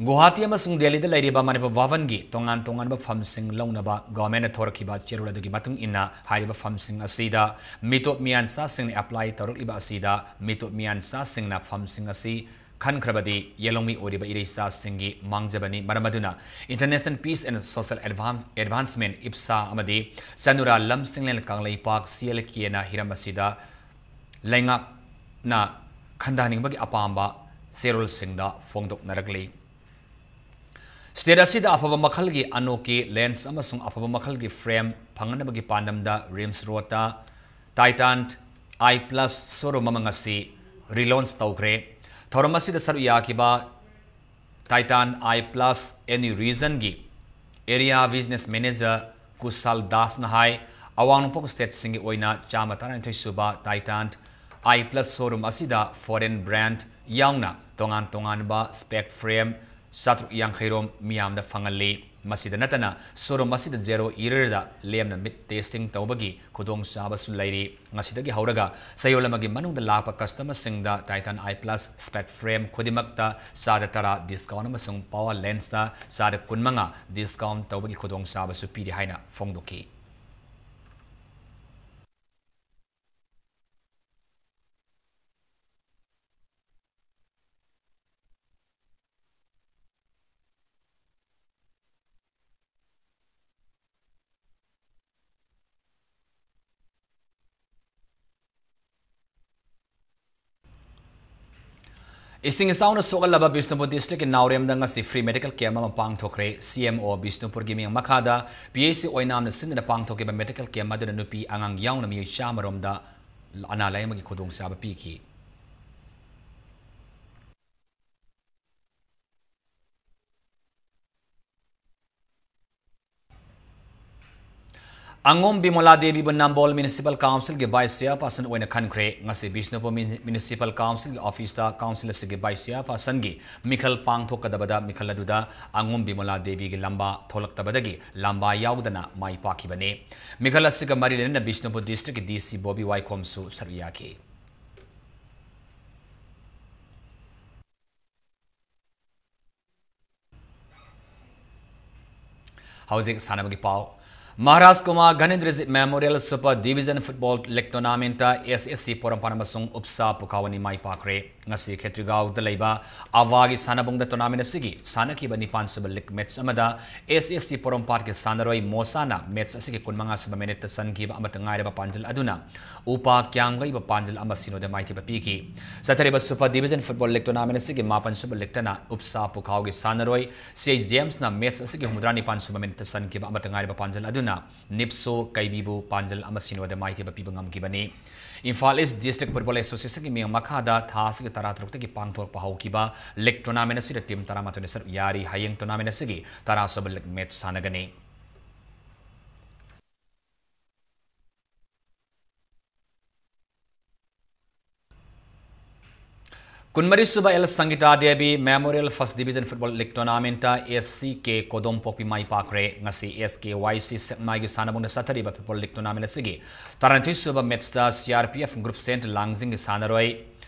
ꯒꯨꯋꯥꯍꯥꯇꯤ ꯑꯃꯁꯨꯡ ꯗꯦꯜꯂꯤꯗ ꯂꯩꯔꯤꯕ ꯃꯅꯤꯄꯨꯔ ꯚꯕꯟꯒꯤ ꯇꯣꯉꯥꯟ ꯇꯣꯉꯥꯟꯕ ꯐꯝꯁꯤꯡ ꯂꯧꯅꯕ government ꯅ ꯊꯣꯔꯛꯈꯤꯕ ꯆꯦꯔꯣꯜ ꯑꯗꯨꯒꯤ ꯃꯇꯨꯡ ꯏꯟꯅ, ꯍꯥꯏꯔꯤꯕ ꯐꯝꯁꯤꯡ ꯑꯁꯤꯗ ꯃꯤꯇꯣꯞ ꯃꯤꯌꯥꯟꯆꯥꯁꯤꯡꯅ apply ꯇꯧꯔꯛꯂꯤꯕ ꯑꯁꯤꯗ, ꯃꯤꯇꯣꯞ ꯃꯤꯌꯥꯟꯆꯥꯁꯤꯡꯅ ꯐꯝꯁꯤꯡ ꯑꯁꯤ ꯈꯟꯈ꯭ꯔꯕꯗꯤ ꯌꯦꯜꯍꯧꯃꯤ ꯑꯣꯏꯔꯤꯕ ꯏꯔꯩꯆꯥꯁꯤꯡꯒꯤ ꯃꯥꯡꯖꯕꯅꯤ꯫ ꯃꯔꯝ ꯑꯗꯨꯅ International Peace and Social Advan-, Advancement, ꯏꯞꯁꯥ, ꯑꯃꯗꯤ ꯆꯅꯨꯔꯥ ꯂꯝ Chinglen Kangleipak, C L K ꯅ ꯍꯤꯔꯝ ꯑꯁꯤꯗ ꯂꯩꯉꯥꯛꯅ ꯈꯟꯊꯍꯟꯅꯤꯡꯕꯒꯤ ꯑꯄꯥꯝꯕ ꯆꯦꯔꯣꯜꯁꯤꯡꯗ ꯐꯣꯡꯗꯣꯛꯅꯔꯛꯂꯤ꯫ State ꯑꯁꯤꯗ ꯑꯐꯕ ꯃꯈꯜꯒꯤ ꯑꯅꯣꯛꯀꯤ lens ꯑꯃꯁꯨꯡ ꯑꯐꯕ ꯃꯈꯜꯒꯤ frame ꯐꯪꯅꯅꯕꯒꯤ ꯄꯥꯟꯗꯝꯗ RIMS Road ꯇ Titan Eye Plus showroom ꯑꯃ ꯉꯁꯤ relaunch ꯇꯧꯈ꯭ꯔꯦ꯫ ꯊꯧꯔꯝ ꯑꯁꯤꯗ ꯁꯔꯨꯛ ꯌꯥꯈꯤꯕ Titan Eye Plus N U region ꯒꯤ Area Business Manager ꯀꯨꯁꯥꯜ ꯗꯥꯁꯅ ꯍꯥꯏ, ꯑꯋꯥꯡ ꯅꯣꯡꯄꯣꯛ state ꯁꯤꯡꯒꯤ ꯑꯣꯏꯅ ꯆꯥꯝꯃ ꯇꯔꯥꯅꯤꯊꯣꯏ ꯁꯨꯕ Titan Eye Plus showroom ꯑꯁꯤꯗ foreign brand ꯌꯥꯎꯅ ꯇꯣꯉꯥꯟ ꯇꯣꯉꯥꯟꯕ spec frame ꯆꯥꯇ꯭ꯔꯨꯛ ꯌꯥꯡꯈꯩ ꯔꯣꯝ ꯃꯤꯌꯥꯝꯗ ꯐꯪꯍꯜꯂꯤ꯫ ꯃꯁꯤꯗ ꯅꯠꯇꯅ showroom ꯑꯁꯤꯗ zero errorꯗ ꯂꯦꯝꯅ ꯃꯤꯠ testing ꯇꯧꯕꯒꯤ ꯈꯨꯗꯣꯡꯆꯥꯕꯁꯨ ꯂꯩꯔꯤ꯫ ꯉꯁꯤꯗꯒꯤ ꯍꯧꯔꯒ ꯆꯌꯣꯜ ꯑꯃꯒꯤ ꯃꯅꯨꯡꯗ ꯂꯥꯛꯄ customerꯁꯤꯡꯗ Titan Eye Plus spec frame ꯈꯨꯗꯤꯡꯃꯛꯇ ꯆꯥꯗ ꯇꯔꯥ discount ꯑꯃꯁꯨꯡ power lensꯇ ꯆꯥꯗ ꯀꯨꯟꯃꯉꯥ discount ꯇꯧꯕꯒꯤ ꯈꯨꯗꯣꯡꯆꯥꯕꯁꯨ ꯄꯤꯔꯤ ꯍꯥꯏꯅ ꯐꯣꯡꯗꯣꯛꯈꯤ꯫ ꯏꯁꯤꯡ ꯏꯆꯥꯎꯅ ꯁꯣꯛꯍꯜꯂꯕ ꯕꯤꯁꯅꯨꯄꯨꯔ districtꯀꯤ ꯅꯥꯎꯔꯦꯝꯗ ꯉꯁꯤ free medical camp ꯑꯃ ꯄꯥꯡꯊꯣꯛꯈ꯭ꯔꯦ꯫ C M O ꯕꯤꯁꯅꯨꯄꯨꯔꯒꯤ ꯃꯤꯠꯌꯦꯡ ꯃꯈꯥꯗ P H C ꯑꯣꯏꯅꯥꯝꯅ ꯁꯤꯟꯗꯨꯅ ꯄꯥꯡꯊꯣꯛꯈꯤꯕ medical camp ꯑꯗꯨꯗ ꯅꯨꯄꯤ ꯑꯉꯥꯡ ꯌꯥꯎꯅ ꯃꯤꯑꯣꯏ ꯆꯥꯝꯃ ꯔꯣꯝꯗ ꯑꯅꯥ ꯂꯥꯌꯦꯡꯕꯒꯤ ꯈꯨꯗꯣꯡꯆꯥꯕ ꯄꯤꯈꯤ꯫ ꯑꯉꯣꯝ ꯕꯤꯃꯣꯂꯥ ꯗꯦꯕꯤꯕꯨ ꯅꯝꯕꯣꯜ Municipal Councilꯒꯤ Vice Chairperson ꯑꯣꯏꯅ ꯈꯟꯈ꯭ꯔꯦ꯫ ꯉꯁꯤ ꯕꯤꯁꯅꯨꯄꯨꯔ Muni-, Municipal Councilꯒꯤ officeꯇ council ꯑꯁꯤꯒꯤ Vice Chairpersonꯒꯤ ꯃꯤꯈꯜ ꯄꯥꯡꯊꯣꯛꯀꯗꯕꯗ ꯃꯤꯈꯜ ꯑꯗꯨꯗ ꯑꯉꯣꯝ ꯕꯤꯃꯣꯂꯥ ꯗꯦꯕꯤꯒꯤ ꯂꯝꯕꯥ ꯊꯣꯛꯂꯛꯇꯕꯗꯒꯤ ꯂꯝꯕꯥ ꯌꯥꯎꯗꯅ ꯃꯥꯏ ꯄꯥꯛꯈꯤꯕꯅꯤ꯫ ꯃꯤꯈꯜ ꯑꯁꯤꯒ ꯃꯔꯤ ꯂꯩꯅꯅ ꯕꯤꯁꯅꯨꯄꯨꯔ districtꯀꯤ D C ꯕꯣꯕꯤ ꯋꯥꯏꯈꯣꯝꯁꯨ ꯁꯔꯨꯛ ꯌꯥꯈꯤ꯫ ꯍꯧꯖꯤꯛ ꯁꯥꯟꯅꯕꯒꯤ ꯄꯥꯎ꯫ Maharaj Kumar ꯘꯅꯦꯟꯗ꯭ꯔꯖꯤꯠ Memorial Super Division Football League Tournamentꯇ S S C ꯄꯣꯔꯣꯝꯄꯥꯠ ꯑꯃꯁꯨꯡ ꯎꯞꯁꯥ ꯄꯨꯈꯥꯎ ꯑꯅꯤ ꯃꯥꯏ ꯄꯥꯛꯈ꯭ꯔꯦ꯫ ꯉꯁꯤ ꯈꯦꯇ꯭ꯔꯤꯒꯥꯎꯗ ꯂꯩꯕ ꯑꯚꯥꯒꯤ ꯁꯥꯟꯅꯕꯨꯡꯗ tournament ꯑꯁꯤꯒꯤ ꯁꯥꯟꯅꯈꯤꯕ ꯅꯤꯄꯥꯟ ꯁꯨꯕ league match ꯑꯃꯗ S S C ꯄꯣꯔꯣꯝꯄꯥꯠꯀꯤ ꯁꯥꯟꯅꯔꯣꯏ ꯃꯣꯁꯥꯅ match ꯑꯁꯤꯒꯤ ꯀꯨꯟꯃꯉꯥ ꯁꯨꯕ minuteꯇ ꯆꯟꯈꯤꯕ ꯑꯃꯠꯇ ꯉꯥꯏꯔꯕ ꯄꯥꯟꯖꯤꯜ ꯑꯗꯨꯅ ꯎꯄꯥ ꯀ꯭ꯌꯥꯝꯒꯩꯕ ꯄꯥꯟꯖꯤꯜ ꯑꯃ ꯁꯤꯅꯣꯗ ꯃꯥꯏꯊꯤꯕ ꯄꯤꯈꯤ꯫ ꯆꯠꯊꯔꯤꯕ Super Division Football League Tournament ꯑꯁꯤꯒꯤ ꯃꯥꯄꯟ ꯁꯨꯕ leagueꯇꯅ ꯎꯞꯁꯥ ꯄꯨꯈꯥꯎꯒꯤ ꯁꯥꯟꯅꯔꯣꯏ ꯁꯤ ꯑꯥꯏ ꯖꯦꯝꯁꯅ match ꯑꯁꯤꯒꯤ ꯍꯨꯝꯐꯨꯇꯔꯥ ꯅꯤꯄꯥꯟ ꯁꯨꯕ minuteꯇ ꯆꯟꯈꯤꯕ ꯑꯃꯠꯇ ꯉꯥꯏꯔꯕ ꯄꯥꯟꯖꯤꯜ ꯑꯗꯨꯅ ꯅꯤꯞꯁꯣ ꯀꯩꯕꯤꯕꯨ ꯄꯥꯟꯖꯤꯜ ꯑꯃ ꯁꯤꯅꯣꯗ ꯃꯥꯏꯊꯤꯕ ꯄꯤꯕ ꯉꯝꯈꯤꯕꯅꯤ꯫ Imphal East District Football Associationꯒꯤ ꯃꯤꯠꯌꯦꯡ ꯃꯈꯥꯗ ꯊꯥ ꯑꯁꯤꯒꯤ ꯇꯔꯥꯇꯔꯨꯛꯇꯒꯤ ꯄꯥꯡꯊꯣꯔꯛꯄ ꯍꯧꯈꯤꯕ league tournament ꯑꯁꯤꯗ team ꯇꯔꯥꯃꯥꯊꯣꯏꯅ ꯁꯔꯨꯛ ꯌꯥꯔꯤ꯫ ꯍꯌꯦꯡ tournament ꯑꯁꯤꯒꯤ ꯇꯔꯥ ꯁꯨꯕ league match ꯁꯥꯟꯅꯒꯅꯤ꯫ ꯀꯨꯟꯃꯔꯤ ꯁꯨꯕ L Sangita Devi Memorial First Division Football League Tournamentꯇ ꯑꯦꯁ ꯁꯤ ꯀꯦ ꯀꯣꯗꯣꯝꯄꯣꯛꯄꯤ ꯃꯥꯏ ꯄꯥꯛꯈ꯭ꯔꯦ꯫ ꯉꯁꯤ ꯑꯦꯁ ꯀꯦ ꯋꯥꯏ ꯁꯤ ꯁꯦꯛꯃꯥꯏꯒꯤ ꯁꯥꯟꯅꯕꯨꯡꯗ ꯆꯠꯊꯔꯤꯕ football league tournament ꯑꯁꯤꯒꯤ ꯇꯔꯥꯅꯤꯊꯣꯏ ꯁꯨꯕ matchꯇ C R P F group Saint ꯂꯥꯡꯖꯤꯡꯒꯤ ꯁꯥꯟꯅꯔꯣꯏ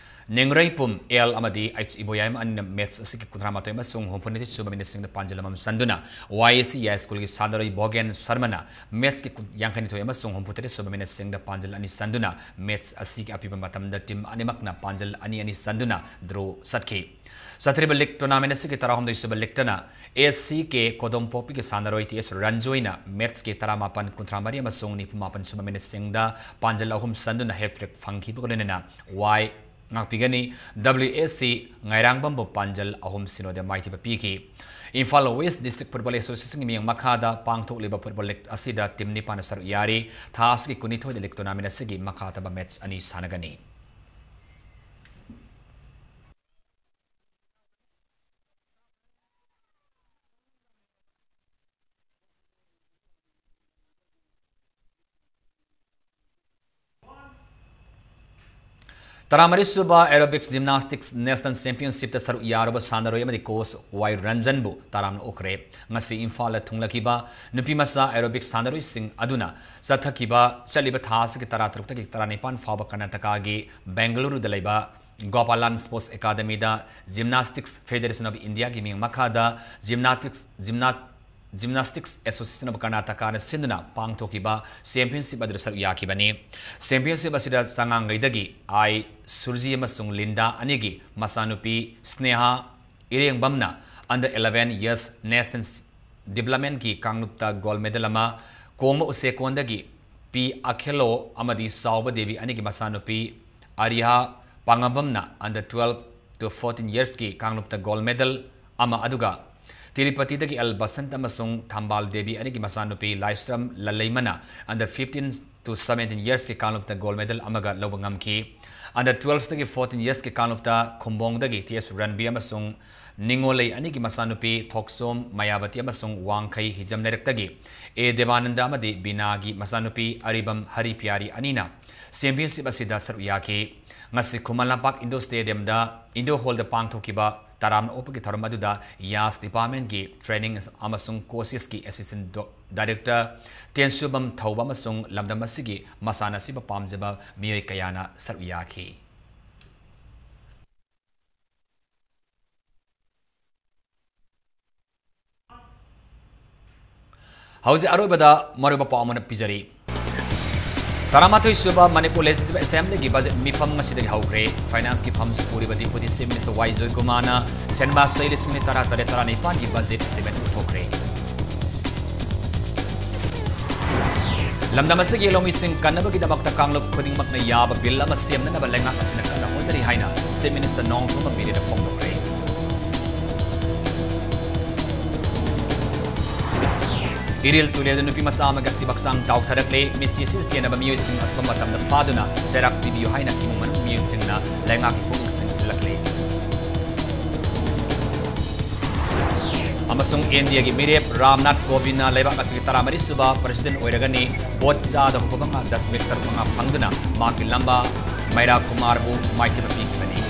ꯅꯦꯡꯔꯩꯄꯨꯝ ꯑꯦꯜ ꯑꯃꯗꯤ ꯑꯩꯆ ꯏꯕꯣꯌꯥꯏꯃ ꯑꯅꯤꯅ match ꯑꯁꯤꯒꯤ ꯀꯨꯟꯊ꯭ꯔꯥ ꯃꯥꯊꯣꯏ ꯑꯃꯁꯨꯡ ꯍꯨꯝꯐꯨ ꯅꯤꯊꯣꯏ ꯁꯨꯕ minuteꯁꯤꯡꯗ ꯄꯥꯟꯖꯜ ꯑꯃꯃꯝ ꯆꯟꯗꯨꯅ ꯋꯥꯏ ꯑꯦ ꯁꯤ ꯌꯥꯏꯁ꯭ꯀꯨꯜꯒꯤ ꯁꯥꯟꯅꯔꯣꯏ ꯚꯣꯒꯦꯟ ꯁꯔꯃꯅ matchꯀꯤ ꯀꯨꯟ-, ꯌꯥꯡꯈꯩ ꯅꯤꯊꯣꯏ ꯑꯃꯁꯨꯡ ꯍꯨꯝꯐꯨ ꯇꯔꯦꯠ ꯁꯨꯕ minuteꯁꯤꯡꯗ ꯄꯥꯟꯖꯜ ꯑꯅꯤ ꯆꯟꯗꯨꯅ match ꯑꯁꯤꯒꯤ ꯑꯄꯤꯕ ꯃꯇꯝꯗ team ꯑꯅꯤꯃꯛꯅ ꯄꯥꯟꯖꯜ ꯑꯅꯤ ꯑꯅꯤ ꯆꯟꯗꯨꯅ draw ꯆꯠꯈꯤ꯫ ꯆꯠꯊꯔꯤꯕ league tournament ꯑꯁꯤꯒꯤ ꯇꯔꯥꯍꯨꯝꯗꯣꯏ ꯁꯨꯕ leagueꯇꯅ ꯑꯦꯁ ꯁꯤ ꯀꯦ ꯀꯣꯗꯣꯝꯄꯣꯛꯄꯤꯒꯤ ꯁꯥꯟꯅꯔꯣꯏ ꯇꯤ ꯑꯦꯁ ꯔꯟꯖꯣꯏꯅ matchꯀꯤ ꯇꯔꯥꯃꯥꯄꯟ, ꯀꯨꯟꯊ꯭ꯔꯥ ꯃꯔꯤ ꯑꯃꯁꯨꯡ ꯅꯤꯐꯨ ꯃꯥꯄꯟ ꯁꯨꯕ minuteꯁꯤꯡꯗ ꯄꯥꯟꯖꯜ ꯑꯍꯨꯝ ꯆꯟꯗꯨꯅ hat-trick ꯐꯪꯈꯤꯕꯒ ꯂꯣꯏꯅꯅ ꯋꯥꯏ ꯉꯥꯛꯄꯤꯒꯅꯤ꯫ ꯗꯕ꯭ꯂꯤꯎ ꯑꯦꯁ ꯁꯤ ꯉꯥꯏꯔꯥꯡꯕꯝꯕꯨ ꯄꯥꯟꯖꯜ ꯑꯍꯨꯝ ꯁꯤꯅꯣꯗ ꯃꯥꯏꯊꯤꯕ ꯄꯤꯈꯤ꯫ ꯏꯝꯐꯥꯜ West District Football Associationꯒꯤ ꯃꯤꯠꯌꯦꯡ ꯃꯈꯥꯗ ꯄꯥꯡꯊꯣꯛꯂꯤꯕ football league ꯑꯁꯤꯗ team ꯅꯤꯄꯥꯟꯅ ꯁꯔꯨꯛ ꯌꯥꯔꯤ꯫ ꯊꯥ ꯑꯁꯤꯒꯤ ꯀꯨꯟꯅꯤꯊꯣꯏꯗ league tournament ꯑꯁꯤꯒꯤ ꯃꯈꯥ ꯇꯥꯕ match ꯑꯅꯤ ꯁꯥꯟꯅꯒꯅꯤ꯫ ꯇꯔꯥꯃꯔꯤ ꯁꯨꯕ Aerobics Gymnastics National Championshipꯇ ꯁꯔꯨꯛ ꯌꯥꯔꯨꯕ ꯁꯥꯟꯅꯔꯣꯏ ꯑꯃꯗꯤ coach ꯋꯥꯏ ꯔꯟꯖꯟꯕꯨ ꯇꯔꯥꯝꯅ ꯑꯣꯛꯈ꯭ꯔꯦ꯫ ꯉꯁꯤ ꯏꯝꯐꯥꯜꯗ ꯊꯨꯡꯂꯈꯤꯕ ꯅꯨꯄꯤꯃꯆꯥ aerobics ꯁꯥꯟꯅꯔꯣꯏꯁꯤꯡ ꯑꯗꯨꯅ ꯆꯠꯊꯈꯤꯕ, ꯆꯠꯂꯤꯕ ꯊꯥ ꯑꯁꯤꯒꯤ ꯇꯔꯥꯇꯔꯨꯛꯇꯒꯤ ꯇꯔꯥꯅꯤꯄꯥꯟ ꯐꯥꯎꯕ ꯀꯔꯅꯥꯇꯀꯥꯒꯤ ꯕꯦꯡꯒꯂꯨꯔꯨꯗ ꯂꯩꯕ ꯒꯣꯄꯥꯂꯥꯟ Sports Academyꯗ Gymnastics Federation of Indiaꯒꯤ ꯃꯤꯡ ꯃꯈꯥꯗ Gymnastics, Gymna-, Gymnastics Association of Karnatakaꯅ ꯁꯤꯟꯗꯨꯅ ꯄꯥꯡꯊꯣꯛꯈꯤꯕ championship ꯑꯗꯨꯗ ꯁꯔꯨꯛ ꯌꯥꯈꯤꯕꯅꯤ꯫ Championship ꯑꯁꯤꯗ ꯆꯉꯥꯡꯒꯩꯗꯒꯤ ꯑꯥꯏ ꯁꯨꯔꯖꯤ ꯑꯃꯁꯨꯡ ꯂꯤꯟꯗꯥ ꯑꯅꯤꯒꯤ ꯃꯆꯥꯅꯨꯄꯤ Sneha ꯏꯔꯦꯡꯕꯝꯅ under eleven years national developmentꯀꯤ ꯀꯥꯡꯂꯨꯞꯇ gold medal ꯑꯃ, ꯀꯣꯡꯕ ꯎꯆꯦꯛꯀꯣꯟꯗꯒꯤ ꯄꯤ ꯑꯈꯦꯂꯣ ꯑꯃꯗꯤ ꯆꯥꯎꯕ ꯗꯦꯕꯤ ꯑꯅꯤꯒꯤ ꯃꯆꯥꯅꯨꯄꯤ ꯑꯔꯤꯍꯥ ꯄꯥꯉꯝꯕꯝꯅ under twelve to fourteen yearsꯀꯤ ꯀꯥꯡꯂꯨꯞꯇ gold medal ꯑꯃ, ꯑꯗꯨꯒ ꯇꯤꯔꯨꯄꯇꯤꯗꯒꯤ ꯑꯦꯜ ꯕꯁꯟꯠ ꯑꯃꯁꯨꯡ ꯊꯝꯕꯥꯜ ꯗꯦꯕꯤ ꯑꯅꯤꯒꯤ ꯃꯆꯥꯅꯨꯄꯤ ꯂꯥꯏꯁ꯭ꯔꯝ ꯂꯜꯂꯩꯃꯅ under fifteen to seventeen yearsꯀꯤ ꯀꯥꯡꯂꯨꯞꯇ gold medal ꯑꯃꯒ ꯂꯧꯕ ꯉꯝꯈꯤ꯫ Under twelveꯇꯒꯤ fourteen yearsꯀꯤ ꯀꯥꯡꯂꯨꯞꯇ ꯈꯨꯝꯕꯣꯡꯗꯒꯤ ꯇꯤ ꯑꯦꯁ ꯔꯟꯕꯤꯔ ꯑꯃꯁꯨꯡ ꯅꯤꯉꯣꯜꯂꯩ ꯑꯅꯤꯒꯤ ꯃꯆꯥꯅꯨꯄꯤ ꯊꯣꯛꯆꯣꯝ ꯃꯌꯥꯕꯇꯤ ꯑꯃꯁꯨꯡ ꯋꯥꯡꯈꯩ ꯍꯤꯖꯝ ꯂꯩꯔꯛꯇꯒꯤ ꯑꯦ ꯗꯦꯕꯥꯅꯟꯗ ꯑꯃꯗꯤ ꯕꯤꯅꯥꯒꯤ ꯃꯆꯥꯅꯨꯄꯤ ꯑꯔꯤꯕꯝ ꯍꯔꯤꯄꯤꯌꯥꯔꯤ ꯑꯅꯤꯅ championship ꯑꯁꯤꯗ ꯁꯔꯨꯛ ꯌꯥꯈꯤ꯫ ꯉꯁꯤ ꯈꯨꯃꯟ ꯂꯝꯄꯥꯛ indoor stadiumꯗ indoor hallꯗ ꯄꯥꯡꯊꯣꯛꯈꯤꯕ ꯇꯔꯥꯝꯅ ꯑꯣꯛꯄꯒꯤ ꯊꯧꯔꯝ ꯑꯗꯨꯗ ꯌꯥꯁ departmentꯀꯤ training ꯑꯃꯁꯨꯡ coachesꯀꯤ assistant director ꯇꯦꯟꯁꯨꯕꯝ ꯊꯧꯕ ꯑꯃꯁꯨꯡ ꯂꯝꯗꯝ ꯑꯁꯤꯒꯤ ꯃꯁꯥꯟꯅ ꯑꯁꯤꯕꯨ ꯄꯥꯝꯖꯕ ꯃꯤꯑꯣꯏ ꯀꯌꯥꯅ ꯁꯔꯨꯛ ꯌꯥꯈꯤ꯫ ꯍꯧꯖꯤꯛ ꯑꯔꯣꯏꯕꯗ ꯃꯔꯨꯑꯣꯏꯕ ꯄꯥꯎ ꯑꯃꯅ ꯄꯤꯖꯔꯤ꯫ ꯇꯔꯥꯃꯥꯊꯣꯏ ꯁꯨꯕ ꯃꯅꯤꯄꯨꯔ Legislative Assemblyꯒꯤ budget ꯃꯤꯐꯝ ꯉꯁꯤꯗꯒꯤ ꯍꯧꯈ꯭ꯔꯦ꯫ Financeꯀꯤ ꯐꯝꯁꯨ ꯄꯨꯔꯤꯕ Deputy Chief Minister ꯋꯥꯏ ꯖꯣꯏꯀꯨꯃꯥꯔꯅ ꯁꯦꯟꯕꯥ ꯆꯍꯤ ꯂꯤꯁꯤꯡ ꯑꯅꯤ ꯇꯔꯥ ꯇꯔꯦꯠ ꯇꯔꯥꯅꯤꯄꯥꯟꯒꯤ budget estimate ꯎꯠꯊꯣꯛꯈ꯭ꯔꯦ꯫ ꯂꯝꯗꯝ ꯑꯁꯤꯒꯤ ꯂꯧꯃꯤꯁꯤꯡ ꯀꯟꯅꯕꯒꯤꯗꯃꯛꯇ ꯀꯥꯡꯂꯨꯞ ꯈꯨꯗꯤꯡꯃꯛꯅ ꯌꯥꯕ bill ꯑꯃ ꯁꯦꯝꯅꯅꯕ ꯂꯩꯉꯥꯛ ꯑꯁꯤꯅ ꯀꯟꯅ ꯍꯣꯠꯅꯔꯤ ꯍꯥꯏꯅ Chief Minister ꯅꯣꯡꯊꯣꯝꯕꯝ ꯕꯤꯔꯦꯟꯅ ꯐꯣꯡꯗꯣꯛꯈ꯭ꯔꯦ꯫ ꯏꯔꯤꯜ ꯇꯨꯔꯦꯜꯗ ꯅꯨꯄꯤ ꯃꯆꯥ ꯑꯃꯒꯤ ꯑꯁꯤꯕ ꯍꯛꯆꯥꯡ ꯇꯥꯎꯊꯔꯛꯂꯦ꯫ ꯃꯤꯁꯤ ꯑꯁꯤꯗ ꯆꯦꯟꯅꯕ ꯃꯤꯑꯣꯏꯁꯤꯡ ꯑꯊꯨꯕ ꯃꯇꯝꯗ ꯐꯥꯗꯨꯅ ꯆꯩꯔꯥꯛ ꯄꯤꯕꯤꯌꯨ ꯍꯥꯏꯅ ꯏꯃꯨꯡ ꯃꯅꯨꯡ ꯃꯤꯑꯣꯏꯁꯤꯡꯅ ꯂꯩꯉꯥꯛꯀꯤ ꯄꯨꯛꯅꯤꯡ ꯆꯤꯡꯁꯤꯜꯂꯛꯂꯦ꯫ ꯑꯃꯁꯨꯡ ꯏꯟꯗꯤꯌꯥꯒꯤ ꯃꯤꯔꯦꯞ ꯔꯥꯝꯅꯥꯊ ꯀꯣꯕꯤꯟꯗꯅ ꯂꯩꯕꯥꯛ ꯑꯁꯤꯒꯤ ꯇꯔꯥꯃꯔꯤ ꯁꯨꯕ president ꯑꯣꯏꯔꯒꯅꯤ꯫ Vote ꯆꯥꯗ ꯍꯨꯝꯐꯨ ꯃꯉꯥ ꯗꯁꯃꯤꯛ ꯇꯔꯨꯛ ꯃꯉꯥ ꯐꯪꯗꯨꯅ ꯃꯍꯥꯛꯀꯤ ꯂꯝꯕꯥ ꯃꯩꯔꯥ ꯀꯨꯃꯥꯔꯕꯨ ꯃꯥꯏꯊꯤꯕ ꯄꯤꯈꯤꯕꯅꯤ꯫